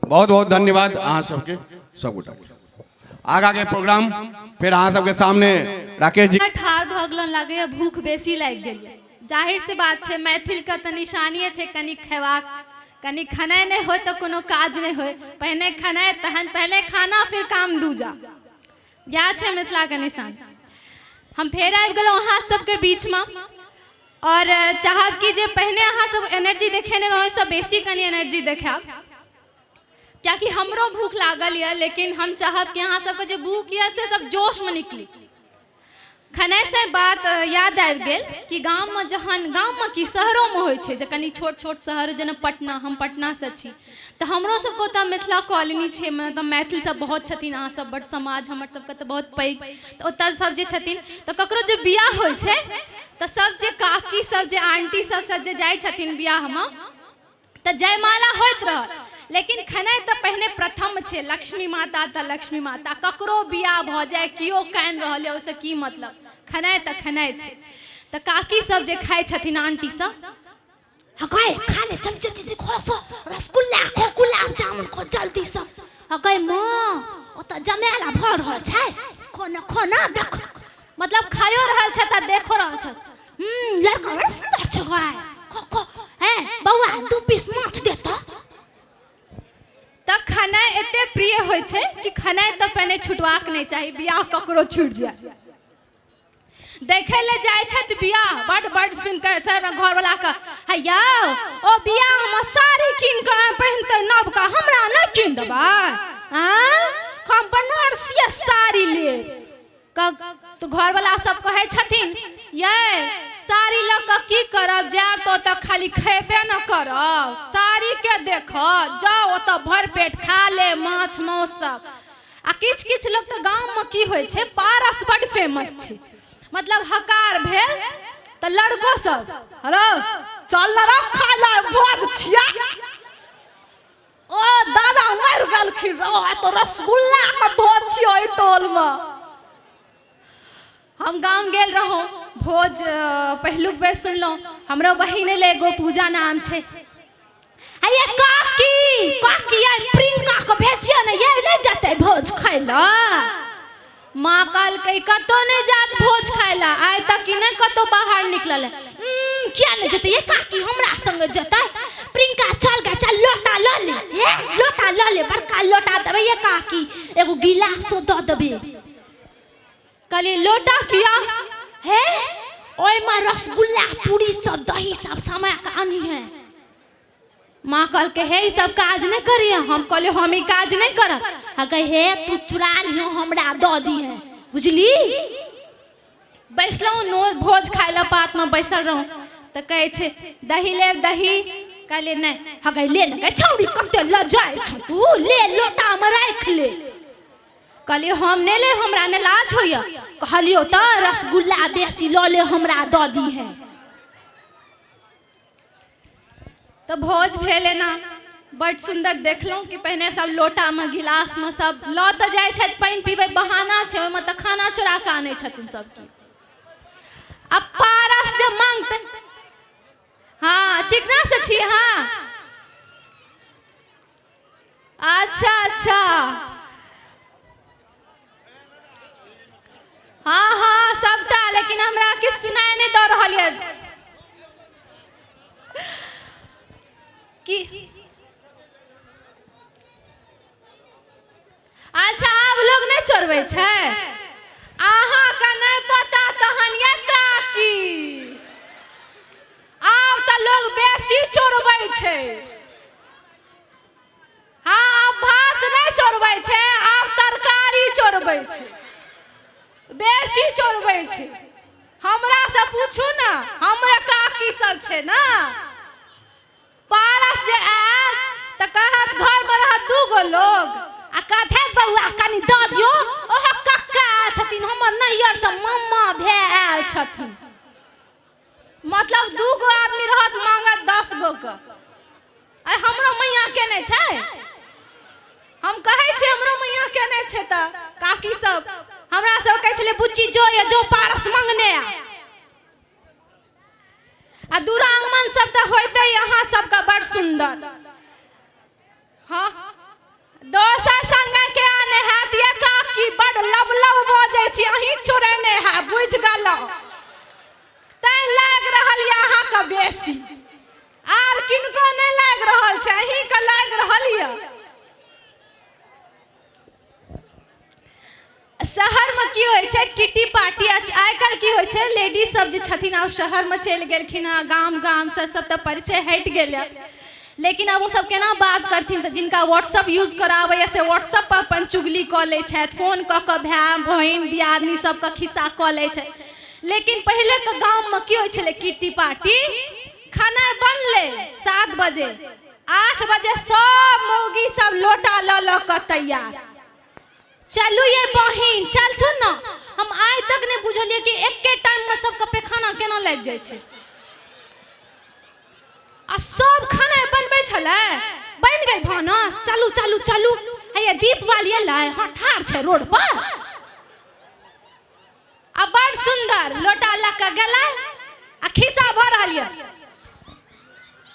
बहुत बहुत धन्यवाद अहाँ सबके, सब गोटा के। आगा के प्रोग्राम फिर अहाँ सबके सामने राकेश जी। ठार भऽ गेलहुँ, लागैए भूख बेसी लागि गेल। जाहिर से बात छै, मैथिल के तऽ निशानिये छै कनि खेबाक, कनि खेनाइ नहि होय तऽ कोनो काज नहि होय, पहिने खेनाइ तहन पहिले खाना फिर काम दूजा, इएह छै मिथिला के निशान। हम फेर आबि गेलहुँ अहाँ सबके बीचमे और चाहब कि जे पहिने अहाँ सब एनर्जी देखेने रहौ ओहिसँ बेसी कनि एनर्जी देखायब, कियाकि हमरो भूख लागल यऽ, लेकिन हम चाहब कि अहाँ सबके जे भूख यऽ से सब जोशमे निकली। खेनाइसँ बात याद आबि गेल कि गाममे जहन, गाममे की शहरोमे होइ छै जे कनि छोट छोट शहर जेना पटना, हम पटनासँ छी तऽ हमरो सबके ओतऽ मिथिला कॉलोनी छै, मतलब मैथिल सब बहुत छथिन, अहाँ सब बड समाज हमर सबके तऽ बहुत पैघ, तऽ ओतऽ सब जे छथिन तऽ ककरो जे बियाह होइ छै तऽ सब जे काकी सब जे आंटी सब सब जे जाइ छथिन बियाहमे तऽ जयमाला होइत रहल, लेकिन खेनाइ तऽ पहिने प्रथम छै। लक्ष्मी माता तऽ लक्ष्मी माता, ककरो बियाह भऽ जाय केओ कानि रहल यऽ ओहिसँ की मतलब, खेनाइ तऽ खेनाइ छै। तऽ काकी सब जे खाइ छथिन आंटी सब, हँ खा ले जल्दी जल्दी खो सो रसगुल्ला खो गुलाब जामुन खो जल्दी से, हँ माँ ओतऽ जमेला भऽ रहल छै, खो ना खो ना, देख मतलब खाइयो रहल छथि आ देखो रहल छथि। लड़का बड़ सुंदर छै गाय, खो खो, हैं बौआ 2 पीस माछ दे तऽ। तऽ खेनाइ एते प्रिय होइ छै कि खेनाइ तऽ पहिने छुटबाक नहि चाही, बियाह ककरो छुटि जाय। देखै लए जाइ छथि बियाह बड बड सुनि कऽ सर घरवला के, हैया ओ बियाहमे साड़ी कीन कऽ पहिनतै नवका, हमरा नहि कीन देबै, आँय हम बनारसिया साड़ी लेब। तऽ घरवला सब कहै छथिन, यै साड़ी लऽ कऽ की करब, जायब तऽ ओतऽ खाली खेबे न करब, साड़ी के देखब, जाउ ओतऽ भरि पेट खा ले माछ मांस सब। आ किछु किछु लोक तऽ गाममे की होइ छै, पारस बड फेमस छै, मतलब हकार भेल तऽ लड़को सब हेलो चल न रे खाय ला भोज छिया, ओ दादा मरि गेलखिन रो, आइ तऽ रसगुल्ला के भोज छियै ओहि टोलमे। हम गाम गेल रहौं, भोज पहिलुक बेर सुनलहुँ। हमरो बहिन एलै, एगो पूजा नाम छै, अये काकी काकी ये प्रियंका के भेजियो ने, ये नहीं जतै भोज खाइ ला। माँ कहलकै कतौ नहि जात भोज खाइ ला, आइ तक ई नहि कतौ बाहर निकलल है। किया नहि जतै ये काकी, हमरा संगे जतै। प्रियंका चल गे, चल लोटा ल ले, हे लोटा ल ले, बड़का लोटा देबै ये काकी, एगो गिलासो दऽ देबै। कहलियै लोटा किया हे, ओहिमे रसगुल्ला पूरी सब दही सब समा के आनी है। माँ कहलकै हे ई सब काज नहि करिहे। हम कहलियै हम ई काज नहि करब। आ कहे हे तू चुरा लिहो हमरा दऽ दिहे, बुझली। बैसलहुँ नो भोज खाइ लए, पातमे बैसल रहूँ तऽ कहै छै दही लेब दही, कहलियै नहि। हँ गै ले ने गै छौड़ी, कते लजाइ छौ तू, ले लोटामे राखि ले। कहलियै हम नहि लेब, हमरा नहि लाज होइए। कहलियौ तऽ रसगुल्ला बेसी लऽ ले, हमरा दऽ दिहे। तऽ भोज भेल एना बड सुन्दर। देखलहुँ कि पहिने सब लोटामे गिलासमे सब लऽ तऽ जाइ छथि पानि पीबै, बहाना छै ओहिमे तऽ खाना चोरा कऽ आनै छथिन सब की। आ पारस जे मांगतै, हाँ चिकना से छी, हाँ अच्छा अच्छा, हाँ हाँ सबटा, लेकिन हमरा किछु सुनाइ नहि दऽ रहल यऽ कि। अच्छा आब लोग नहि चोरबै छै, अहाँके नहि पता तहन ये काकी, आब तऽ लोग बेसी चोरबै छै। हाँ आब भात नहि चोरबै छै, आब तरकारी चोरबै छै, बेसी चोरबै छै। हमरा से पूछू ने, हमरे काकी सब छै ने। पारस जे आयल तऽ कहत घरमे रहत 2 गो लोग, आ कहत हे बौआ कनि दऽ दियौ, ओहो कक्का आयल छथिन, हमर नैहरसँ मामा भाय आयल छथिन। मतलब 2 गो आदमी रहत मांगत 10 गो के। अरे हमरो मैया केने छै, हम कहै छियै हमरो मैया केने छै। तऽ काकी सब हमरा सब कहै छलै बुच्ची जो ये जो पारस मंगने आ। आ दुरांगमन सब तऽ होइते अहाँ सबके बड़ सुन्दर। हाँ दोसर संगे के आने हैत ये काकी, बड़ लब लब बजै छी, अहीं चोरेने है, बुझि गेलहुँ। तैं लागि रहल यऽ अहाँके बेसी, आर किनको नहि लागि रहल छै, अहीँके लागि रहल यऽ। शहरमे की होइ छै किटी पार्टी, आइ काल्हि की होइ छै लेडीज सब जे छथिन आब शहरमे चलि गेलखिन हँ, गाम गामसँ सब तऽ परिचय हटि गेल यऽ, लेकिन आब ओ सब केना बात करथिन। तऽ जिनका व्हाट्सअप यूज करऽ आबैए से व्हाट्सअप पर अपन चुगली कऽ लै छथि, फोन कऽ कऽ भाय बहिन दियादनी सबके खिस्सा कऽ लै छथि। लेकिन पहिलेके गाममे की होइ छलै किटी पार्टी, खाना बनलै 7 बजे 8 बजे सब मौगी सब लोटा लऽ लऽ कऽ तैयार। चलू ये बहिन चलथुन न, हम आइ तक नहि बुझलियै कि एके टाइममे सबके पैखाना केना लागि जाइ छै। आ सब खाना बनबै छलै, बनि गेल भानस, चलू चलू चलू, हैया दीप वाली एलै, हाँ ठाढ़ छै रोड पर। आ बड़ सुन्दर लोटा लऽ कऽ गेलै आ खिस्सा भऽ रहल यऽ।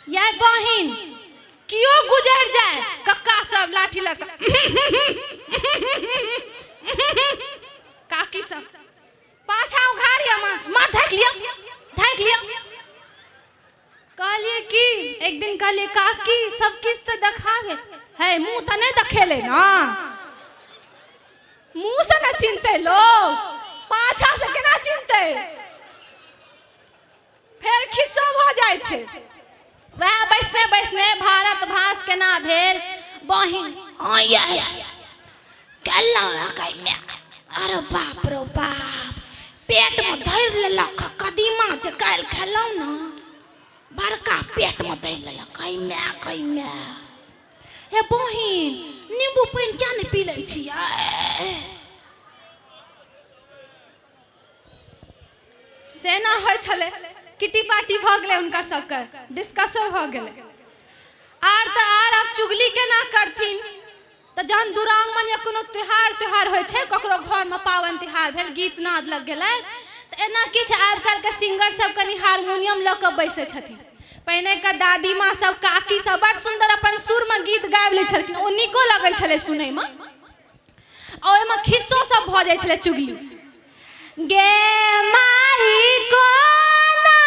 ये बहिन कियो गुजरि जाय, कक्का सब लाठी लऽ कऽ, काकी सब पाछा उघारिया, माँ माँ ढाकि लिअ ढाकि लिअ। कहलियै कि एक दिन कहलियै काकी सब किछु तऽ देखा गेल है, मुँह तऽ नहि देखेलै ने, मुँह से ने चिन्हतै लोग, पाछा से केना चिन्हतै। फेर खिस्सो भऽ जाइ छै। वएह बैसने बैसने भारत भास केना भेल बहिन, हाँ ये अरे बाप रो बाप, पेटमे धरि लेलक कदीमा जे काल्हि खेलहुँ ने, बड़का पेटमे धरि लेलक। अइ माय गै माय, हे बहिन नींबू पानि किया नहि पी लै छियै। से ना होइ छलै, किटी पार्टी भऽ गेलै हुनकर सबके, डिस्कसो भऽ गेलै। आर तऽ आर आब चुगली केना करथिन, तऽ जहन दुरागमन या कोनो त्योहार त्योहार होइ छै, ककरो घरमे पाबनि तिहार भेल, गीत नाद लग गेलै, तऽ एना किछु आइ काल्हिके सिंगर सब कनि हारमोनियम लऽ कऽ बैसै छथिन। पहिने के दादी माँ सब काकी सब बड़ सुंदर अपन सुर में गीत गाबि लै छलखिन, ओ नीको लगै छलै सुनैमे। आ ओहिमे खिस्सो सब भऽ जाइ छलै चुगली। गे माई कोना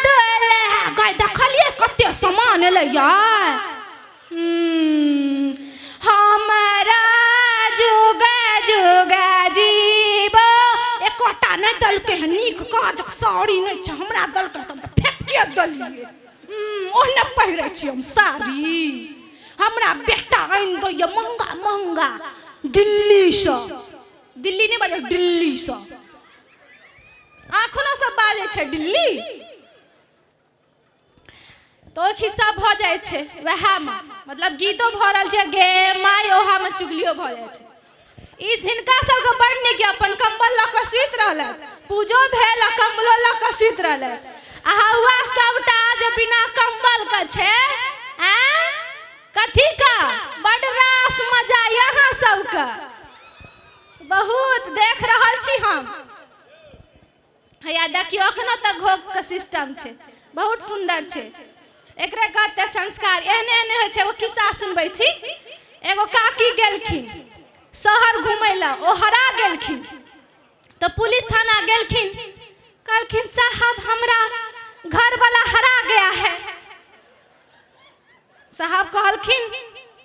दोले गै, देखलियै कते सामान एलै यार। हमरा जुग जुग जीबो एकोटा नहि देलकै हन, नीक काजक साड़ी नहि छै, हमरा देलकै तऽ हम तऽ फेकिए देलियै। ओहने पहिरै छी हम साड़ी। हमरा बेटा आनि दैए महंगा महंगा दिल्लीसँ, दिल्ली नहि बाजै दिल्लीसँ, एखनो सब बाजै छै दिल्ली। तऽ ओ खिस्सा भऽ जाइ छै वएहमे, मतलब गीतो भऽ रहल छै गे माय, ओहामे चुगलियो भऽ जाइ छै। ई हिनका सबके बड़ नीक, अपन कम्बल लऽ कऽ सुति रहलथि, पूजो भेल आ कम्बलो लऽ कऽ सुति रहलथि। आ हौआ सबटा जे बिना कम्बल के छै, आँय कथी का बड रास मजा यहाँ सबके बहुत देख रहल छी हम। हैया देखियौ अखनो तक घोघ के सिस्टम छै, बहुत सुंदर छै। एकरे कहते संस्कार। एहने एहने होइ छै। एगो खिस्सा सुनबै छी। एगो काकी गेलखिन शहर घुमै लए, ओ हरा गेलखिन तऽ पुलिस थाना गेलखिन, कहलखिन साहब हमरा घर वाला हरा गया है। साहब कहलखिन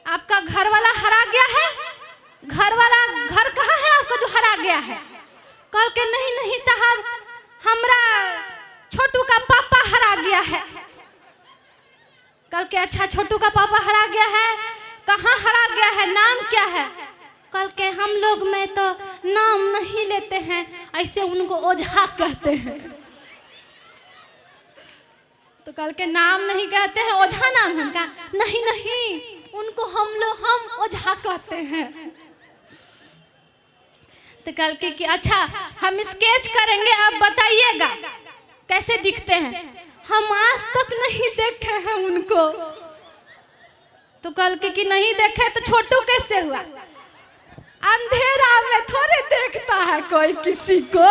आपका घर वाला हरा गया है? घर वाला घर कहाँ है आपका जो हरा गया है? कहलके नहीं नहीं साहब, हमरा छोटू का पापा हरा गया है। कहलके अच्छा छोटू का पापा हरा गया है, कहाँ हरा गया है, नाम क्या है? कहलके हम लोग में तो नाम नहीं लेते हैं, ऐसे उनको ओझा कहते हैं। तो कहलके नाम नहीं कहते हैं, ओझा नाम है उनका? नहीं नहीं, उनको हम लोग हम ओझा कहते हैं। तो कहलके कि अच्छा हम स्केच करेंगे, आप बताइएगा कैसे दिखते हैं। हम आज तक नहीं देखे हैं उनको। तो कहलके कि नहीं देखे तो छोटू कैसे हुआ? अंधेरा में थोड़े देखता है कोई किसी को।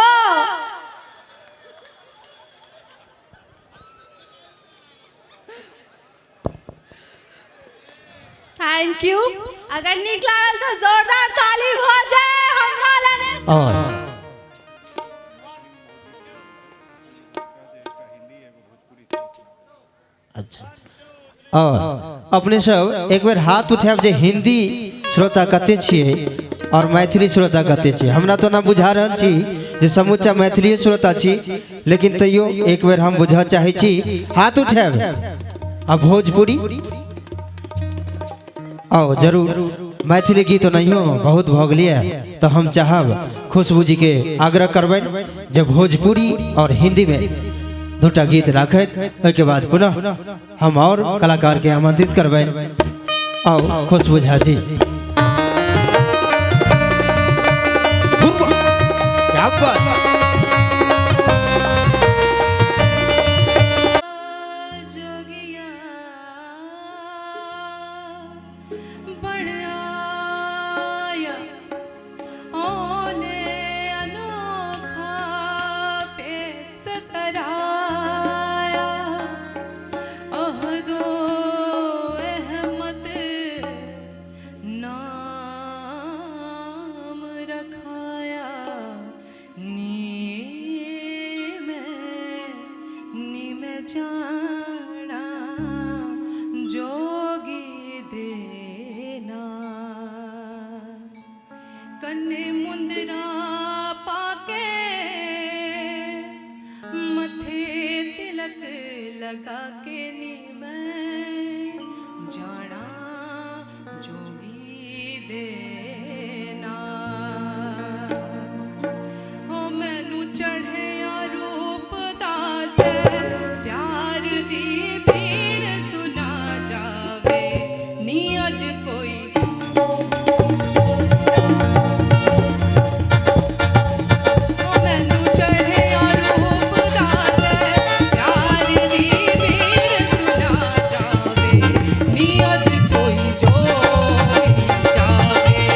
Thank you. अगर नीक लागल तो जोरदार ताली हो जाए हमरा लने। और अच्छा, और अपने सब एक बेर हाथ उठायब जे हिंदी श्रोता कते छियै और मैथिली श्रोता कते छियै। हमरा तो ना बुझा रहल छी जे समूचा मैथिली श्रोता छी, लेकिन तैयो एक बेर हम बुझऽ चाहै छी, हाथ उठायब। आ भोजपुरी आओ जरूर, मैथिली गीत नहियो बहुत भऽ गेलियै, तो हम चाहब खुशबू जी के आग्रह करबनि जे भोजपुरी और हिंदी में दूटा गीत राखैत, ओहिके बाद पुनः हम और कलाकार के आमंत्रित करबनि। आओ खुशबू झा जी। क्या बात। कोई जोगी जावे।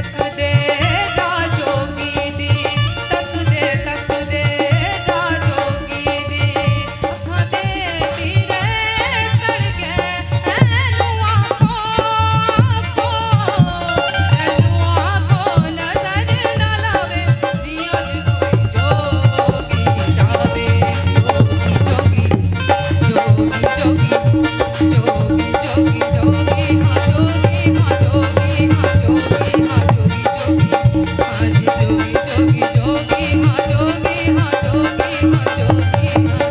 ਤੱਕਦੇ ਰਾਹ ਜੋਗੀ ਦੀ, ਤੱਕਦੇ ਤੱਕਦੇ ਰਾਹ ਜੋਗੀ ਦੀ। ਅੱਖਾਂ ਦੇ ਤੀਰੇ ਸੜ ਗਏ, ਐਨੂੰ ਆਖੋ ਆਖੋ, ਐਨੂੰ ਆਖੋ ਨਜ਼ਰ ਨਾ ਲਾਵੇ, ਨੀ ਅੱਜ ਕੋਈ ਜੋਗੀ ਜਾਵੇ। ਜੋਗੀ ਜੋਗੀ ਜੋਗੀ ਜੋਗੀ ਜੋਗੀ ਜੋਗੀ ਹਾਂ ਜੋਗੀ ਹਾਂ ਜੋਗੀ ਹਾਂ ਜੋਗੀ ਹਾਂ ਜੋਗੀ ਜੋਗੀ ਹਾਂ ਜੀ ਜੋਗੀ ਜੋਗੀ ਜੋਗੀ ਹਾਂ ਜੋਗੀ ਹਾਂ ਜੋਗੀ ਹਾਂ ਜੋਗੀ ਹਾਂ।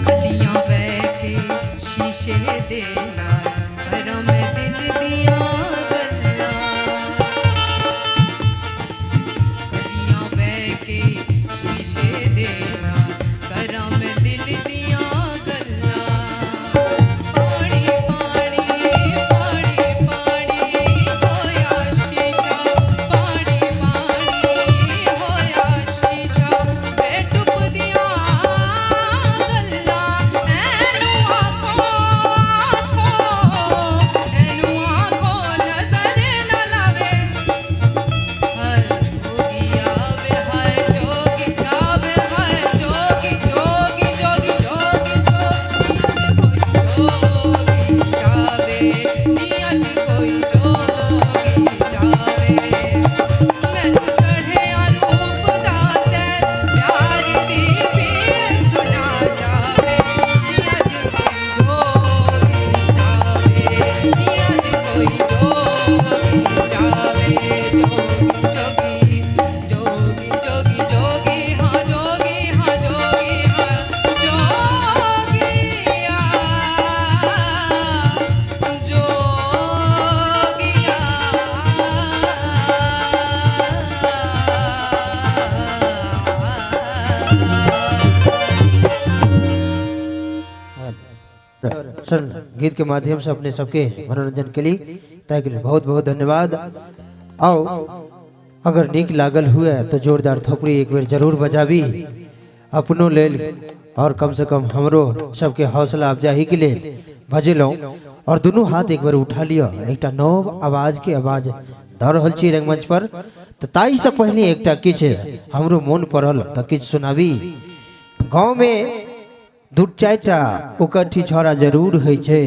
ਕਲੀਆਂ ਬਹਿ ਕੇ ਸ਼ੀਸ਼ੇ ਦੇ ਨਾਲ ਕਰਾਂ ਮੈਂ ਦਿਲ ਦੀਆਂ ਗੱਲਾਂ। ਕਲੀਆਂ ਬਹਿ ਕੇ ਸ਼ੀਸ਼ੇ ਦੇ ਨਾਲ ਕਰਾਂ ਮੈਂ ਦਿਲ ਦੀਆਂ ਗੱਲਾਂ। ਪਾਣੀ ਪਾਣੀ ਪਾਣੀ ਪਾਣੀ ਹੋਇਆ ਸ਼ੀਸ਼ਾ, ਪਾਣੀ ਪਾਣੀ ਹੋਇਆ ਸ਼ੀਸ਼ਾ, ਬੇਟੁੱਪਦੀਆਂ ਗੱਲਾਂ। ਐਨੂੰ ਆਖੋ ਆਖੋ, ਐਨੂੰ ਆਖੋ ਨਜ਼ਰ ਨਾ ਲਾਵੇ, ਹਰ ਜੋਗੀ ਆਵੇ, ਹਰ ਜੋਗੀ ਜਾਵੇ, ਹਰ ਜੋਗੀ ਜੋਗੀ ਜੋਗੀ ਜੋਗੀ ਜੋਗੀ ਕੋਈ ਜੋਗੀ ਜਾਵੇ, ਨੀ ਅੱਜ ਕੋਈ ਜੋਗੀ ਜਾਵੇ। ਮੈਨੂੰ ਚੜ੍ਹਿਆ ਰੂਪ ਦਾ ਸੈਰ, ਪਿਆਰ ਦੀ ਪੀੜ ਸੁਣਾ ਜਾਵੇ, ਨੀ ਅੱਜ ਕੋਈ ਜੋਗੀ ਜਾਵੇ, ਨੀ ਅੱਜ ਕੋਈ ਜੋਗੀ ਜਾਵੇ। ਜੋਗੀ ਜੋਗੀ ਜੋਗੀ ਜੋਗੀ ਹਾਂ ਜੋਗੀ ਹਾਂ ਜੋਗੀ ਹਾਂ ਜੋਗੀਆ ਜੋਗੀਆ। सर गीत के माध्यम से अपने सबके मनोरंजन के लिए ताहि के लिए बहुत बहुत धन्यवाद। आओ अगर नीक लागल हुए तो जोरदार थोपड़ी एक बेर जरूर बजाबी अपनो लेल और कम से कम हमरो सबके हौसला अफजाही के लेल बजेलहुँ। और दुनू हाथ एक बेर उठा लिअ, एकटा नव आवाज के आवाज दऽ रहल छी रंगमंच पर। तऽ ताहिसँ पहिने एकटा किछु हमरो मोन पड़ल तऽ किछु सुनाबी। गाँवमे दू चारिटा उकट्ठी छौड़ा जरूर होइ छै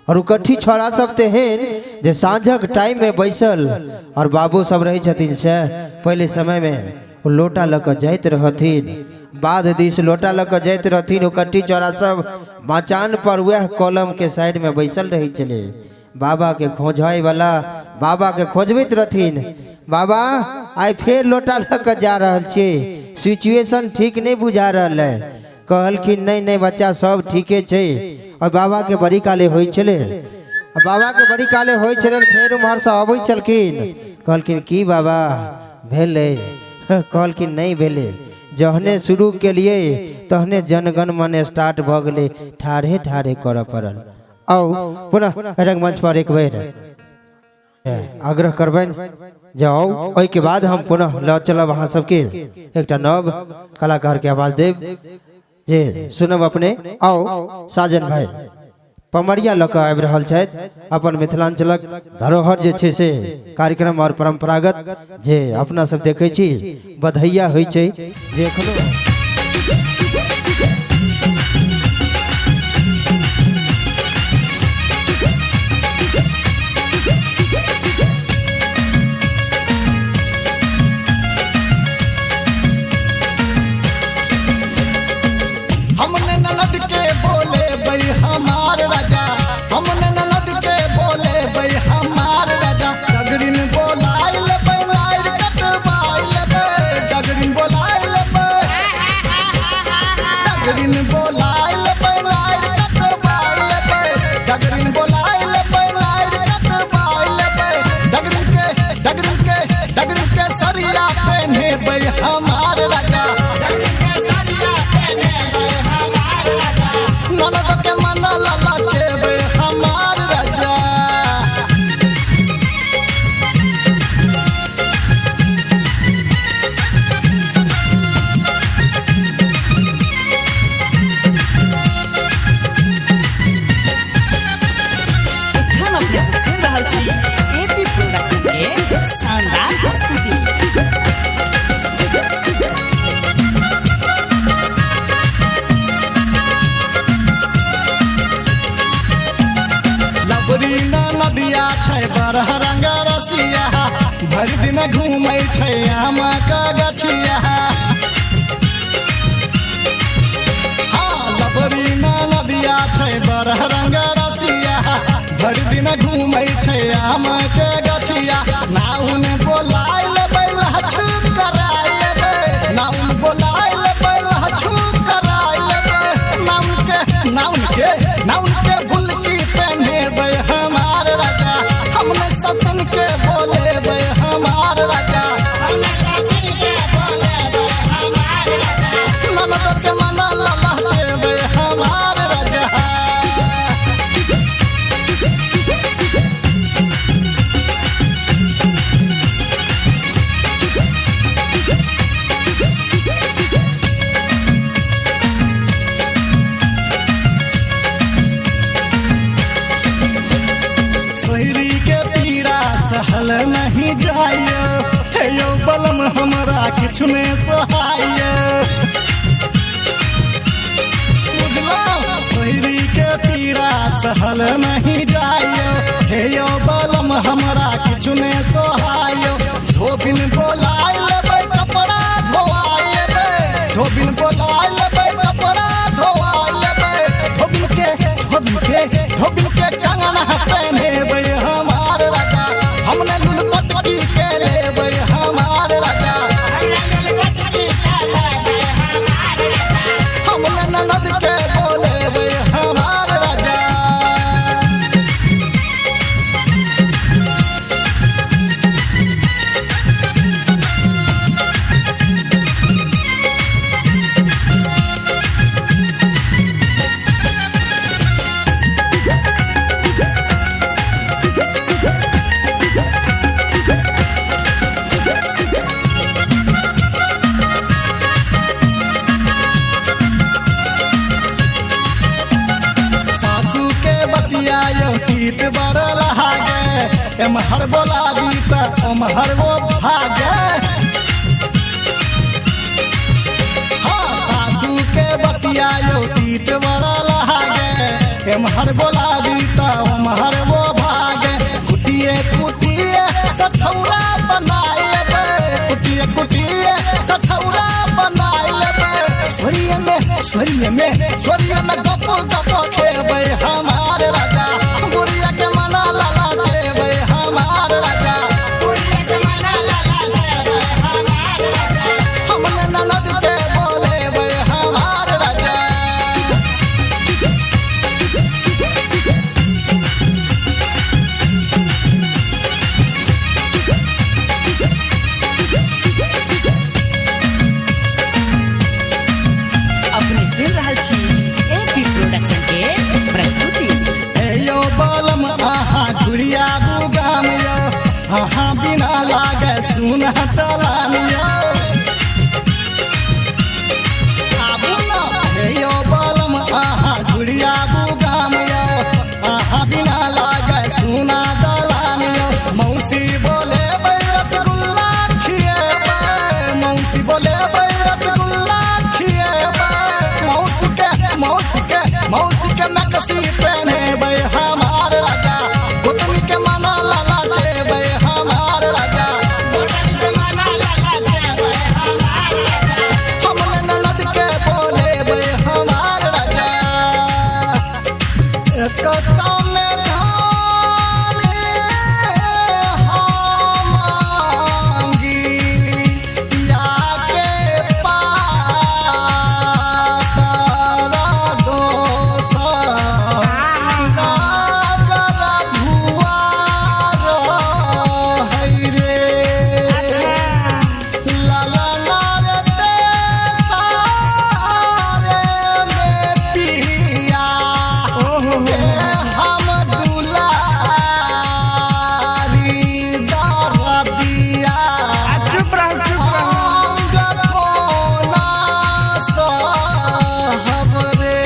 और उकट्ठी छौड़ा सब तेहन जे साँझक टाइम में बैसल और बाबू सब रहै छथिन से पहिले समय में ओ लोटा लऽ कऽ जाइत रहथिन, बाध दिस लोटा लऽ कऽ जाइत रहथिन। उकट्ठी छौड़ा सब मचान पर वएह कलम के साइड में बैसल रहै छलै। बाबा के खोजै वाला बाबा के खोजबैत रहथिन, बाबा आइ फेर लोटा लऽ कऽ जा रहल छियै, सिचुएशन ठीक नहि बुझा रहल है। कहलखिन नहीं नहीं बच्चा सब ठीके छै। और बाबा के बड़ी काले होइ छलै, बाबा के बड़ी काले होइ छलै। फेर उम्हरसँ अबै छलखिन, कहलखिन की बाबा भेलै? कहलखिन नहीं भेलै, जहने शुरू केलिए तहने जनगण मन स्टार्ट भऽ गेलै, ठाढ़े ठाढ़े करऽ पड़ल। आउ पुनः रंगमंच पर एक बेर आग्रह करबनि जाउ, ओहिके बाद हम पुनः लऽ चलब अहाँ सबके एकटा नव कलाकार के आवाज देब जे सुनब अपने। आओ साजन भाई पमरिया लऽ कऽ आबि रहल छथि, अपन मिथिलांचलक धरोहर जे छै से कार्यक्रम और परंपरागत जे अपना सब देखै छी बधैया होइ छै जे एखनो। हमने ननद के बोले बई हमार राजा, हमने ननद के बोले बई हमार राजा, डगरिन बोलाइल लेबै नाइर कटवाइल लेबै, डगरिन बोलाइल लेबै, डगरिन घूमै छै आमक गछिया। हाँ लबरी नदिया छै बड़ रंग रसिया, भरि दिन घूमै छै आमक गछिया। नाउन बोलाय लेबै लहछु कराय लेबै, नाउन बोलाय लेबै लहछु कराय लेबै। नाउन के नाउन के नाउन के बुलकी पहनेबै हमार राजा, हमने ससन के बोलेबै हमार राजा। ननद के मना ललचेबै हमार राजा। सोहरी के पीड़ा सहल नहीं जाइयो, हे यो बलम हमरा किछु ने सोहाइयो। बुझलो सोहरी के पीड़ा सहल नहीं जाइयो, हे यो बलम हमरा किछु ने सोहाइयो। धोबिन बोलाय लेबै कपड़ा धोआय लेबै, धोबिन बोलाय लेबै कपड़ा धोआय लेबै। धोबिन के धोबिन के धोबिन के कंगना पहनेबै हमार राजा, हमने लुलपटकी के लेबै हमार राजा। हमने ननद के बोलेबै हमार राजा। सासू के बतिया यो तीत बड़ लहागे, एमहर बोलाबी त ओमहर वो भागे। हाँ सासू के बतिया यो तीत बड़ लहागे, एमहर बोलाबी त ओमहर वो भागे। कुटिए कुटिए सठौरा बनाय लेबै, कुटिए कुटिए सठौरा बनाय लेबै। सोरिये में सोरिये में सोरिये में गप गप खेबै हमार राजा, बुढ़िया के मना लाला चेबै हमार राजा। हमने ननद के बोलेबै हमार राजा। अपने सुन रहल छी एपी प्रोडक्शन के प्रस्तुति। हे यो बलम आहा झुरिया बुगाम यो, आहा बिना लागे सुन तलाम यो। आबू न हे यो बलम आहा झुरिया बुगाम यो, आहा बिना लागे सुना दलाम यो। मौसी बोले बै रसगुल्ला खिएबै, मौसी बोले बै रसगुल्ला खिएबै। मौसी के मौसी के मौसी के नकसी पहनेबै हमार राजा, गोतनी के मना लाला चेबै हमार राजा। हमने ननद के बोलेबै हमार राजा। एकता में धान हम मांगी या के पातरा दोसर नागर भुआ रहै रे। लाला लारे ते सारे में पिया के हम दुलारी दरदिया। चुप रहो चुप रहो। अंग कोना सहब रे।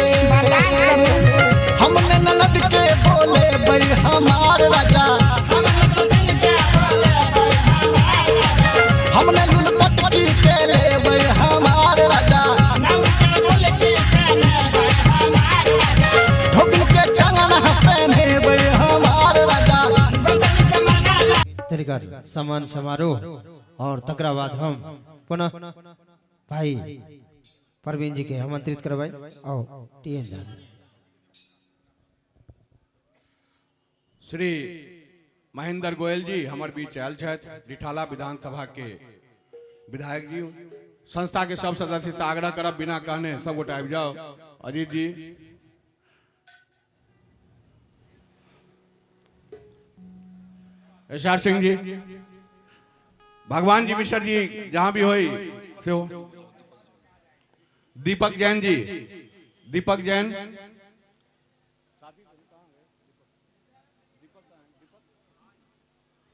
हमने ननद के बोलेबै हमार राजा, हमने लुलपटकी के लेबै हमार राजा। तरीका हुनकर सम्मान समारोह और तकरा बाद हम पुनः भाई परवीन जी के आमंत्रित करबै। आओ टीएन झा। श्री महेंद्र गोयल जी हमर बीच आयल छथि, रिठाला विधानसभा के विधायक जी। संस्था के सब सदस्य से आग्रह करब बिना कहने सब गोटा आबि जाओ। अजीत जी, एस आर सिंह जी, भगवान जी मिश्र जी जहां भी होई से हो, दीपक जैन जी, दीपक जैन,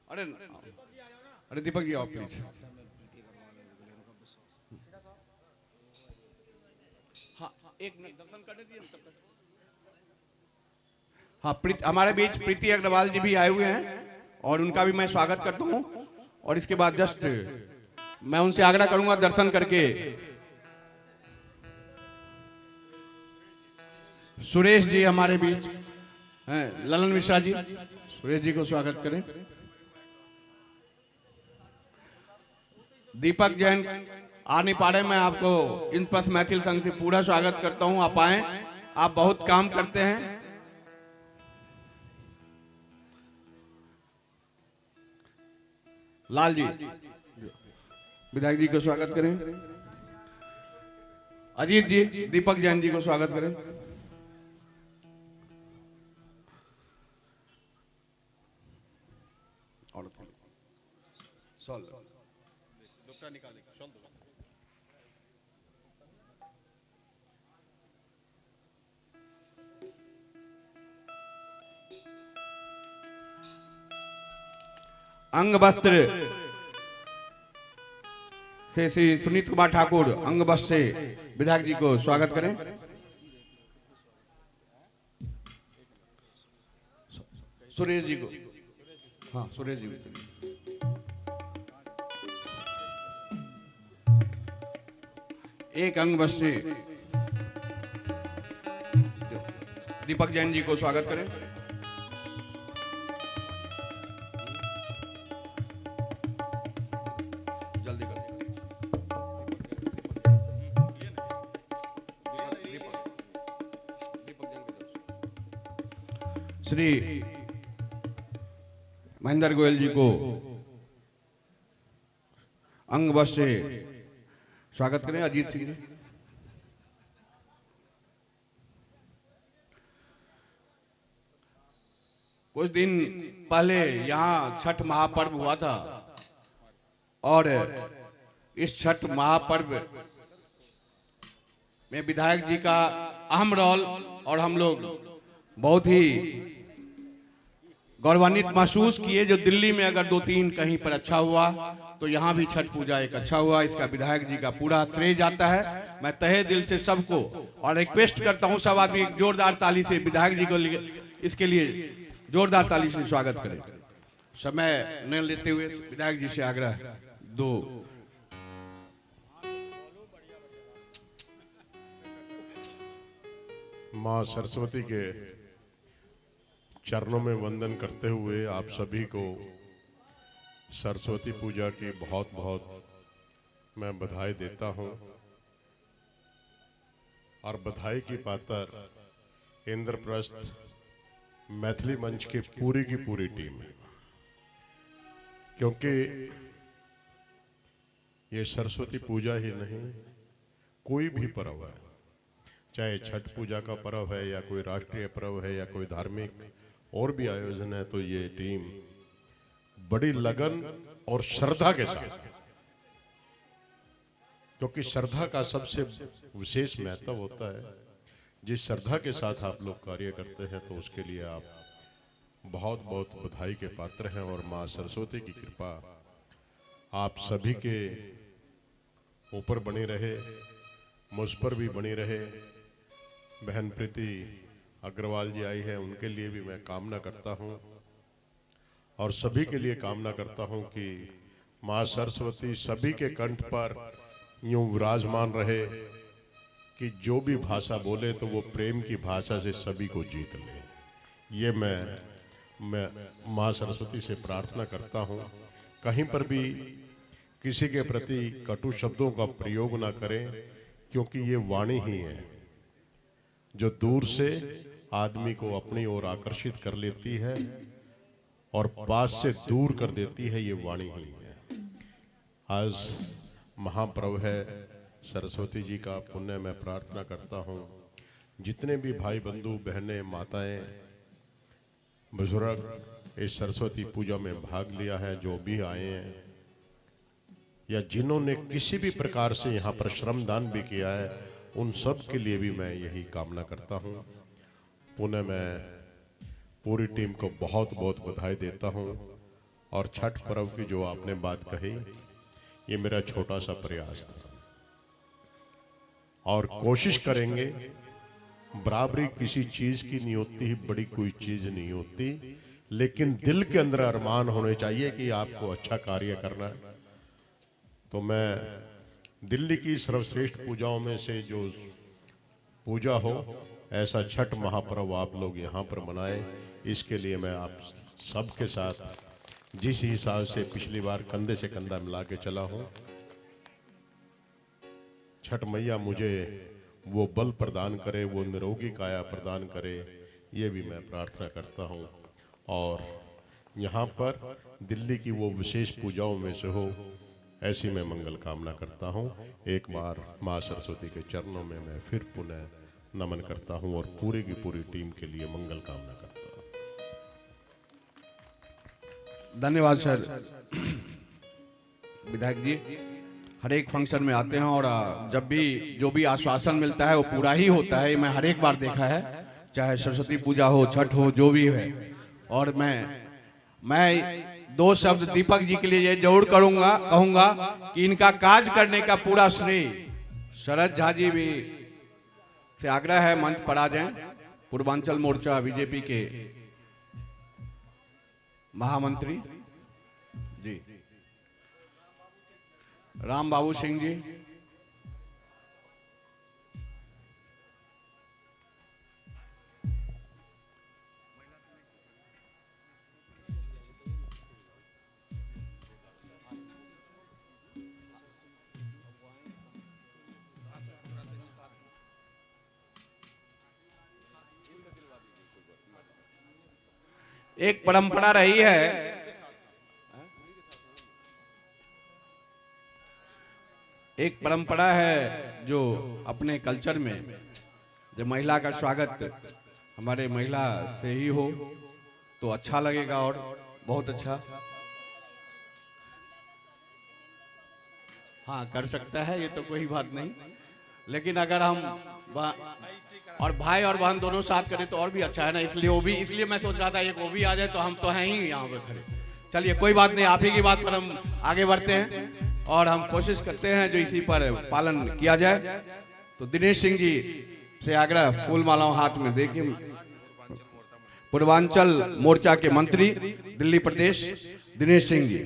अरे अरे दीपक जी आओ प्लीज। हाँ एक मिनट दर्शन करने दिए तब तक। हाँ हमारे बीच प्रीति अग्रवाल जी भी आए हुए हैं और उनका भी मैं स्वागत करता हूँ। और इसके बाद जस्ट मैं उनसे आग्रह करूंगा दर्शन करके सुरेश जी हमारे बीच हैं, ललन मिश्रा जी, सुरेश जी को स्वागत करें। दीपक जैन आ नहीं पा रहे, मैं आपको इंद्रप्रस्थ मैथिल संघ से पूरा स्वागत करता हूं। आप आए, आप बहुत काम करते हैं। लाल जी विधायक जी को स्वागत करें। अजीत जी, दीपक जैन जी को स्वागत करें। और अंग वस्त्र से श्री सुनीत कुमार ठाकुर अंग वस्त्र से विधायक जी को स्वागत करें। सुरेश जी को, हाँ सुरेश जी को। एक अंग वस्त्र से दीपक जैन जी को स्वागत करें। जल्दी कर। श्री महेंद्र गोयल जी को अंग वस्त्र से स्वागत करें। अजीत सिंह जी, कुछ दिन पहले यहाँ छठ महापर्व हुआ था और इस छठ महापर्व में विधायक जी का अहम रोल और हम लोग बहुत ही गौरवान्वित महसूस किए। जो दिल्ली में अगर 2-3 कहीं पर अच्छा हुआ तो यहाँ भी छठ पूजा एक अच्छा हुआ, इसका विधायक जी का पूरा श्रेय जाता है। मैं तहे दिल से सबको और रिक्वेस्ट करता हूँ, सब आदमी जोरदार ताली से विधायक जी को इसके लिए जोरदार ताली से स्वागत करें। समय न लेते हुए विधायक जी से आग्रह दो। माँ सरस्वती के चरणों में वंदन करते हुए आप सभी को सरस्वती पूजा की बहुत बहुत मैं बधाई देता हूँ। और बधाई की पात्र इंद्रप्रस्थ मैथिली मंच की पूरी टीम है, क्योंकि ये सरस्वती पूजा ही नहीं, कोई भी पर्व है, चाहे छठ पूजा का पर्व है या कोई राष्ट्रीय पर्व है या कोई धार्मिक और भी आयोजन है, तो ये टीम बड़ी लगन और श्रद्धा के साथ, क्योंकि श्रद्धा का सबसे विशेष महत्व होता है। जिस श्रद्धा के साथ आप लोग कार्य करते हैं तो उसके लिए आप बहुत बहुत बधाई के पात्र हैं। और माँ सरस्वती की कृपा आप सभी के ऊपर बनी रहे, मुझ पर भी बनी रहे। बहन प्रीति अग्रवाल जी आई है, उनके लिए भी मैं कामना करता हूँ और सभी के लिए कामना करता हूँ कि माँ सरस्वती सभी के कंठ पर यूँ विराजमान रहे कि जो भी भाषा बोले तो वो प्रेम की भाषा से सभी को जीत ले। ये मैं माँ सरस्वती से प्रार्थना करता हूँ। कहीं पर भी किसी के प्रति कटु शब्दों का प्रयोग ना करें, क्योंकि ये वाणी ही है जो दूर से आदमी को अपनी ओर आकर्षित कर लेती है और पास से दूर कर देती है। ये वाणी ही है। आज महापर्व है सरस्वती जी का पुण्य। मैं प्रार्थना करता हूँ जितने भी भाई बंधु, बहनें, माताएं, बुजुर्ग इस सरस्वती पूजा में भाग लिया है, जो भी आए हैं या जिन्होंने किसी भी प्रकार से यहाँ पर श्रमदान भी किया है, उन सब के लिए भी मैं यही कामना करता हूँ। पुनः मैं पूरी टीम को बहुत बहुत बधाई देता हूँ। और छठ पर्व की जो आपने बात कही, ये मेरा छोटा सा प्रयास था और कोशिश करेंगे। बराबरी किसी चीज़ की नहीं होती, बड़ी कोई चीज़ नहीं होती, लेकिन दिल के अंदर अरमान होने चाहिए कि आपको अच्छा कार्य करना है। तो मैं दिल्ली की सर्वश्रेष्ठ पूजाओं में से जो पूजा हो, ऐसा छठ महापर्व आप लोग यहाँ पर मनाएं, इसके लिए मैं आप सबके साथ जिस हिसाब से पिछली बार कंधे से कंधा मिला के चला हूँ, छठ मैया मुझे वो बल प्रदान करे, वो निरोगी काया प्रदान करे, ये भी मैं प्रार्थना करता हूँ। और यहाँ पर दिल्ली की वो विशेष पूजाओं में से हो, ऐसी मैं मंगल कामना करता हूँ। एक बार माँ सरस्वती के चरणों में मैं फिर पुनः नमन करता हूँ और पूरे की पूरी टीम के लिए मंगल कामना करता हूँ। धन्यवाद सर। विधायक जी हर एक फंक्शन में आते हैं और जब भी जो भी आश्वासन मिलता है वो पूरा ही होता है। मैं हर एक बार देखा है, चाहे सरस्वती पूजा हो, छठ हो, जो भी है। और मैं दो शब्द दीपक जी के लिए ये जरूर कहूंगा कि इनका कार्य करने का पूरा श्रेय शरद झा जी भी से आग्रह है मंच पर आ जाएं। पूर्वांचल मोर्चा बीजेपी के महामंत्री जी राम बाबू सिंह जी, एक परंपरा रही है, एक परंपरा है जो अपने कल्चर में जब महिला का स्वागत हमारे महिला से ही हो तो अच्छा लगेगा और बहुत अच्छा। हाँ, कर सकता है, ये तो कोई बात नहीं, लेकिन अगर हम और भाई और बहन दोनों साथ करें तो और भी अच्छा है ना। इसलिए वो भी, इसलिए मैं सोच रहा था एक वो भी आ जाए तो हम तो हैं ही यहाँ पर खड़े। चलिए कोई बात नहीं, आप ही की बात पर हम आगे बढ़ते हैं और हम कोशिश करते हैं जो इसी पर पालन किया जाए। तो दिनेश सिंह जी से आग्रह, फूल मालाओं हाथ में देखिए, पूर्वांचल मोर्चा के मंत्री दिल्ली प्रदेश दिनेश सिंह जी।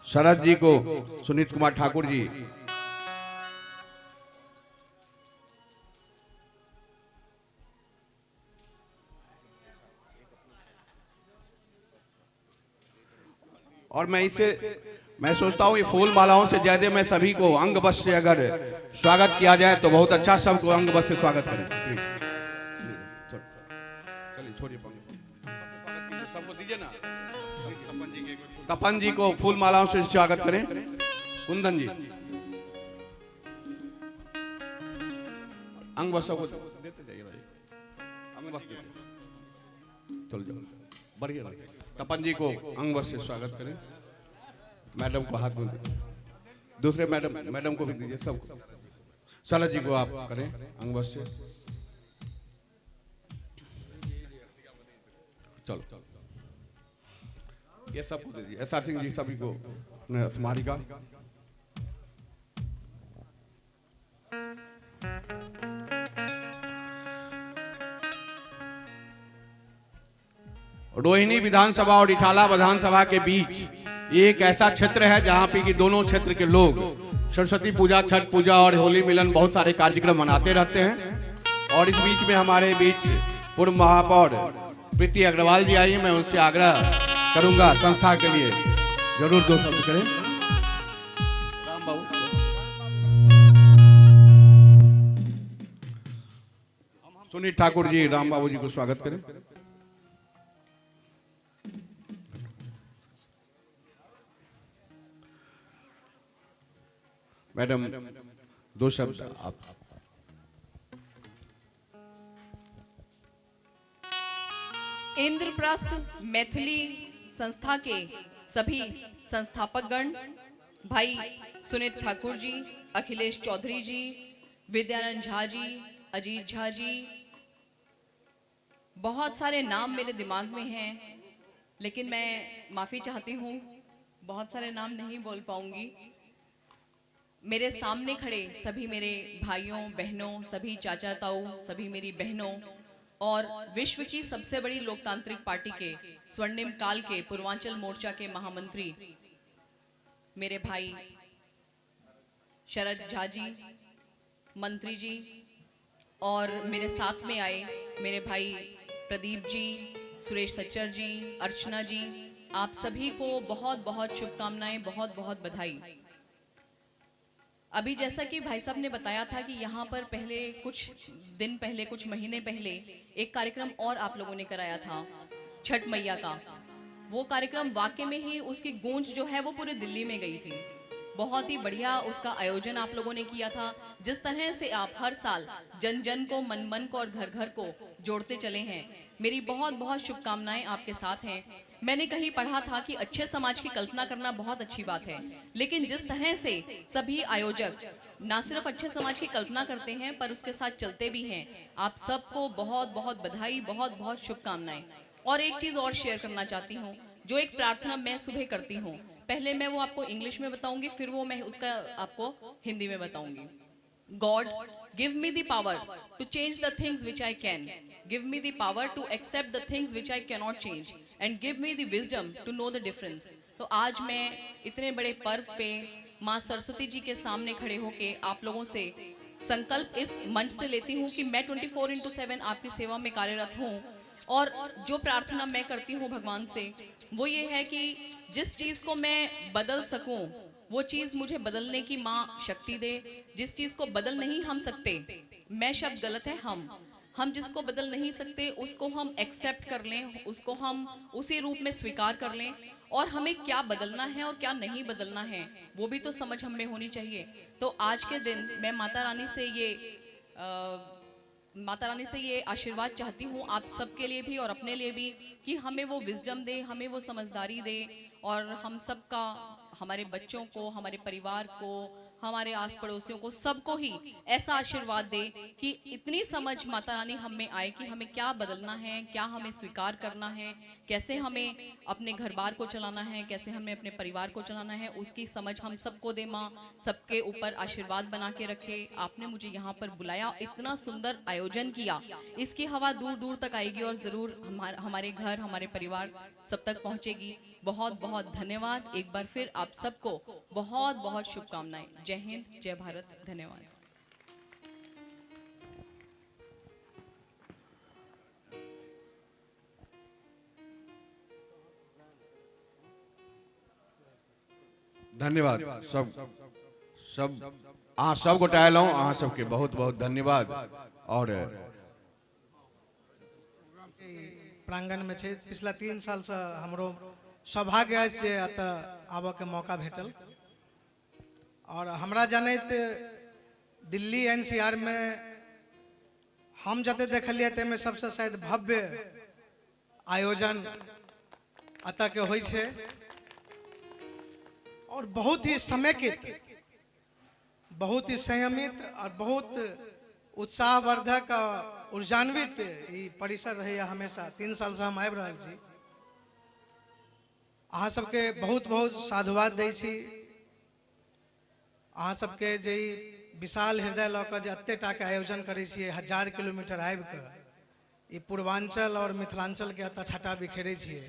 शरद जी को सुनीत कुमार ठाकुर जी, और मैं इसे मैं सोचता हूँ ये फूल मालाओं से ज्यादा मैं सभी को अंग बस से अगर स्वागत किया जाए तो बहुत अच्छा। सबको अंग बस से स्वागत करें। चलिए छोड़िए, सबको दीजिए ना। तपन जी को फूल मालाओं से स्वागत करें। कुंदन जी अंग बस सबको देते जाइए भाई, अंग बस चलो जाओ, बढ़िया। तपन जी को अंग बस से स्वागत करें। मैडम को हाथ में, दूसरे मैडम मैडम को भी दीजिए, सबको। शरद जी को आप करें अंग बस से। चलो ये सबको दीजिए। एस आर सिंह जी सभी को स्मारिका। रोहिणी विधानसभा और इठाला विधानसभा के बीच ये एक ऐसा क्षेत्र है जहां पे कि दोनों क्षेत्र के लोग सरस्वती पूजा, छठ पूजा और होली मिलन बहुत सारे कार्यक्रम मनाते रहते हैं। और इस बीच में हमारे बीच पूर्व महापौर प्रीति अग्रवाल जी आई, मैं उनसे आग्रह करूंगा संस्था के लिए जरूर दो शब्द करें। राम बाबू, सुनील ठाकुर जी राम बाबू जी को स्वागत करें। मैडम दो शब्द आप। इंद्रप्रस्थ मैथिली संस्था के सभी संस्थापकगण भाई सुनीत ठाकुर जी, अखिलेश चौधरी जी, विद्यानंद झा जी, अजीत झा जी, बहुत सारे नाम मेरे दिमाग में हैं लेकिन मैं माफ़ी चाहती हूँ, बहुत सारे नाम नहीं बोल पाऊँगी। मेरे सामने खड़े सभी मेरे भाइयों बहनों, सभी चाचा ताऊ, सभी मेरी बहनों और विश्व की सबसे बड़ी लोकतांत्रिक पार्टी के स्वर्णिम काल के पूर्वांचल मोर्चा के महामंत्री मेरे भाई शरद झा जी, मंत्री जी, और मेरे साथ में आए मेरे भाई प्रदीप जी, सुरेश सच्चर जी, अर्चना जी, आप सभी को बहुत बहुत शुभकामनाएं, बहुत बहुत बधाई। अभी जैसा कि भाई साहब ने बताया था कि यहाँ पर पहले कुछ दिन पहले, कुछ महीने पहले एक कार्यक्रम और आप लोगों ने कराया था छठ मैया का। वो कार्यक्रम वाकई में ही उसकी गूंज जो है वो पूरे दिल्ली में गई थी। बहुत ही बढ़िया उसका आयोजन आप लोगों ने किया था। जिस तरह से आप हर साल जन जन को, मन मन को और घर घर को जोड़ते चले हैं, मेरी बहुत बहुत शुभकामनाएं आपके साथ हैं। मैंने कहीं पढ़ा था कि अच्छे समाज की कल्पना करना बहुत अच्छी बात है, लेकिन जिस तरह से सभी आयोजक ना सिर्फ अच्छे समाज की कल्पना करते हैं पर उसके साथ चलते भी हैं, आप सबको बहुत बहुत बधाई, बहुत बहुत शुभकामनाएं। और एक चीज़ और शेयर करना चाहती हूँ, जो एक प्रार्थना मैं सुबह करती हूँ, पहले मैं वो आपको इंग्लिश में बताऊंगी, फिर वो मैं उसका आपको हिंदी में बताऊंगी। God, give me the power to change the things which I can. Give me the power to accept the things which I cannot change. And give me the wisdom to know the difference. तो आज मैं इतने बड़े पर्व पे माँ सरस्वती जी के सामने खड़े होके आप लोगों से संकल्प इस मंच से लेती हूँ कि मैं 24/7 आपकी सेवा में कार्यरत हूँ। और जो प्रार्थना मैं करती हूँ भगवान से वो ये है कि जिस चीज़ को मैं बदल सकूँ वो चीज़ मुझे बदलने की माँ शक्ति दे। जिस चीज़ को बदल नहीं हम सकते, मैं शब्द गलत है, हम जिसको बदल नहीं सकते उसको हम एक्सेप्ट कर लें, उसको हम उसी रूप में स्वीकार कर लें। और हमें क्या बदलना है और क्या नहीं बदलना है वो भी तो समझ हमें होनी चाहिए। तो आज के दिन मैं माता रानी से ये आशीर्वाद चाहती हूँ आप सबके लिए भी और अपने लिए भी कि हमें वो विजडम दे, हमें वो समझदारी दे और हम सबका, हमारे बच्चों को, हमारे परिवार को, हमारे आस पड़ोसियों को, सबको ही ऐसा आशीर्वाद दे कि इतनी समझ माता रानी हम में आए कि हमें क्या बदलना है, क्या हमें स्वीकार करना है, कैसे हमें अपने घर बार को चलाना है, कैसे हमें अपने परिवार को चलाना है, उसकी समझ हम सबको दे माँ। सबके ऊपर आशीर्वाद बना के रखे। आपने मुझे यहाँ पर बुलाया, इतना सुंदर आयोजन किया, इसकी हवा दूर दूर तक आएगी और ज़रूर हमारे घर, हमारे परिवार सब तक पहुँचेगी। बहुत बहुत धन्यवाद। एक बार फिर आप सबको बहुत बहुत शुभकामनाएं। जय हिंद, जय भारत, धन्यवाद। धन्यवाद सब सब अहाँ सब गोटा अयलहुँ, अहाँ सबके बहुत बहुत धन्यवाद। और प्रांगण में छै पिछला 3 साल से हमरो सौभाग्य अछि जे एतऽ आबऽ के मौका भेटल। और हमरा जनैत दिल्ली एनसीआर में हम जते देखलियै ताहिमे सबसे शायद भव्य आयोजन एतऽ के होइ छै और बहुत ही समेकित, बहुत ही संयमित और बहुत उत्साहवर्धक और ऊर्जान्वित ई परिसर रहैए हमेशा। 3 साल से हम आबि रहल छी। अहाँ सबके बहुत बहुत साधुवाद दै छी। अहाँ सबके जे ई विशाल हृदय लऽ कऽ जे एते टाके आयोजन करै छियै, 1000 किलोमीटर आबि कऽ ई पूर्वांचल और मिथिलांचल के एतऽ छटा बिखेरै छियै,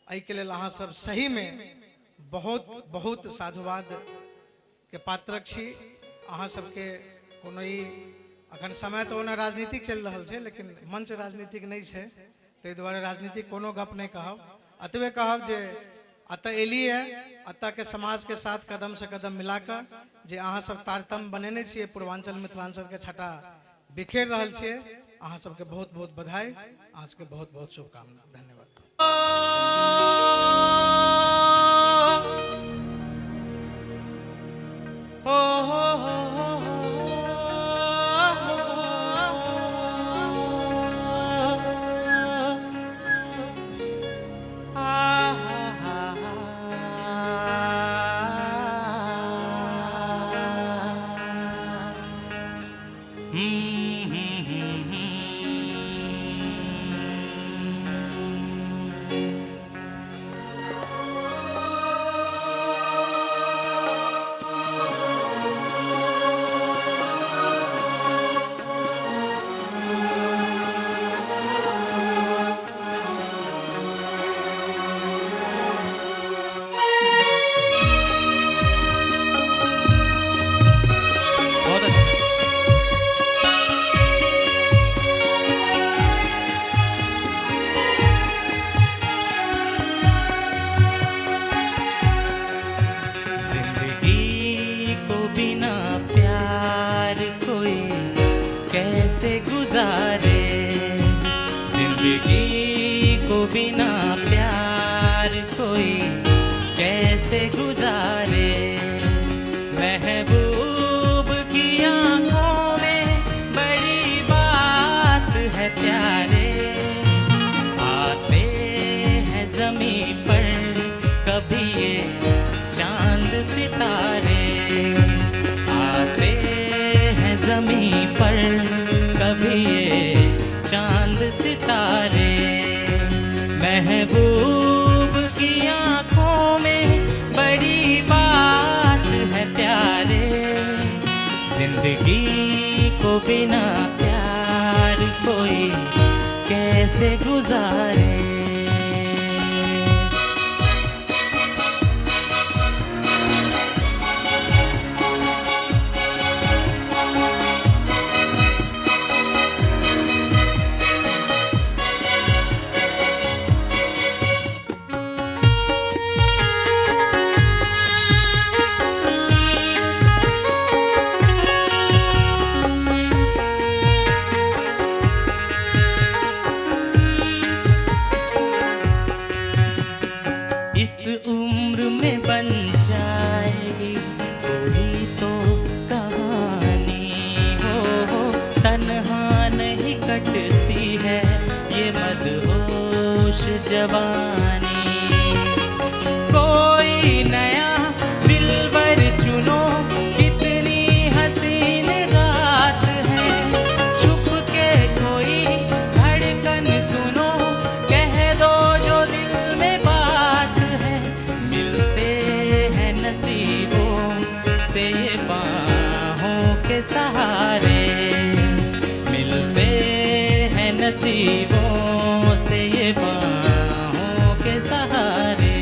एहिके लेल अहाँ सब सहीमे बहुत बहुत साधुवाद के पात्रक छी। अहाँ सबके कोनो ई अखन समय तऽ ओना राजनीतिक चलि रहल छै, लेकिन मंच राजनीतिक नहि छै, ताहि दुआरे राजनीतिक कोनो गप नहि कहब। एतबे कहब जे एतऽ एलियै, एतऽके समाजके साथ कदम से कदम मिला कऽ जे अहाँ सब तारतम्य बनेने छियै, पूर्वांचल मिथिलांचलके छटा बिखेर रहल छियै, अहाँ सबके बहुत बहुत बधाई, अहाँ सबके बहुत बहुत शुभकामना। धन्यवाद। हो हो हो हो बहुत अच्छा। जिंदगी को बिना प्यार कोई कैसे गुजारे, जिंदगी को बिना प्यार कोई कैसे गुजारे। महबूब की आंखों में बड़ी बात है प्यारे, आते हैं जमीन पर कभी ये चांद सितारे, आते हैं जमीन पर कभी ये चांद सितारे। महबूब की आंखों में बड़ी बात है प्यारे, जिंदगी को बिना प्यार कोई कैसे गुजारे। इस उम्र में बन जाएगी कोई तो कहानी, हो तन्हा नहीं कटती है ये मदहोश जवानी। कोई नया दिलबर चुनो कितनी हसीन रात है, छुप के कोई धड़कन सुनो कह दो जो दिल में बात है। मिलते हैं नसीबों से ये बाहों के सहारे, मिलते हैं नसीबों से ये बाहों के सहारे।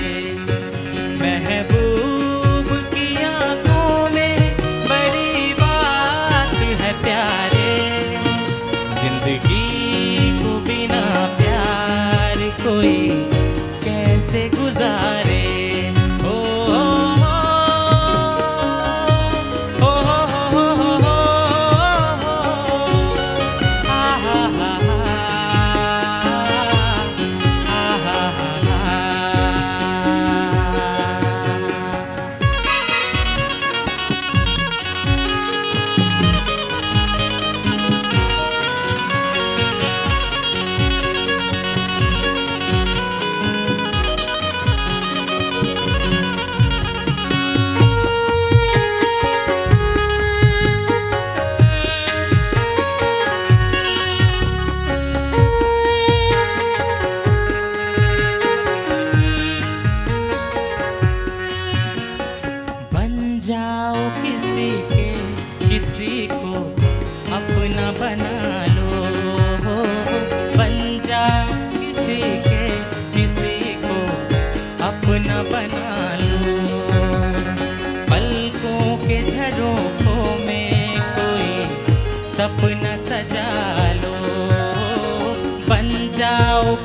महबूब की आंखों में बड़ी बात है प्यारे, जिंदगी को बिना प्यार कोई कैसे गुजारे। ओ हो हो हो हो हो हो आ हा हा हा।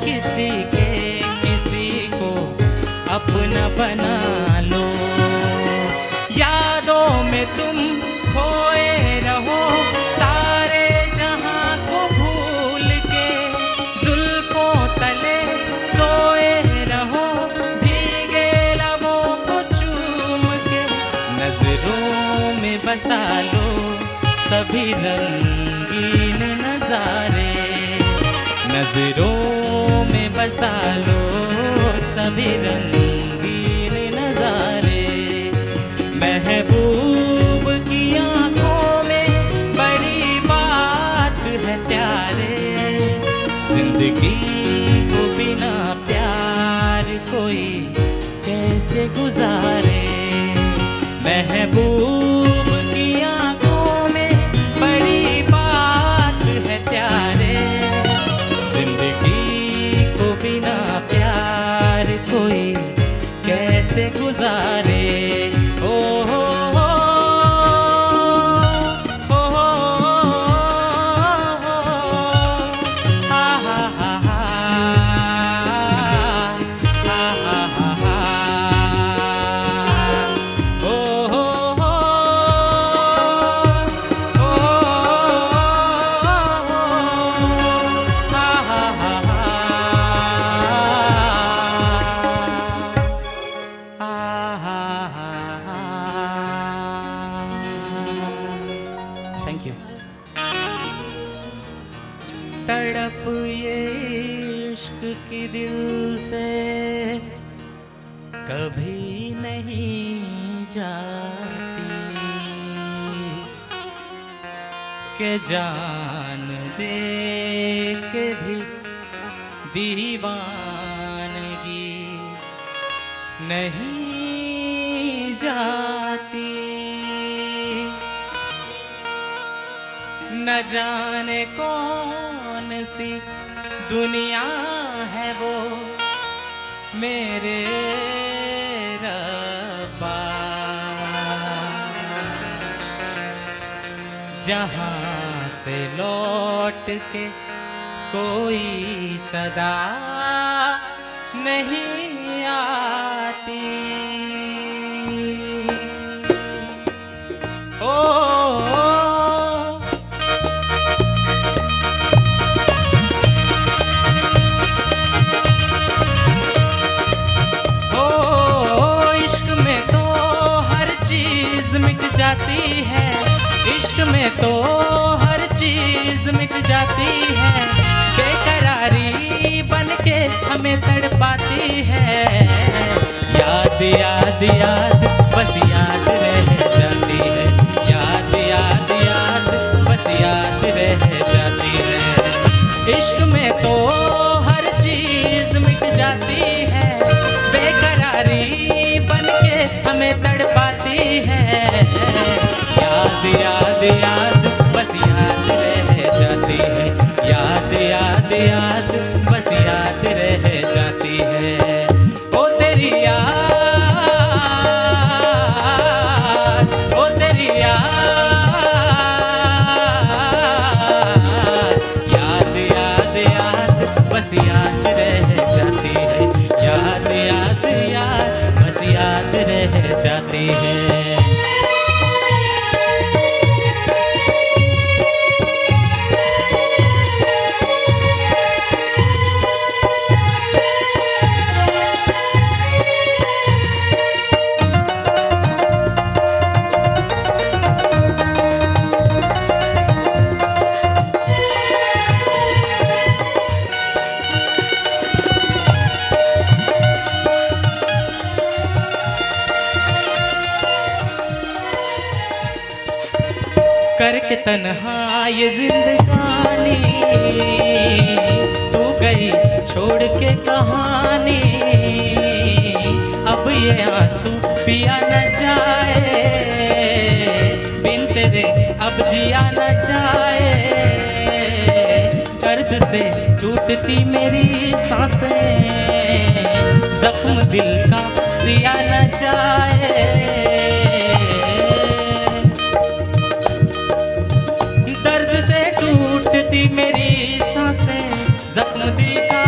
किसी के, किसी को अपना बना लो। यादों में तुम खोए रहो सारे जहां को भूल के, जुल्फों तले सोए रहो भीगे लबों को चूम के। नजरों में बसा लो सभी रंगीन नजारे, नजरों में बसा लो सभी रंगीन नजारे। महबूब की आंखों में बड़ी बात है प्यारे, जिंदगी को बिना प्यार कोई कैसे गुजारे। महबूब की आंखों में बड़ी बात है प्यारे, जिंदगी को बिना प्यार कोई कैसे गुजारे। ओ हो हो हो हो हो हा हा हा हा हा हा हा ओ हो हो हो हा हा हा हा हा हा। Thank you. तड़प ये इश्क की दिल से कभी नहीं जाती, के जान दे के भी दीवानगी नहीं जाती। न जाने कौन सी दुनिया है वो मेरे रब्बा, जहाँ से लौट के कोई सदा नहीं आती। ओ ओ इश्क में तो हर चीज मिट जाती है, इश्क में तो हर चीज मिट जाती है। बेकरारी बन के हमें तड़पाती है, याद याद याद बस याद रह जाती है, याद याद याद बस याद रह जाती है। इश्क में तो हर चीज मिट जाती है, बेकरारी बन के हमें तड़पाती है। याद याद याद बस याद रह जाती है, याद याद याद बस याद रह जाती है। ओ तेरी याद, ओ तेरी याद, याद याद याद बस याद रह जाती है, याद याद याद बस याद रह जाती है। करके तन्हा ये जिंदगानी, तू गई छोड़ के कहानी। अब ये आंसू पिया न जाए, बिन तेरे अब जिया न जाए। दर्द से टूटती मेरी सांसें, जख्म दिल का सिया न जाए। दर्द से टूटती मेरी सांसें, जख्म दिल का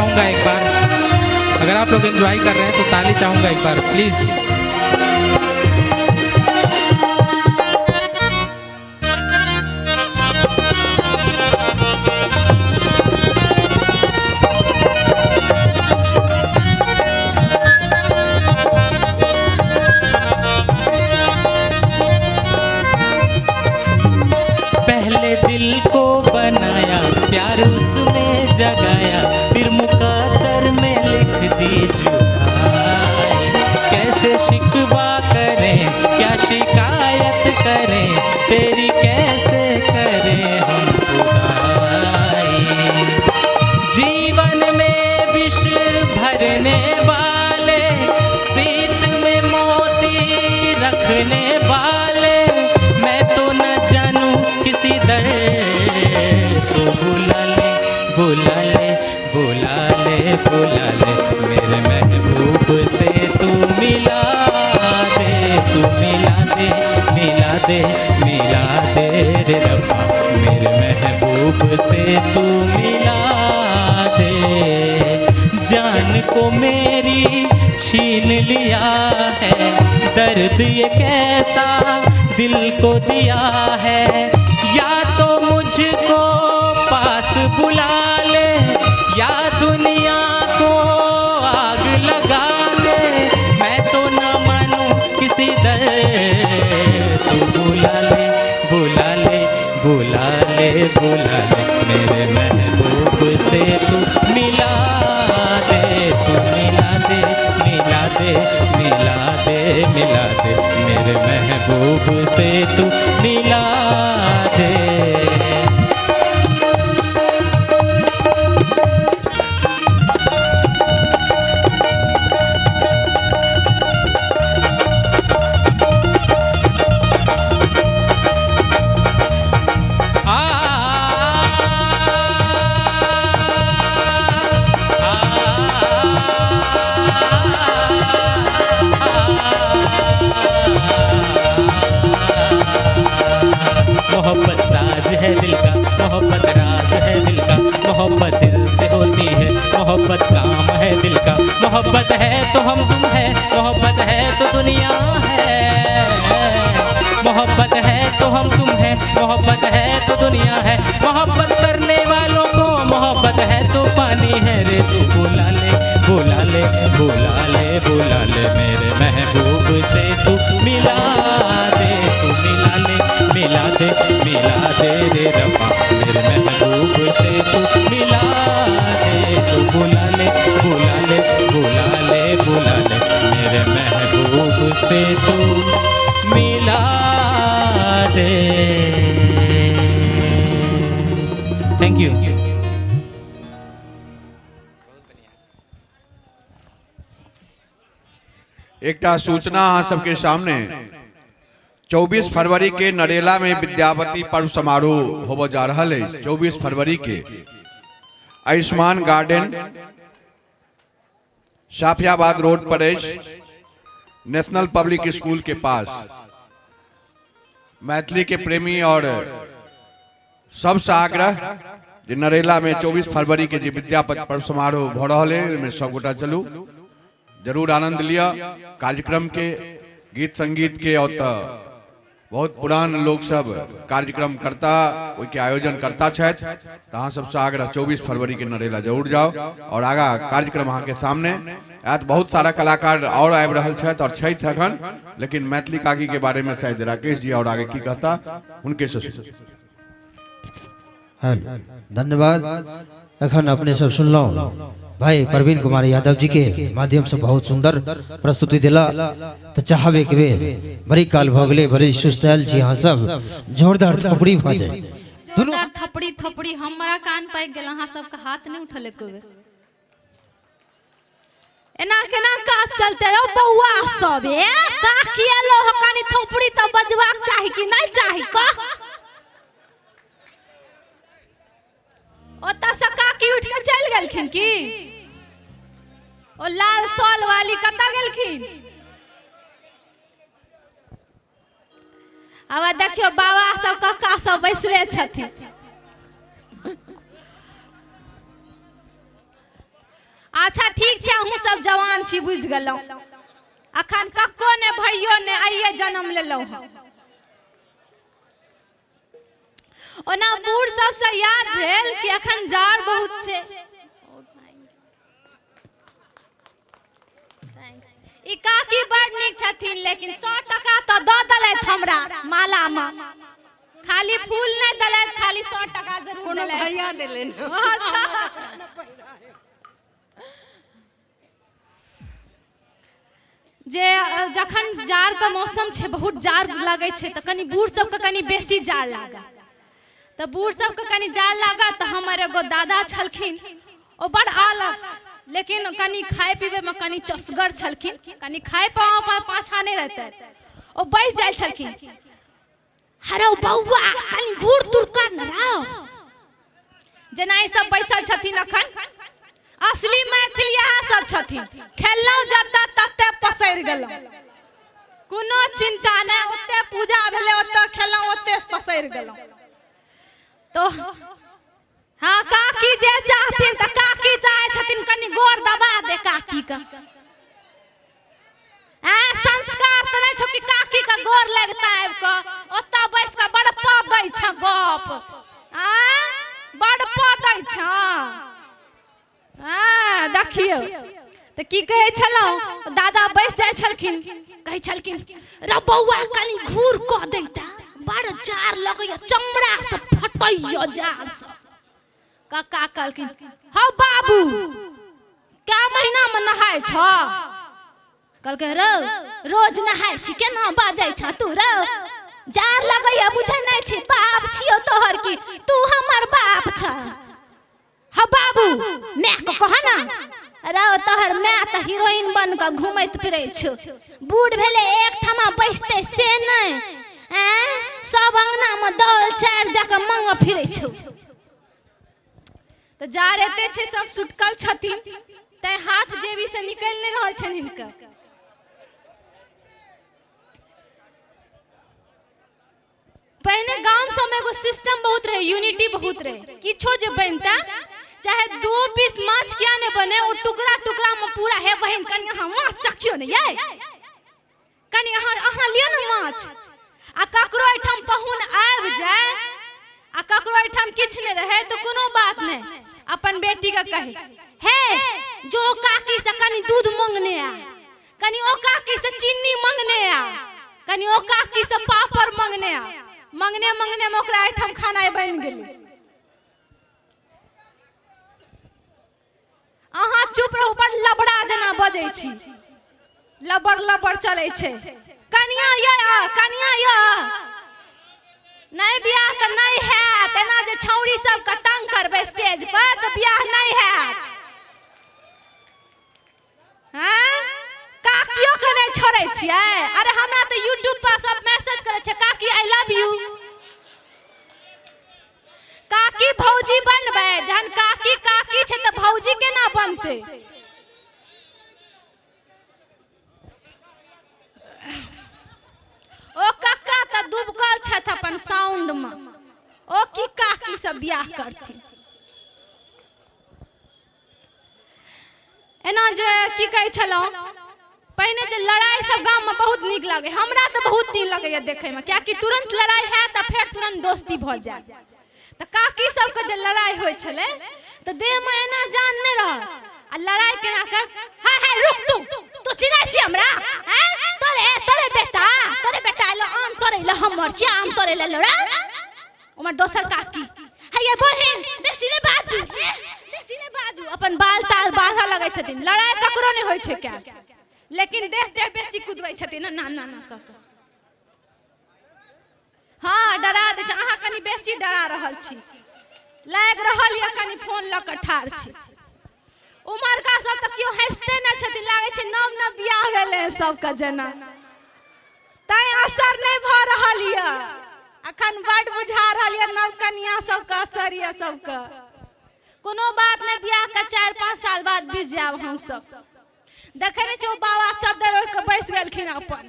चाहूँगा एक बार, अगर आप लोग एंजॉय कर रहे हैं तो ताली चाहूँगा एक बार प्लीज़। पहले दिल को बनाया, प्यार उसमें जगाया, फिर मुकद्दर में लिख दी जुदाई। कैसे शिकवा करें, क्या शिकायत करें, तेरी कैसे करें हम खुदाई। जीवन में विष भरने वाले, सीत में मोती रखने वाले, मैं तो न जानूं किसी दर तो बुला ले, बुला ले, बुला ले, बुला ले मेरे महबूब से तू मिला दे, तू मिला दे, मिला दे, मिला दे रे रब्बा मेरे महबूब से तू मिला दे। जान को मेरी छीन लिया है, दर्द ये कैसा दिल को दिया है, या तो मुझको पास बुला ले, या दुनिया को आग लगा ले, मैं तो न मानूं किसी दर तू बुला ले, बुला ले, बुला ले, बुला ले मेरे महबूब से तू मिला दे, तू मिला दे, मिला दे, मिला दे, मिला दे मेरे महबूब से तू मिला दे। मोहब्बत साज है दिल का, मोहब्बत राज है दिल का, मोहब्बत दिल से होती है, मोहब्बत काम है दिल का, मोहब्बत है तो हम तुम है, मोहब्बत है तो दुनिया है, मोहब्बत है तो हम तुम है, मोहब्बत है तो दुनिया है, मोहब्बत करने वालों को मोहब्बत है तो पानी है रे। तू बुला ले, बुला ले, बुला ले, बुला ले मेरे महबूब से तू मिला दे, तू मिला ले, मिला दे, मिला दे रे रब्बा मेरे महबूब से तू मिला दे, तू बुला ले, बुला ले, बुला ले, बुला ले मेरे महबूब से तू मिला दे। Thank you. एकटा सूचना अहाँ सबके सामने, 24 फरवरी के नरेला में विद्यापति पर्व समारोह होबय जा रहा है। 24 फरवरी के आयुष्मान गार्डन साफियाबाद रोड पर अछि, नेशनल पब्लिक स्कूल के पास। मैथिली के प्रेमी और सबसे आग्रह जे नरेला में 24 फरवरी के जे विद्यापति पर्व समारोह भ रहल है, ओहिमे सब गोटा चलू, जरूर आनंद लिया कार्यक्रम के, गीत संगीत के। और बहुत पुरान लोग सब कार्यक्रम करता, ओहिके आयोजन करता छथि, तो अहाँ सबसे आग्रह 24 फरवरी के नरेला जरूर जाओ। और आगा कार्यक्रम अहाँ के सामने आयत, बहुत सारा कलाकार और आबि रहल छथि और छथि अखन, लेकिन मैथिली काकी के बारे में शायद राकेश जी और आगे की कहता उनके से। धन्यवाद। अखन अपने सब सुनलहुँ भाई प्रवीण कुमार यादव जी के माध्यम से बहुत सुंदर प्रस्तुति दिला, तो चाहब एक बेर बड़ी काल भ गेलै, बड़ी सुस्त आयल छी अहाँ सब, जोरदार थपड़ी भ जाए। जोरदार थपड़ी थपड़ी हमरा कान पाकि गेल, अहाँ सबके हाथ नहीं उठल एको बेर। एना केना काज चलते यौ बौआ सब, ए का किया लो कनी थपड़ी त बजबाक चाही कि नहीं चाही? कह ओतऽ से काकी उठ के चलि गेलखिन की? ओ लाल सॉल वाली कतऽ गेलखिन? आब देखियौ बाबा सब कक्का सब बैसले छथिन। अच्छा ठीक छै, अहूँ सब जवान छी, बुझि गेलहुँ। अखन कक्को ने भैयो ने आइए जन्म लेलहुँ हँ। ओना बूढ़ सबसँ याद भेल कि अखन जाड़ बहुत छै। ई काकी बड़ नीक छथिन, लेकिन 100 टका तऽ दऽ देलथि हमरा मालामे, खाली फूल नहि देलथि, खाली 100 टका जरूर कोनो देलथि। भैया देलनि। अच्छा। जे जखन जाड़के मौसम छै, बहुत जाड़ लगै छै, तऽ कनि बूढ़ सबके कनि बेसी जाड़ लागल, तऽ बूढ़ सबके कनि जाड़ लागल। तऽ हमर एगो दादा छलखिन, ओ बड़ आलस, लेकिन कनि खाय पीबैमे कनि चौसगर छलखिन, कनि खाय पर पाछा नहि रहतै। ओ बैस जाइ छलखिन, हरौ बौआ कनि घूर तूर कर न रौ। जेना ई सब बैसल छथिन अखन, असली मैथिल इएह सब छथिन। खेललहुँ जतऽ तते पसरि गेलहुँ, कोनो चिंता नहि, ओते पूजा भेलै ओतऽ खेलहुँ, ओते पसरि गेलहुँ। तो हाँ काकी जे चाहथिन, तऽ काकी चाहै छथिन कनि गोर दबा दे काकी के। आ संस्कार तऽ नहि छौ कि काकी के गोर लगता आबि कऽ ओतऽ बैस कऽ बड़ पदै छ गप, आ बड़ पदै छ। आ देखियौ तऽ की कहै छलहुँ, दादा बैस जाइ छलखिन, कहै छलखिन रे बौआ कनि घूर कऽ दैता, बड़ जाड़ लगैया, चमड़ा से फटैया जाड़ से। कक्का कहलखिन हौ बाबू कै महीना में नहाय छ? कहलकै रौ रोज नहाय छी, केना बाजै छ तू रौ? जाड़ लगैया बुझै नहि छी, बाप छियौ तोहर की तू हमर बाप छ? हौ बाबू my के कह ना रौ, तोहर my तऽ हीरोइन बन कऽ घूमैत फिरै छौ, बूढ़ भेलै एक ठमा बैसतै से नहि, आँय सब अंगना में दौल चारि जकाँ मंग फिरै छौ। तऽ जाड़ एते छै, सब सुटकल छथिन, तैं हाथ जेबी से निकलि नहि रहल छनि हिनकर। पहिने गाम सबमे एगो सिस्टम बहुत रहे, यूनिटी बहुत रहे, किछो जे बनता चाहे 2 पीस माछ किया नहि बने, ओ टुकड़ा टुकड़ा में पूरा, हे बहिन कनि अहाँ माछ चखियो ने यै, कनि अहाँ लिअ ने माछ। आ ककरो एहिठाम पाहुन आबि जाय आ ककरो एहिठाम किछु नहि रहे तऽ कोनो बात नहि, अपन बेटीके कहे हे जो काकी से कनि दूध मंगने आ, कनि ओ काकी से चीनी मंगने आ, कनि ओ काकी से पापड़ मंगने आ। मंगने मंगने में ओकरा एहिठाम खाना बनि गेलै। अहाँ चुप रहू, बड़ लबड़ा जेना बजै छी, लबड़ लबड़ चलै छै। कनिया यै कनिया यै नहि बियाह तऽ नहि हैत, एना जे छौड़ी सबके तंग करबै स्टेज पर तऽ बियाह नहि हैत। हाँ काकियो के नहि छोड़ै छियै? अरे हमरा तऽ यूट्यूब पर सब मैसेज करै छै काकी I love you. काकी भौजी बनबै, जहन काकी काकी छै तऽ भौजी केना बनतै? ओ कक्का तऽ डूबकल छथि अपन साउंड में, ओ की काकी सब बियाह करथिन। एना जे की कहै छलहुँ, पहिने जे लड़ाइ सब गाममे बहुत नीक लगै, हमरा तऽ बहुत नीक लगैए देखैमे, कियाकि तुरन्त लड़ाइ हैत आ फेर तुरन्त दोस्ती भऽ जायत। तऽ काकी सबके जे लड़ाइ होइ छलै तऽ देहमे एना जान नहि रहत, आ लड़ाइ केना कर, हाय हाय रुक तू, तू चिन्है छी हमरा? आँय तोरे तोरे बेटा, तोरे बेटा एलो आम तोड़ै लए, हमर किया आम तोड़ै लए एलो रे? उमर दोसर काकी हैया बहिन बेसी नहि बाजू, बेसी नहि बाजू, अपन बाल ताल बांधऽ लगै छथिन। लड़ाइ ककरो नहि होइ छै कयल, लेकिन देह देह बेसी कुदबै छथिन ना ना ना कऽ कऽ। हाँ डरा दै छै, अहाँ कनि बेसी डरा रहल छी, लागि रहल यऽ कनि फोन लऽ कऽ ठाढ़ छी। उमरका सब तऽ केओ हँसिते नहि छथिन, लागै छै नव नव बियाह भेलै हँ सबके जेना, तैं असर नहि भऽ रहल यऽ अखन, बड बुझा रहल यऽ नव कनिया सबके असर यऽ सबके। कोनो बात नहि, बियाह के 4-5 साल बाद बीत जायब हमसब। देखै नहि छियै ओ बाबा चद्दर ओढ़ि कऽ बैस गेलखिन अपन,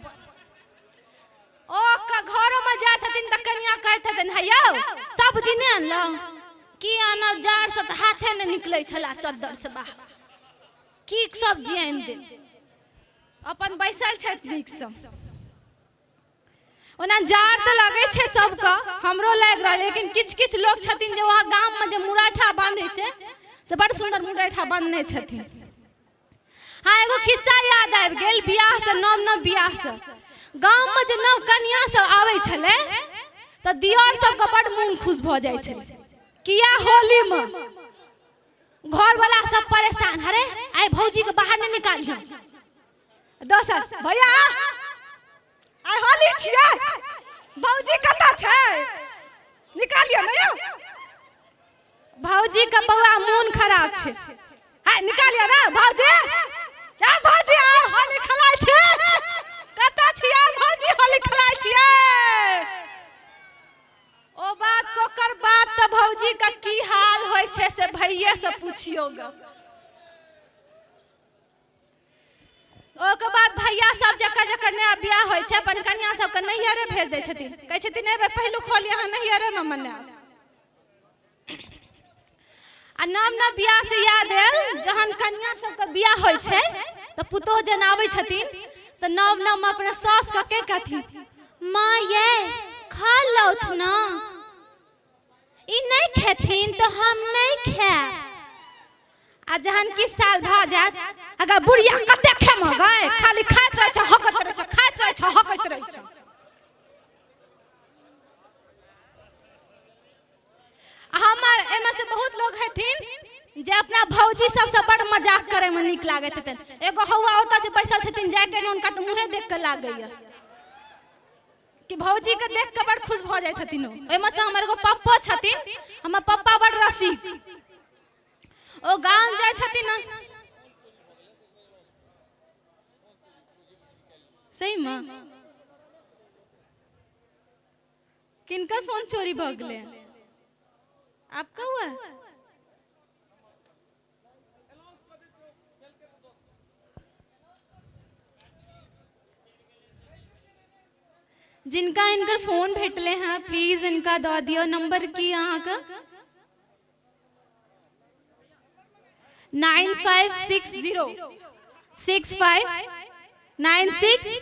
ओ घरोमे जाइत हथिन तऽ कनिया कहैत हथिन हे यौ सब्जी नहि अनलहुँ? की आनब, जाड़ से तऽ हाथे नहि निकलै छला चद्दर से बाहर। की सब जियान दे अपन बैसल छथि नीकसँ। ओना जाड़ तऽ लगै छै सबके, हमरो लागि रहल, लेकिन किछु किछु लोक छथिन जे वहाँ गाममे जे मुरैठा बांधै छै से बड़ सुन्दर मुरैठा बांधने छथिन। हाँ, एगो खिस्सा याद आबि गेल बियाहसँ, नव नव बियाहसँ गाममे जे नव कनिया सब आबै छलै तऽ दियर सबके बड़ मोन खुश भऽ जाइ छलै। किया होलीमे घरवला सब परेशान, अरे आइ भौजीके बाहर नहि निकालियौ। दोसर भैया आइ होली छियै, भौजी कतऽ छै, निकालियौ ने यौ। भौजी के बौआ मोन खराब छै, हाय निकालियौ ने भौजी, ए भौजी आउ होली खेलाइ छी, कतऽ छियै भौजी होली खेलाइ छियै। ओ बात कोकर बात तऽ भौजी के की हाल होइ छै से भैये से पुछियौ ग। ओकर बाद भैया सब जकर जकर नया बियाह होइ छै अपन कनिया सबके नैहरे भेज दै छथिन, कहै छथिन एहि बेर पहिलुक होली अहाँ नैहरेमे मनायब। आ नव नव बियाह से याद आयल, जहन कनिया सबके बियाह होइ छै तऽ पुतोह जहन आबै छथिन तऽ नव नवमे अपना सासके के कहथिन, माँ ये खा लौथ ना, ई नहि खेथिन तऽ हम नहि खायब। आ जहन किछु साल भऽ जायत, अगर बुढ़िया कते खेमऽ गए, खाली खाइत रहै छै हकैत रहै छै, खाइत रहै छै हकैत रहै छै। हमर एहिमे से बहुत लोग हेथिन जे अपना भौजी सबसँ बड़ मजाक करैमे नीक लागैत हेतनि। एगो हौआ ओतऽ जे बैसल छथिन जाके ने हुनका तऽ मुँहे देख कऽ लागैया कि भौजी के देख कऽ बड़ खुश भऽ जाइत हथिन ओ। ओहिमे से हमर एगो पप्पो छथिन, हमर पप्पा बड़ रसिक, ओ गाँव जाइ छथिन ने। सही में किनकर फोन चोरी भऽ गेलै? आपका हुआ? जिनका इनकर फोन भेटले हैं प्लीज इनका दऽ दियौ नंबर। की अहाँके 9560 65 96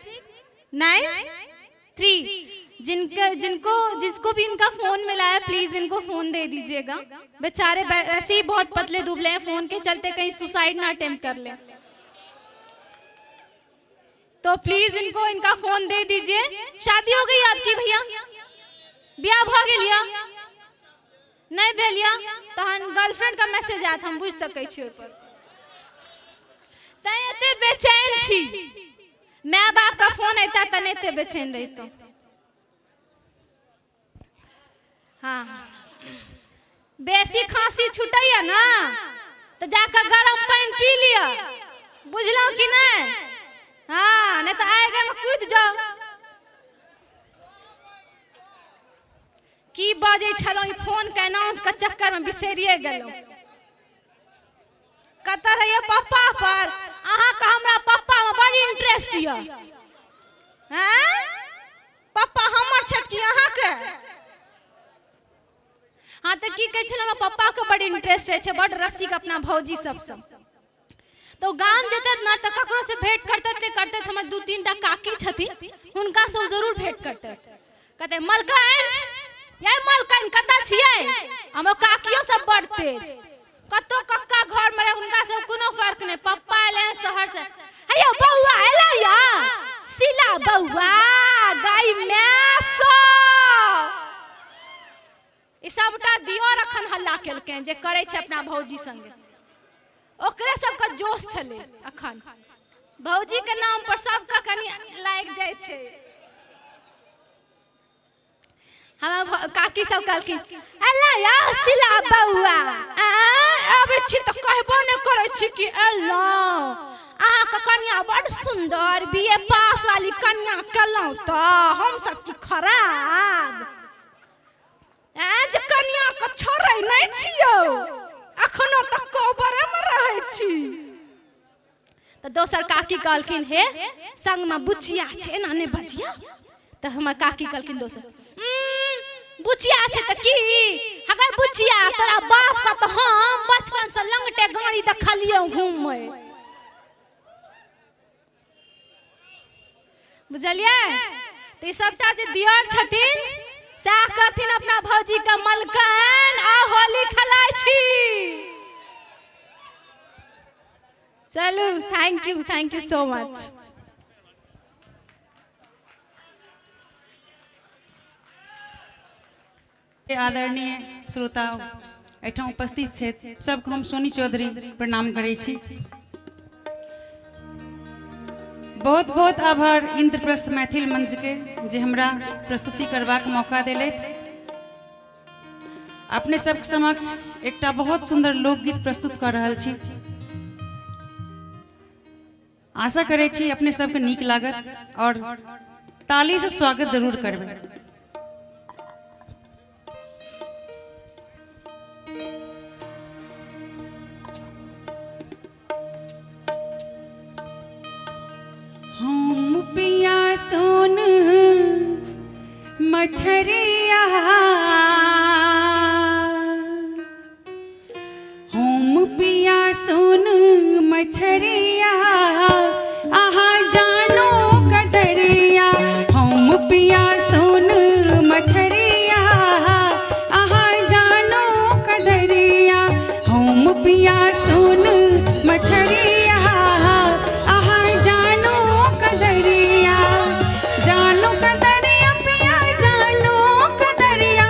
93। जिनके जिनको जिसको भी इनका फोन मिला है प्लीज इनको फोन दे दीजिएगा। बेचारे वैसे ही बहुत पतले दुबले हैं, फोन के चलते कहीं सुसाइड ना अटेम्प्ट कर ले, तो प्लीज इनको इनका फोन दे दीजिए। शादी हो गई आपकी भैया? ब्याह भ गेल या नहीं भेल या? तहन गर्लफ्रेंड का मैसेज आयत, हम बुझि सकै छी ओहिपर। तैं एते बेचैन छी, my बाप का फोन अयता तऽ नहि एते बेचैन रहितहुँ। हाँ, बेसी खांसी छूटैया ना तऽ जाकऽ गरम पानि पी लिअ, बुझलहुँ कि नहि? हाँ, नहीं तऽ आगिमे कूदि जाउ। की बजै छलहुँ, ई फोन के अनाउंस के चक्कर में बिसरिए गेलहुँ। कतऽ रहियै पप्पा पर? अहाँके हमरा पप्पा में बड़ इंटरेस्ट यऽ। हैं? पप्पा हमर छथि कि अहाँके? हाँ तऽ की कहै छलहुँ, हमरा पप्पाके बड़ इंटरेस्ट रहै छै, बड़ रसिक अपना भौजी सबसँ। तो गाम जेतै ना तऽ ककरो से भेंट करते करते हमर 2-3 टा काकी छथिन, हुनका से जरूर भेंट करते। कहते मलकाइन, ये मलकाइन कतऽ छियै? हमर काकियो सब बड़ तेज, कतौ कक्का घर में रहे हुनका से कोनो फर्क नहीं। पप्पा एले हैं शहर से, अरे बौआ एलै या सिला बौआ गाय में सो ई सबटा दियर अखन हल्ला केलकै जे करै छै अपना भौजी संगे, ओकरे सबके जोश छलै। अखन भौजी के नाम पर सबके कनि लागि जाइ छै। हमर काकी सब कहलखिन एलै या सिला बौआ, आबै छी तऽ कहबो नहि करै छी कि एलहुँ, अहाँके कनिया बड़ सुन्दर, बी ए पास वाली कनिया केलहुँ तऽ हमसब की खराब? जे कनिया के छोड़ै नहि छियौ, अखनो तक कोबरेमे रहै छी। तऽ दोसर काकी कहलखिन हे संगमे बुचिया छै, एना नहि बजिया। तऽ हमर काकी कहलखिन दोसर, बुचिया छै तऽ की हगे बुचिया, तोरा बाप के तऽ हम बचपन से लंगटे गाड़ी देखलियौ घूमै, बुझलियै? तऽ ई सबटा जे दियर छथिन सएह कहथिन अपना भौजी के मलकन आ होली खेलाइ छी। चलू, thank you, thank you so much. आदरणीय श्रोता एहिठाम उपस्थित छथि, सबके हम सोनी चौधरी प्रणाम करै छी। बहुत बहुत आभार इंद्रप्रस्थ मैथिल मंच के जे हमरा प्रस्तुति करबाक मौका देलथि। अपने सबके समक्ष एकटा बहुत सुंदर लोकगीत प्रस्तुत कऽ रहल छी। आशा करै छी अपने सबके नीक लागत और ताली से स्वागत जरूर करबै। हम पिया सोन मछरिया, हम पिया सोन मछरिया, आहा जानो कदरिया। हम पिया सोन मछरिया, आहा जानो कदरिया। हम पिया सोन मछरिया, आहा जानो कदरिया। जानो कदरिया पिया जानो कदरिया,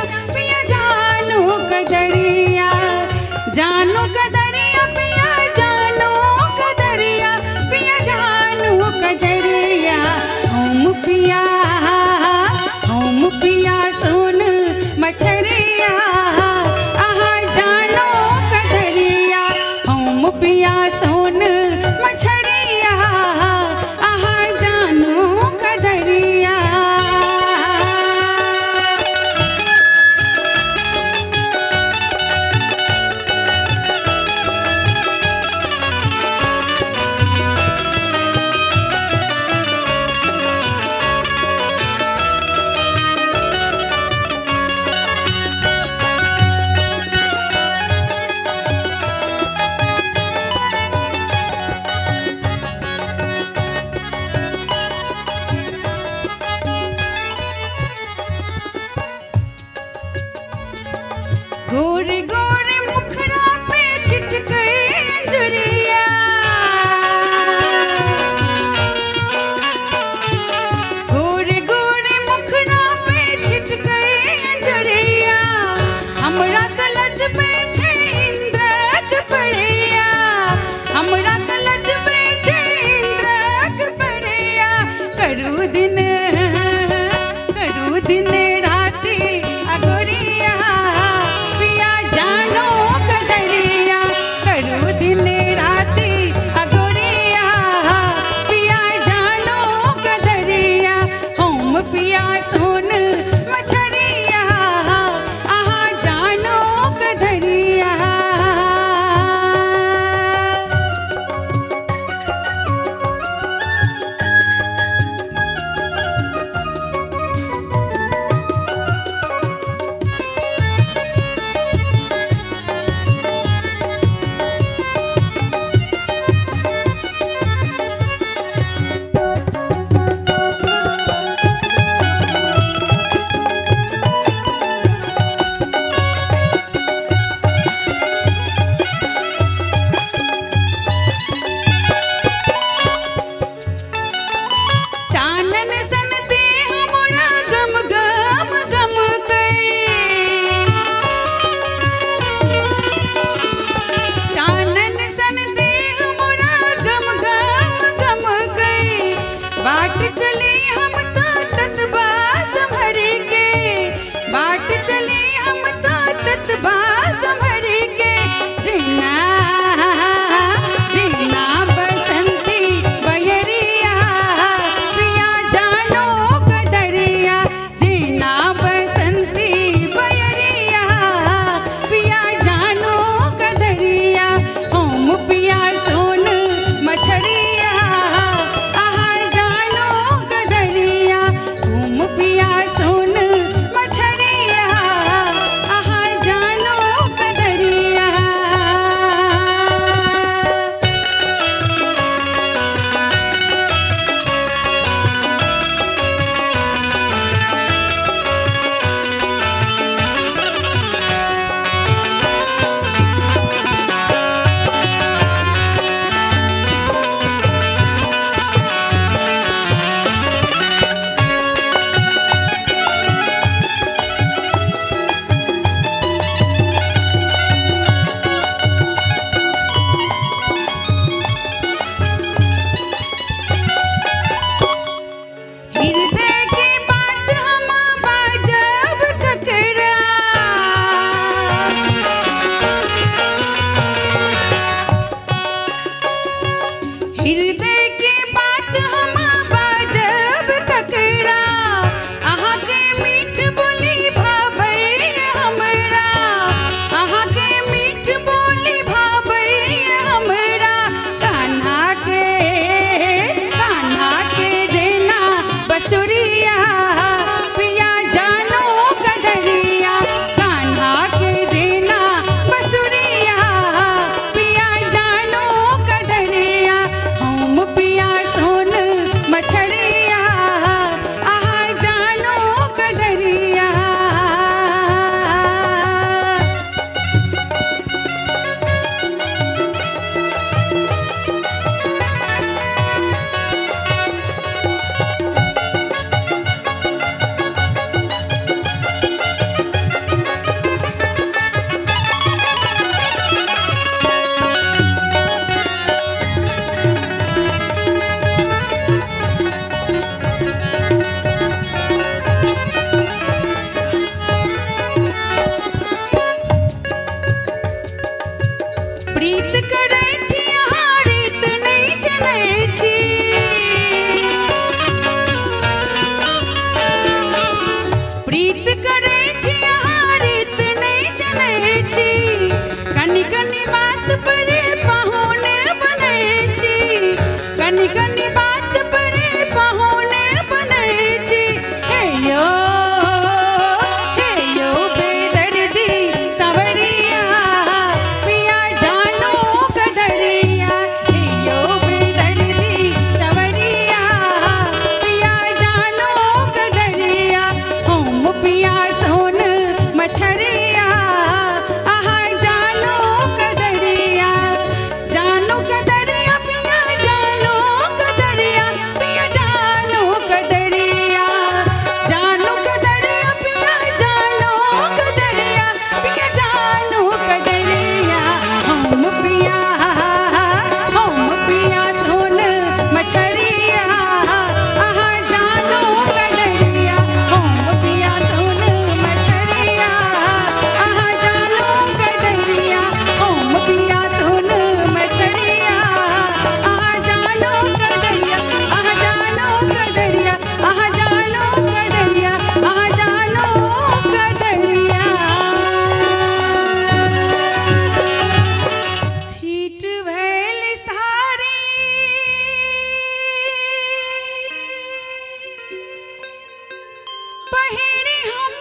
पहिरे हम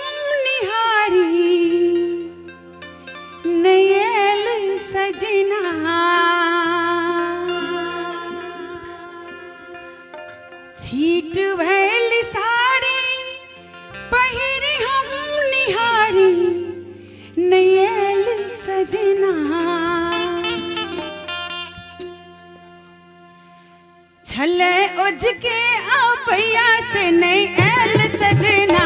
निहारी नहि आयल सजना। छीट भैल साड़ी पहिरे हम निहारी नहि आयल सजना। छलै ओझके अपैया से नहि आयल सजना।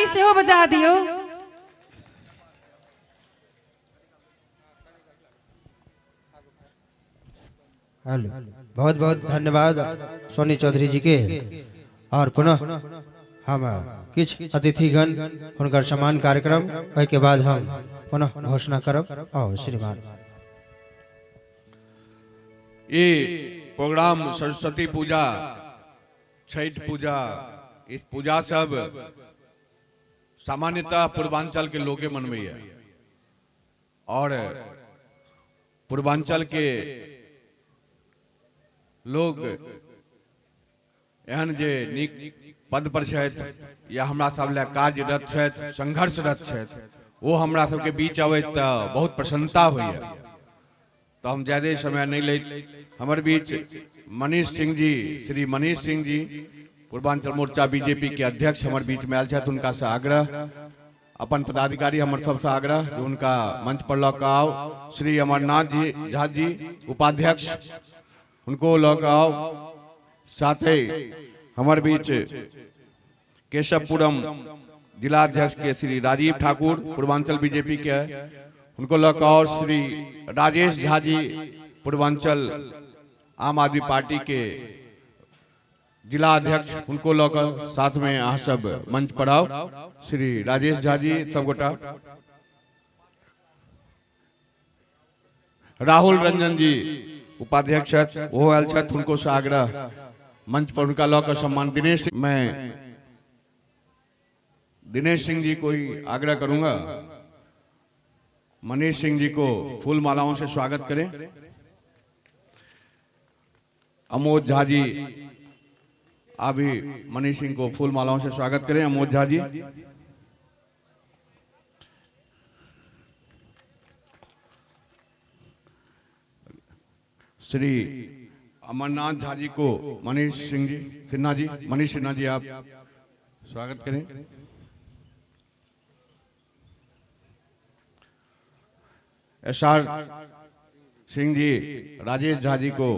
ताली सेहो बजा दियौ। हेलो, बहुत बहुत धन्यवाद सोनी चौधरी जी के। और पुनः हम किछु अतिथिगण हुनकर सम्मान कार्यक्रम ओहिके बाद हम पुनः घोषणा करब। आओ श्रीमान। ये प्रोग्राम सरस्वती पूजा, छठ पूजा, इस पूजा सब सामान्यतः पूर्वांचल के लोग मनबैया और पूर्वांचल के लोग एहन जे नीक पद पर छथि या हमरा सब लए कार्यरत छथि, संघर्षरत छथि, वो हमरा सबके बीच अबैत तऽ बहुत प्रसन्नता होइए। तो हम ज्यादा समय नहीं लैत। हमर बीच मनीष सिंह जी, श्री मनीष सिंह जी, पूर्वांचल मोर्चा बीजेपी के अध्यक्ष हमर बीच में आयल छथि। हुनका से आग्रह, अपन पदाधिकारी हमर सबसे आग्रह जे हुनका मंच पर लऽ कऽ आउ। श्री अमरनाथ जी झा जी उपाध्यक्ष, उनको लऽ कऽ आउ। साथे हमर बीच केशवपुरम जिला अध्यक्ष के श्री राजीव ठाकुर पूर्वांचल बीजेपी के, उनको लऽ कऽ और श्री राजेश झा जी पूर्वांचल आम आदमी पार्टी के जिला अध्यक्ष, उनको लऽ कऽ साथ में अहाँ सब मंच पर आउ। श्री राजेश झा जी सब गोटा, राहुल रंजन जी उपाध्यक्ष छथि, ओहो आयल छथि, हुनको से आग्रह मंच पर उनका लऽ कऽ सम्मान। दिनेश, मैं दिनेश सिंह जी को ही आग्रह करूंगा, मनीष सिंह जी को फूल मालाओं से स्वागत करें। अमोद झा जी, आप भी मनीष सिंह को फूल मालाओं से स्वागत करें। अमोद झा जी, श्री अमरनाथ झा जी को मनीष सिंह जी, सिन्हा जी, मनीष सिन्हा जी आप स्वागत करें। एस.आर. सिंह जी, राजेश झा जी को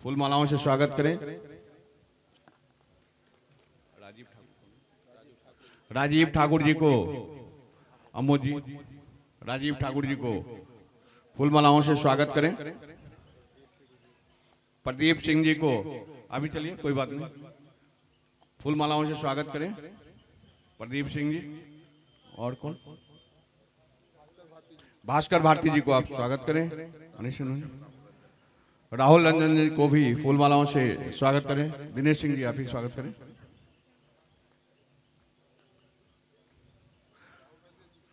फूल मालाओं से स्वागत करें। राजीव ठाकुर जी को, अमोद जी, राजीव ठाकुर जी को फूल मालाओं से स्वागत करें। प्रदीप सिंह जी को, अभी चलिए कोई बात नहीं, फूल मालाओं से स्वागत करें प्रदीप सिंह जी। और कौन? भास्कर भारती जी को आप स्वागत करें। अनिश, राहुल रंजन जी को भी फूल मालाओं से स्वागत करें। दिनेश सिंह जी आप ही स्वागत करें।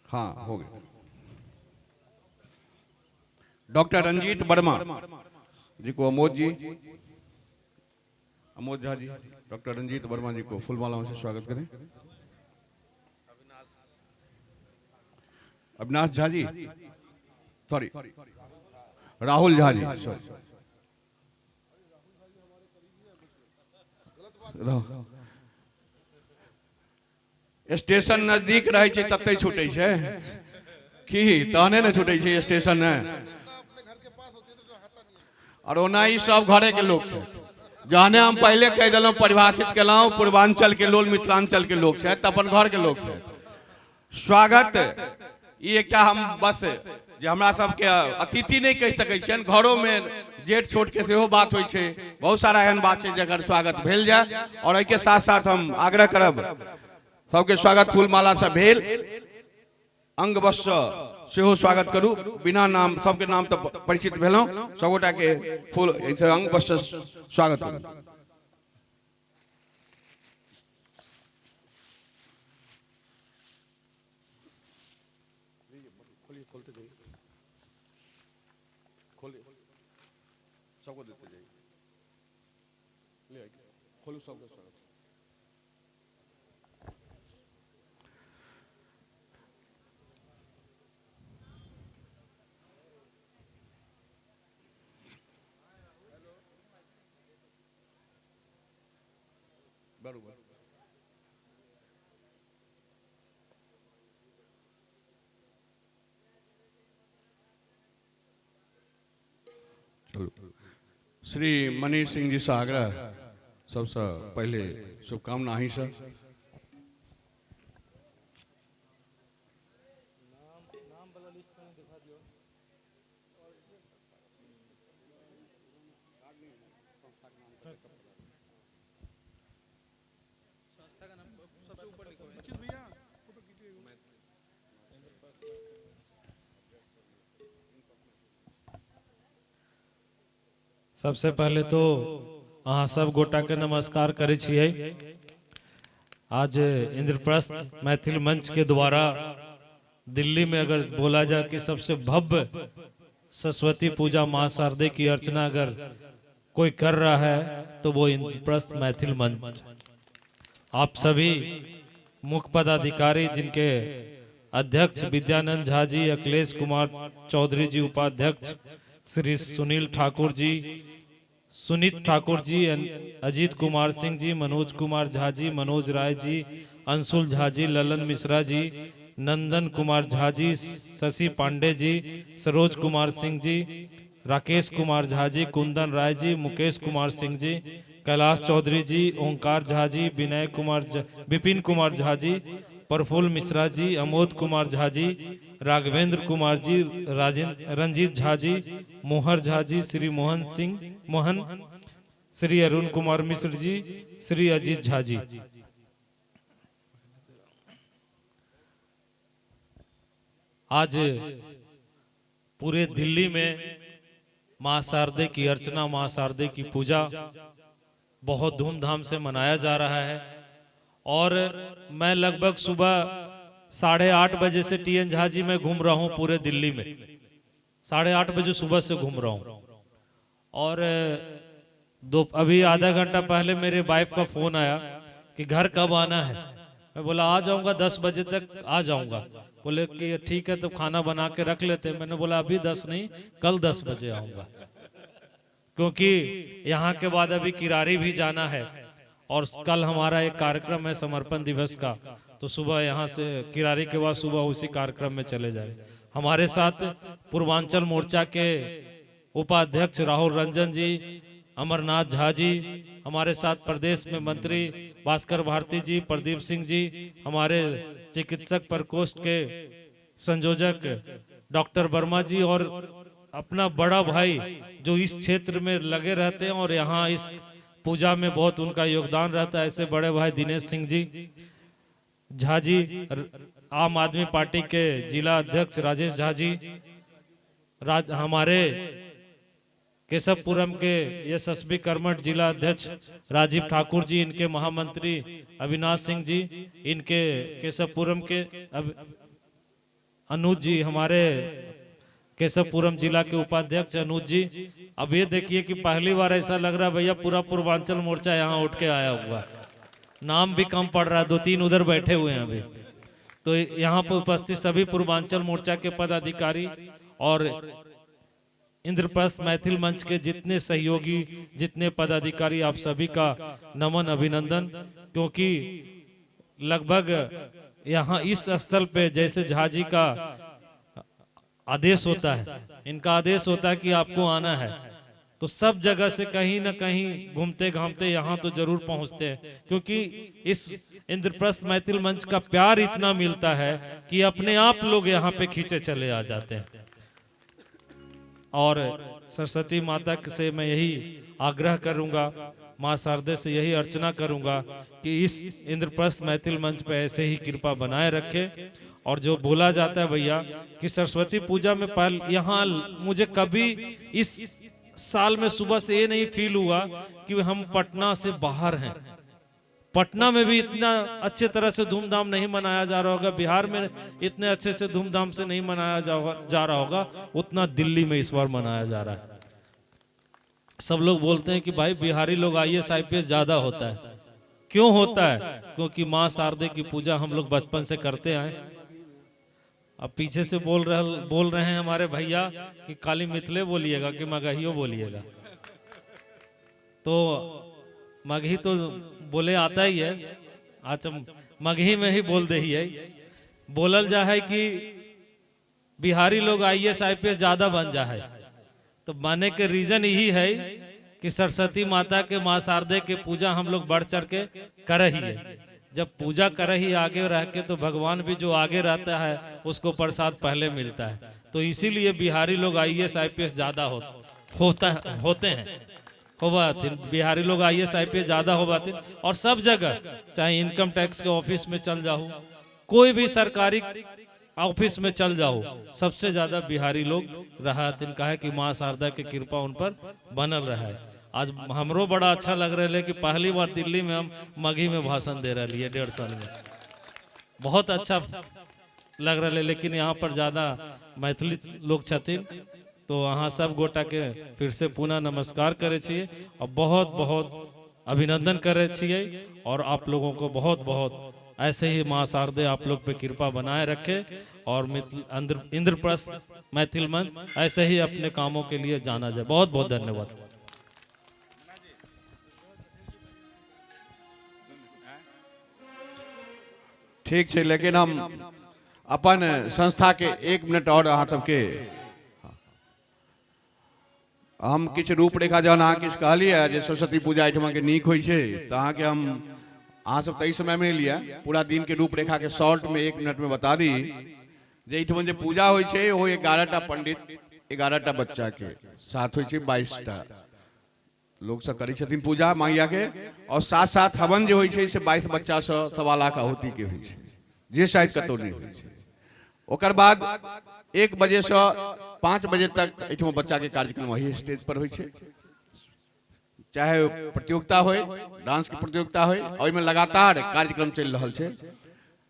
हाँ हो गया। डॉक्टर रंजीत वर्मा जी को अमोद जी, अमोद झा जी, डॉक्टर रंजीत वर्मा जी को फूल मालाओं से स्वागत करें। Avinash Jha ji, sorry Rahul Jha ji, sorry station नजदीक रहे छै तते छूटे छै की तहने ने छूटे छै स्टेशन। और ओना ही सब घरे के लोग छै, जहने हम पहले कह दिलहुँ, परिभाषित केलहुँ, पूर्वांचल के लोग मिथिलांचल के लोग छै, तऽ अपन घर के लोग छै। स्वागत ई एकटा हम बस जे हमरा सबके अतिथि नहीं कहि सकै छियनि, घरों में जेठ छोट के सेहो बात होइ छै, बहुत सारा एहन बात छै जकर स्वागत भेल जाय। और एहिके साथ साथ हम आग्रह करब सबके स्वागत फूल माला से भेल, अंग वस्त्र सेहो स्वागत करू, बिना नाम सबके नाम तऽ परिचित भेलहुँ, सबगोटा के फूल अंग वस्त्र स्वागत करू। सबको देते जाइए, ले खोलो सबका स्वागत। बरोबर। चलो श्री मनीष सिंह जी से आग्रह, सबसे पहले शुभकामना ही सर। सबसे पहले तो अहाँ सब गोटा के नमस्कार करै छियै। आज इंद्रप्रस्थ मैथिल मंच के द्वारा दिल्ली में अगर बोला जाए कि सबसे भव्य सरस्वती पूजा माँ शारदे की अर्चना अगर कोई कर रहा है तो वो इंद्रप्रस्थ मैथिल मंच। आप सभी मुख्य पदाधिकारी जिनके अध्यक्ष विद्यानंद झा जी, अखिलेश कुमार चौधरी जी उपाध्यक्ष, श्री सुनील ठाकुर जी, सुनीत ठाकुर जी, अजीत कुमार सिंह जी, मनोज कुमार झा जी, मनोज राय जी, अंशुल झा जी, ललन मिश्रा जी, नंदन कुमार झा जी, शशि पांडे जी, सरोज कुमार सिंह जी, राकेश कुमार झा जी, कुंदन राय जी, मुकेश कुमार सिंह जी, कैलाश चौधरी जी, ओंकार झा जी, विनय कुमार विपिन कुमार झा जी, प्रफुल्ल मिश्रा जी, अमोद कुमार झा जी, राघवेंद्र कुमार जी, राजेंद्र रंजीत झा जी, मोहर झा जी, श्री मोहन सिंह मोहन, श्री अरुण कुमार मिश्र जी, श्री अजीत झा जी। आज पूरे दिल्ली में माँ शारदे की अर्चना, माँ शारदे की पूजा बहुत धूमधाम से मनाया जा रहा है। और मैं लगभग सुबह 8:30 बजे से टीएन झा जी में घूम रहा हूँ पूरे दिल्ली में। 8:30 बजे सुबह से घूम रहा हूँ। और अभी आधा घंटा पहले मेरे वाइफ का फोन आया कि घर कब आना है। मैं बोला आ जाऊँगा 10 बजे तक आ जाऊँगा। बोले कि ठीक है तो खाना बना के रख लेते हैं। मैंने बोला अभी 10 नहीं, कल 10 बजे आऊँगा, क्योंकि यहाँ के बाद अभी किरारी भी जाना है और कल हमारा एक कार्यक्रम है समर्पण दिवस का, तो सुबह यहाँ से किरारी के बाद सुबह उसी कार्यक्रम में चले जाए। हमारे साथ पूर्वांचल मोर्चा के उपाध्यक्ष राहुल रंजन जी, अमरनाथ झा जी, हमारे साथ प्रदेश में मंत्री भास्कर भारती जी, प्रदीप सिंह जी, हमारे चिकित्सक प्रकोष्ठ के संयोजक डॉक्टर वर्मा जी और अपना बड़ा भाई जो इस क्षेत्र में लगे रहते हैं और यहाँ इस पूजा में बहुत उनका योगदान रहता है, ऐसे बड़े भाई दिनेश सिंह जी झा जी, आम आदमी पार्टी के जिला अध्यक्ष राजेश झा जी, हमारे केशवपुरम के यशस्वी कर्मठ जिला अध्यक्ष राजीव ठाकुर जी, इनके महामंत्री अविनाश सिंह जी, इनके केशवपुरम के अनुज जी, हमारे केशवपुरम जिला के उपाध्यक्ष अनुज जी। अब ये देखिए कि पहली बार ऐसा लग रहा है भैया पूरा पूर्वांचल मोर्चा यहाँ उठ के आया हुआ, नाम भी कम पड़ रहा है, 2-3 उधर बैठे हुए हैं अभी। तो यहाँ पर उपस्थित सभी पूर्वांचल मोर्चा के पदाधिकारी और इंद्रप्रस्थ मैथिल मंच के जितने सहयोगी, जितने पदाधिकारी, आप सभी का नमन अभिनंदन। क्योंकि लगभग यहाँ इस स्थल पे जैसे झाजी का आदेश होता है, इनका आदेश होता है कि आपको आना है, तो सब जगह से कहीं ना कहीं घूमते घामते यहाँ तो जरूर पहुँचते हैं, क्योंकि इस इंद्रप्रस्थ मैथिल मंच का प्यार इतना मिलता है कि अपने आप लोग यहाँ पे खींचे चले आ जाते हैं। और सरस्वती माता से मैं यही आग्रह करूँगा, माँ शारदे से यही अर्चना करूँगा कि इस इंद्रप्रस्थ मैथिल मंच पे ऐसे ही कृपा बनाए रखे। और जो बोला जाता है भैया कि सरस्वती पूजा में पहले यहाँ मुझे कभी इस साल में सुबह से ये नहीं फील हुआ कि हम पटना से बाहर हैं। पटना में भी इतना अच्छे तरह से धूमधाम नहीं मनाया जा रहा होगा, बिहार में इतने अच्छे से धूमधाम से नहीं मनाया जा रहा होगा उतना दिल्ली में इस बार मनाया जा रहा है। सब लोग बोलते हैं कि भाई बिहारी लोग IAS IPS ज्यादा होता है। क्यों होता है? क्योंकि माँ शारदे की पूजा हम लोग बचपन से करते आए। अब पीछे से बोल रहे हैं हमारे भैया कि काली मिथिले बोलिएगा कि मगहियो बोलिएगा, तो मगही तो बोले आता ही है, आज मगही में ही बोल दे ही है। बोलल जा है कि बिहारी लोग IAS IPS ज्यादा बन जा है, तो माने के रीजन यही है कि सरस्वती माता के, माँ शारदे के पूजा हम लोग बढ़ चढ़ के कर ही है। जब पूजा कर ही आगे रह के तो भगवान भी जो आगे रहता है उसको प्रसाद पहले मिलता है। तो इसीलिए बिहारी लोग आईएएस आईपीएस ज़्यादा होता होते हैं, होबा हथिन बिहारी लोग आईएएस आईपीएस ज़्यादा होबा हथिन। और सब जगह, चाहे इनकम टैक्स के ऑफिस में चल जाओ, कोई भी सरकारी ऑफिस में चल जाओ, सबसे ज़्यादा बिहारी लोग रहा हथिन। काहे कि माँ शारदा के कृपा उन पर बनल रहा है। आज हमरो बड़ा अच्छा लग रहा है कि पहली बार दिल्ली में हम मगही में भाषण दे रही है 1.5 साल में, बहुत अच्छा लग रहा है। लेकिन यहाँ पर ज़्यादा मैथिली लोग छथिन, तो अहाँ सब गोटा के फिर से पुनः नमस्कार करै छियै और बहुत बहुत अभिनंदन करै छियै। और आप लोगों को बहुत बहुत ऐसे ही माँ शारदे आप लोग पे कृपा बनाए रखे और इंद्रप्रस्थ मैथिल मंच ऐसे ही अपने कामों के लिए जाना जाए। बहुत बहुत धन्यवाद। ठीक है, लेकिन हम अपन संस्था के 1 मिनट और अहाँ सबके हम किछु रूपरेखा जहन अहाँ किछु कहलियै जे सरस्वती पूजा एहिठमा के नीक होइ छै, तऽ अहाँके हम अहाँ सब तऽ एहि समय में लिअ पूरा दिन के रूपरेखा के शॉर्ट में 1 मिनट में बता दी जे एहिठमा जे पूजा होइ छै ओ 11टा पंडित 11टा बच्चा के साथ होइ छै, 22टा लोग सब करै छथिन पूजा मैया के। और साथ साथ हवन जे होइ छै से 22 बच्चा से 1.25 लाख आहुति के होइ छै, जे शायद कतौ नहि होइ छै। ओकर बाद 1 बजे से 5 बजे तक एहिठमा बच्चा के कार्यक्रम वही स्टेज पर होइ छै, चाहे प्रतियोगिता होय, डांस के प्रतियोगिता होय, ओहिमे लगातार कार्यक्रम चलि रहल छै।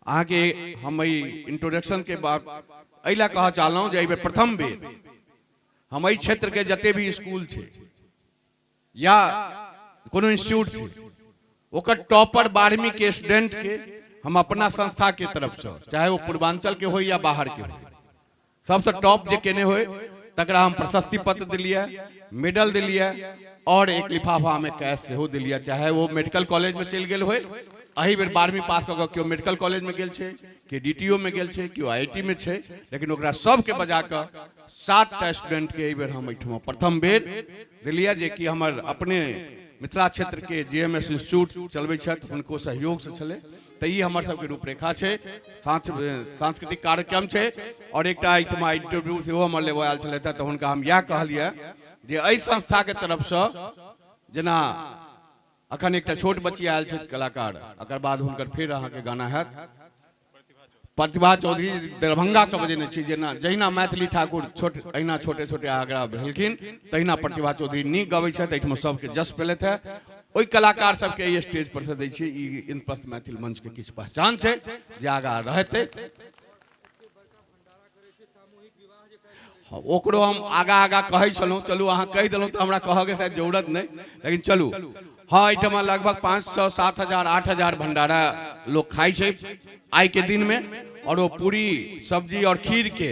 अहाँके हम एहि इंट्रोडक्शन के बाद एहि लए कहऽ चाहलहुँ जे एहि बेर प्रथम बेर हम एहि क्षेत्र के जते भी स्कूल छै या कोनो इंस्टीट्यूट छै ओकर टॉपर 12वीं के स्टूडेंट के हम अपना संस्था के तरफ से, चाहे वो पूर्वांचल के हो या बाहर के हो, सबसे टॉप जे केने होय तकरा हम प्रशस्ति पत्र दिलियै, मेडल दिलियै और एक लिफाफा में कैश सेहो दिलियै। चाहे वो मेडिकल कॉलेज में चलि गेल होय, एहि बेर 12वीं पास कऽ कऽ केओ मेडिकल कॉलेज में गेल छै, केओ डीटीओ में गेल छै, केओ आईआईटी में छै, लेकिन ओकरा सबके बजा कऽ 7टा स्टूडेंट के एहि बेर हम एहिठमा प्रथम बेर दिलियै, जे कि हमर अपने मिथिला क्षेत्र के जेएमएस इंस्टीट्यूट चलबै छथि, हुनको सहयोग से छलै। तऽ ई हमर सबके रूपरेखा छै, सांस्कृतिक कार्यक्रम छै। और एकटा एहिठमा इंटरव्यू सेहो हमर लेबऽ आयल छलथि, तऽ हुनका हम इएह कहलियै जे एहि संस्था के तरफसँ जेना अखन एकटा छोट बच्ची आयल छथि कलाकार, एकर बाद हुनकर फेर अहाँके गाना हैत। प्रतिभा चौधरी दरभंगा से बजेने छी, जेना जहिना मैथिली ठाकुर छोट अहिना छोटे छोटे आगरा भेलखिन तहिना प्रतिभा चौधरी नीक गबै छथि, एहिठमा सबके जस पेलथि है। ओहि कलाकार सबके एहि स्टेज पर से दै छी, ई इंद्रप्रस्थ मैथिल मंच के किछु पहचान छै जे आगाँ रहतै। ओकरो हम आगा आगा कहै छलहुँ, चलू अहाँ कहि देलहुँ तऽ हमरा कहऽके शायद जरूरत नहि, लेकिन चलू। हाँ, एहिठमा लगभग 500, 7,000, 8,000 भंडारा लोग खाइ छै आइ के दिन में, और वो पूरी सब्जी और खीर के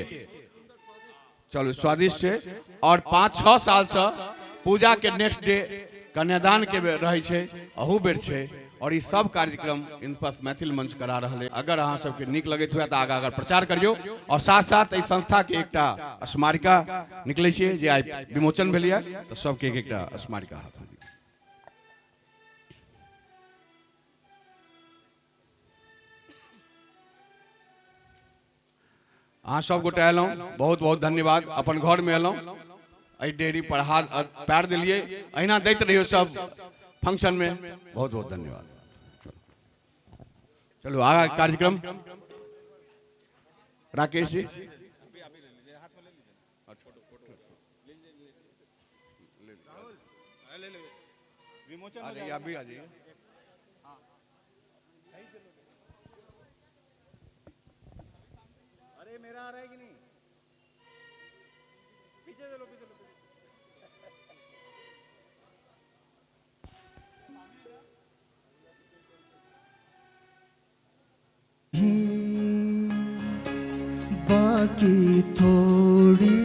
चलू स्वादिष्ट छै। और 5-6 साल से पूजा के नेक्स्ट डे कन्यादान के रहै छै, अहू बेर छै। और ई सब कार्यक्रम इंद्रप्रस्थ मैथिल मंच करा रहल है। अगर अहाँ सबके नीक लगैत हुए तऽ आगा आगा प्रचार करियौ। और साथ साथ एहि संस्था के एकटा स्मारिका निकलै छै जे आइ विमोचन भेलैए, तऽ सबके एक एकटा स्मारिका हाथ में। अहाँ सब गोटे अयलहुँ, बहुत बहुत धन्यवाद। अपन घर में अयलहुँ, एहि डेयरी पर हाथ पैर दिलियै, अहिना दैत रहियौ सब फंक्शन में। बहुत बहुत धन्यवाद। चलो आगा कार्यक्रम राकेश जी। आ जाइए, आप भी आ जाइए। अरे मेरा आ रहा है कि नहीं? पीछे चलो, पीछे चलो। बाकी थोड़ी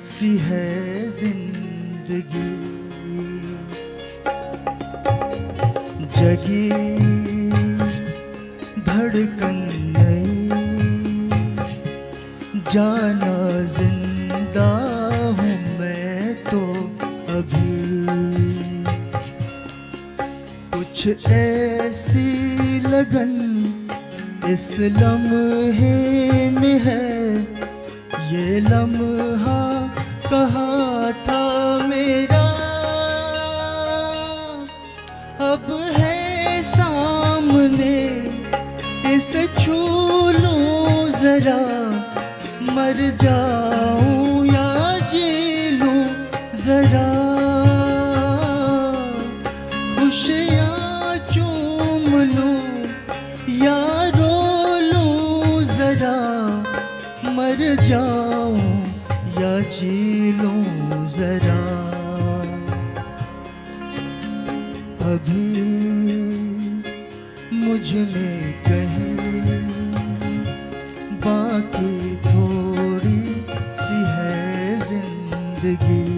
सी है जिंदगी, जगी धड़कन नहीं, जाना जिंदा हूँ मैं तो अभी। कुछ ऐसी लगन इस लम्हे में है, ये लम्हा कहाँ था मेरा, अब है सामने इसे छू लूं जरा, मर जाऊं या जी लूं जरा, खुशियाँ चूम लूं या रो लूं जरा, मर जाऊं या जी लूं जरा। अभी मुझ में कहीं बाकी थोड़ी सी है जिंदगी।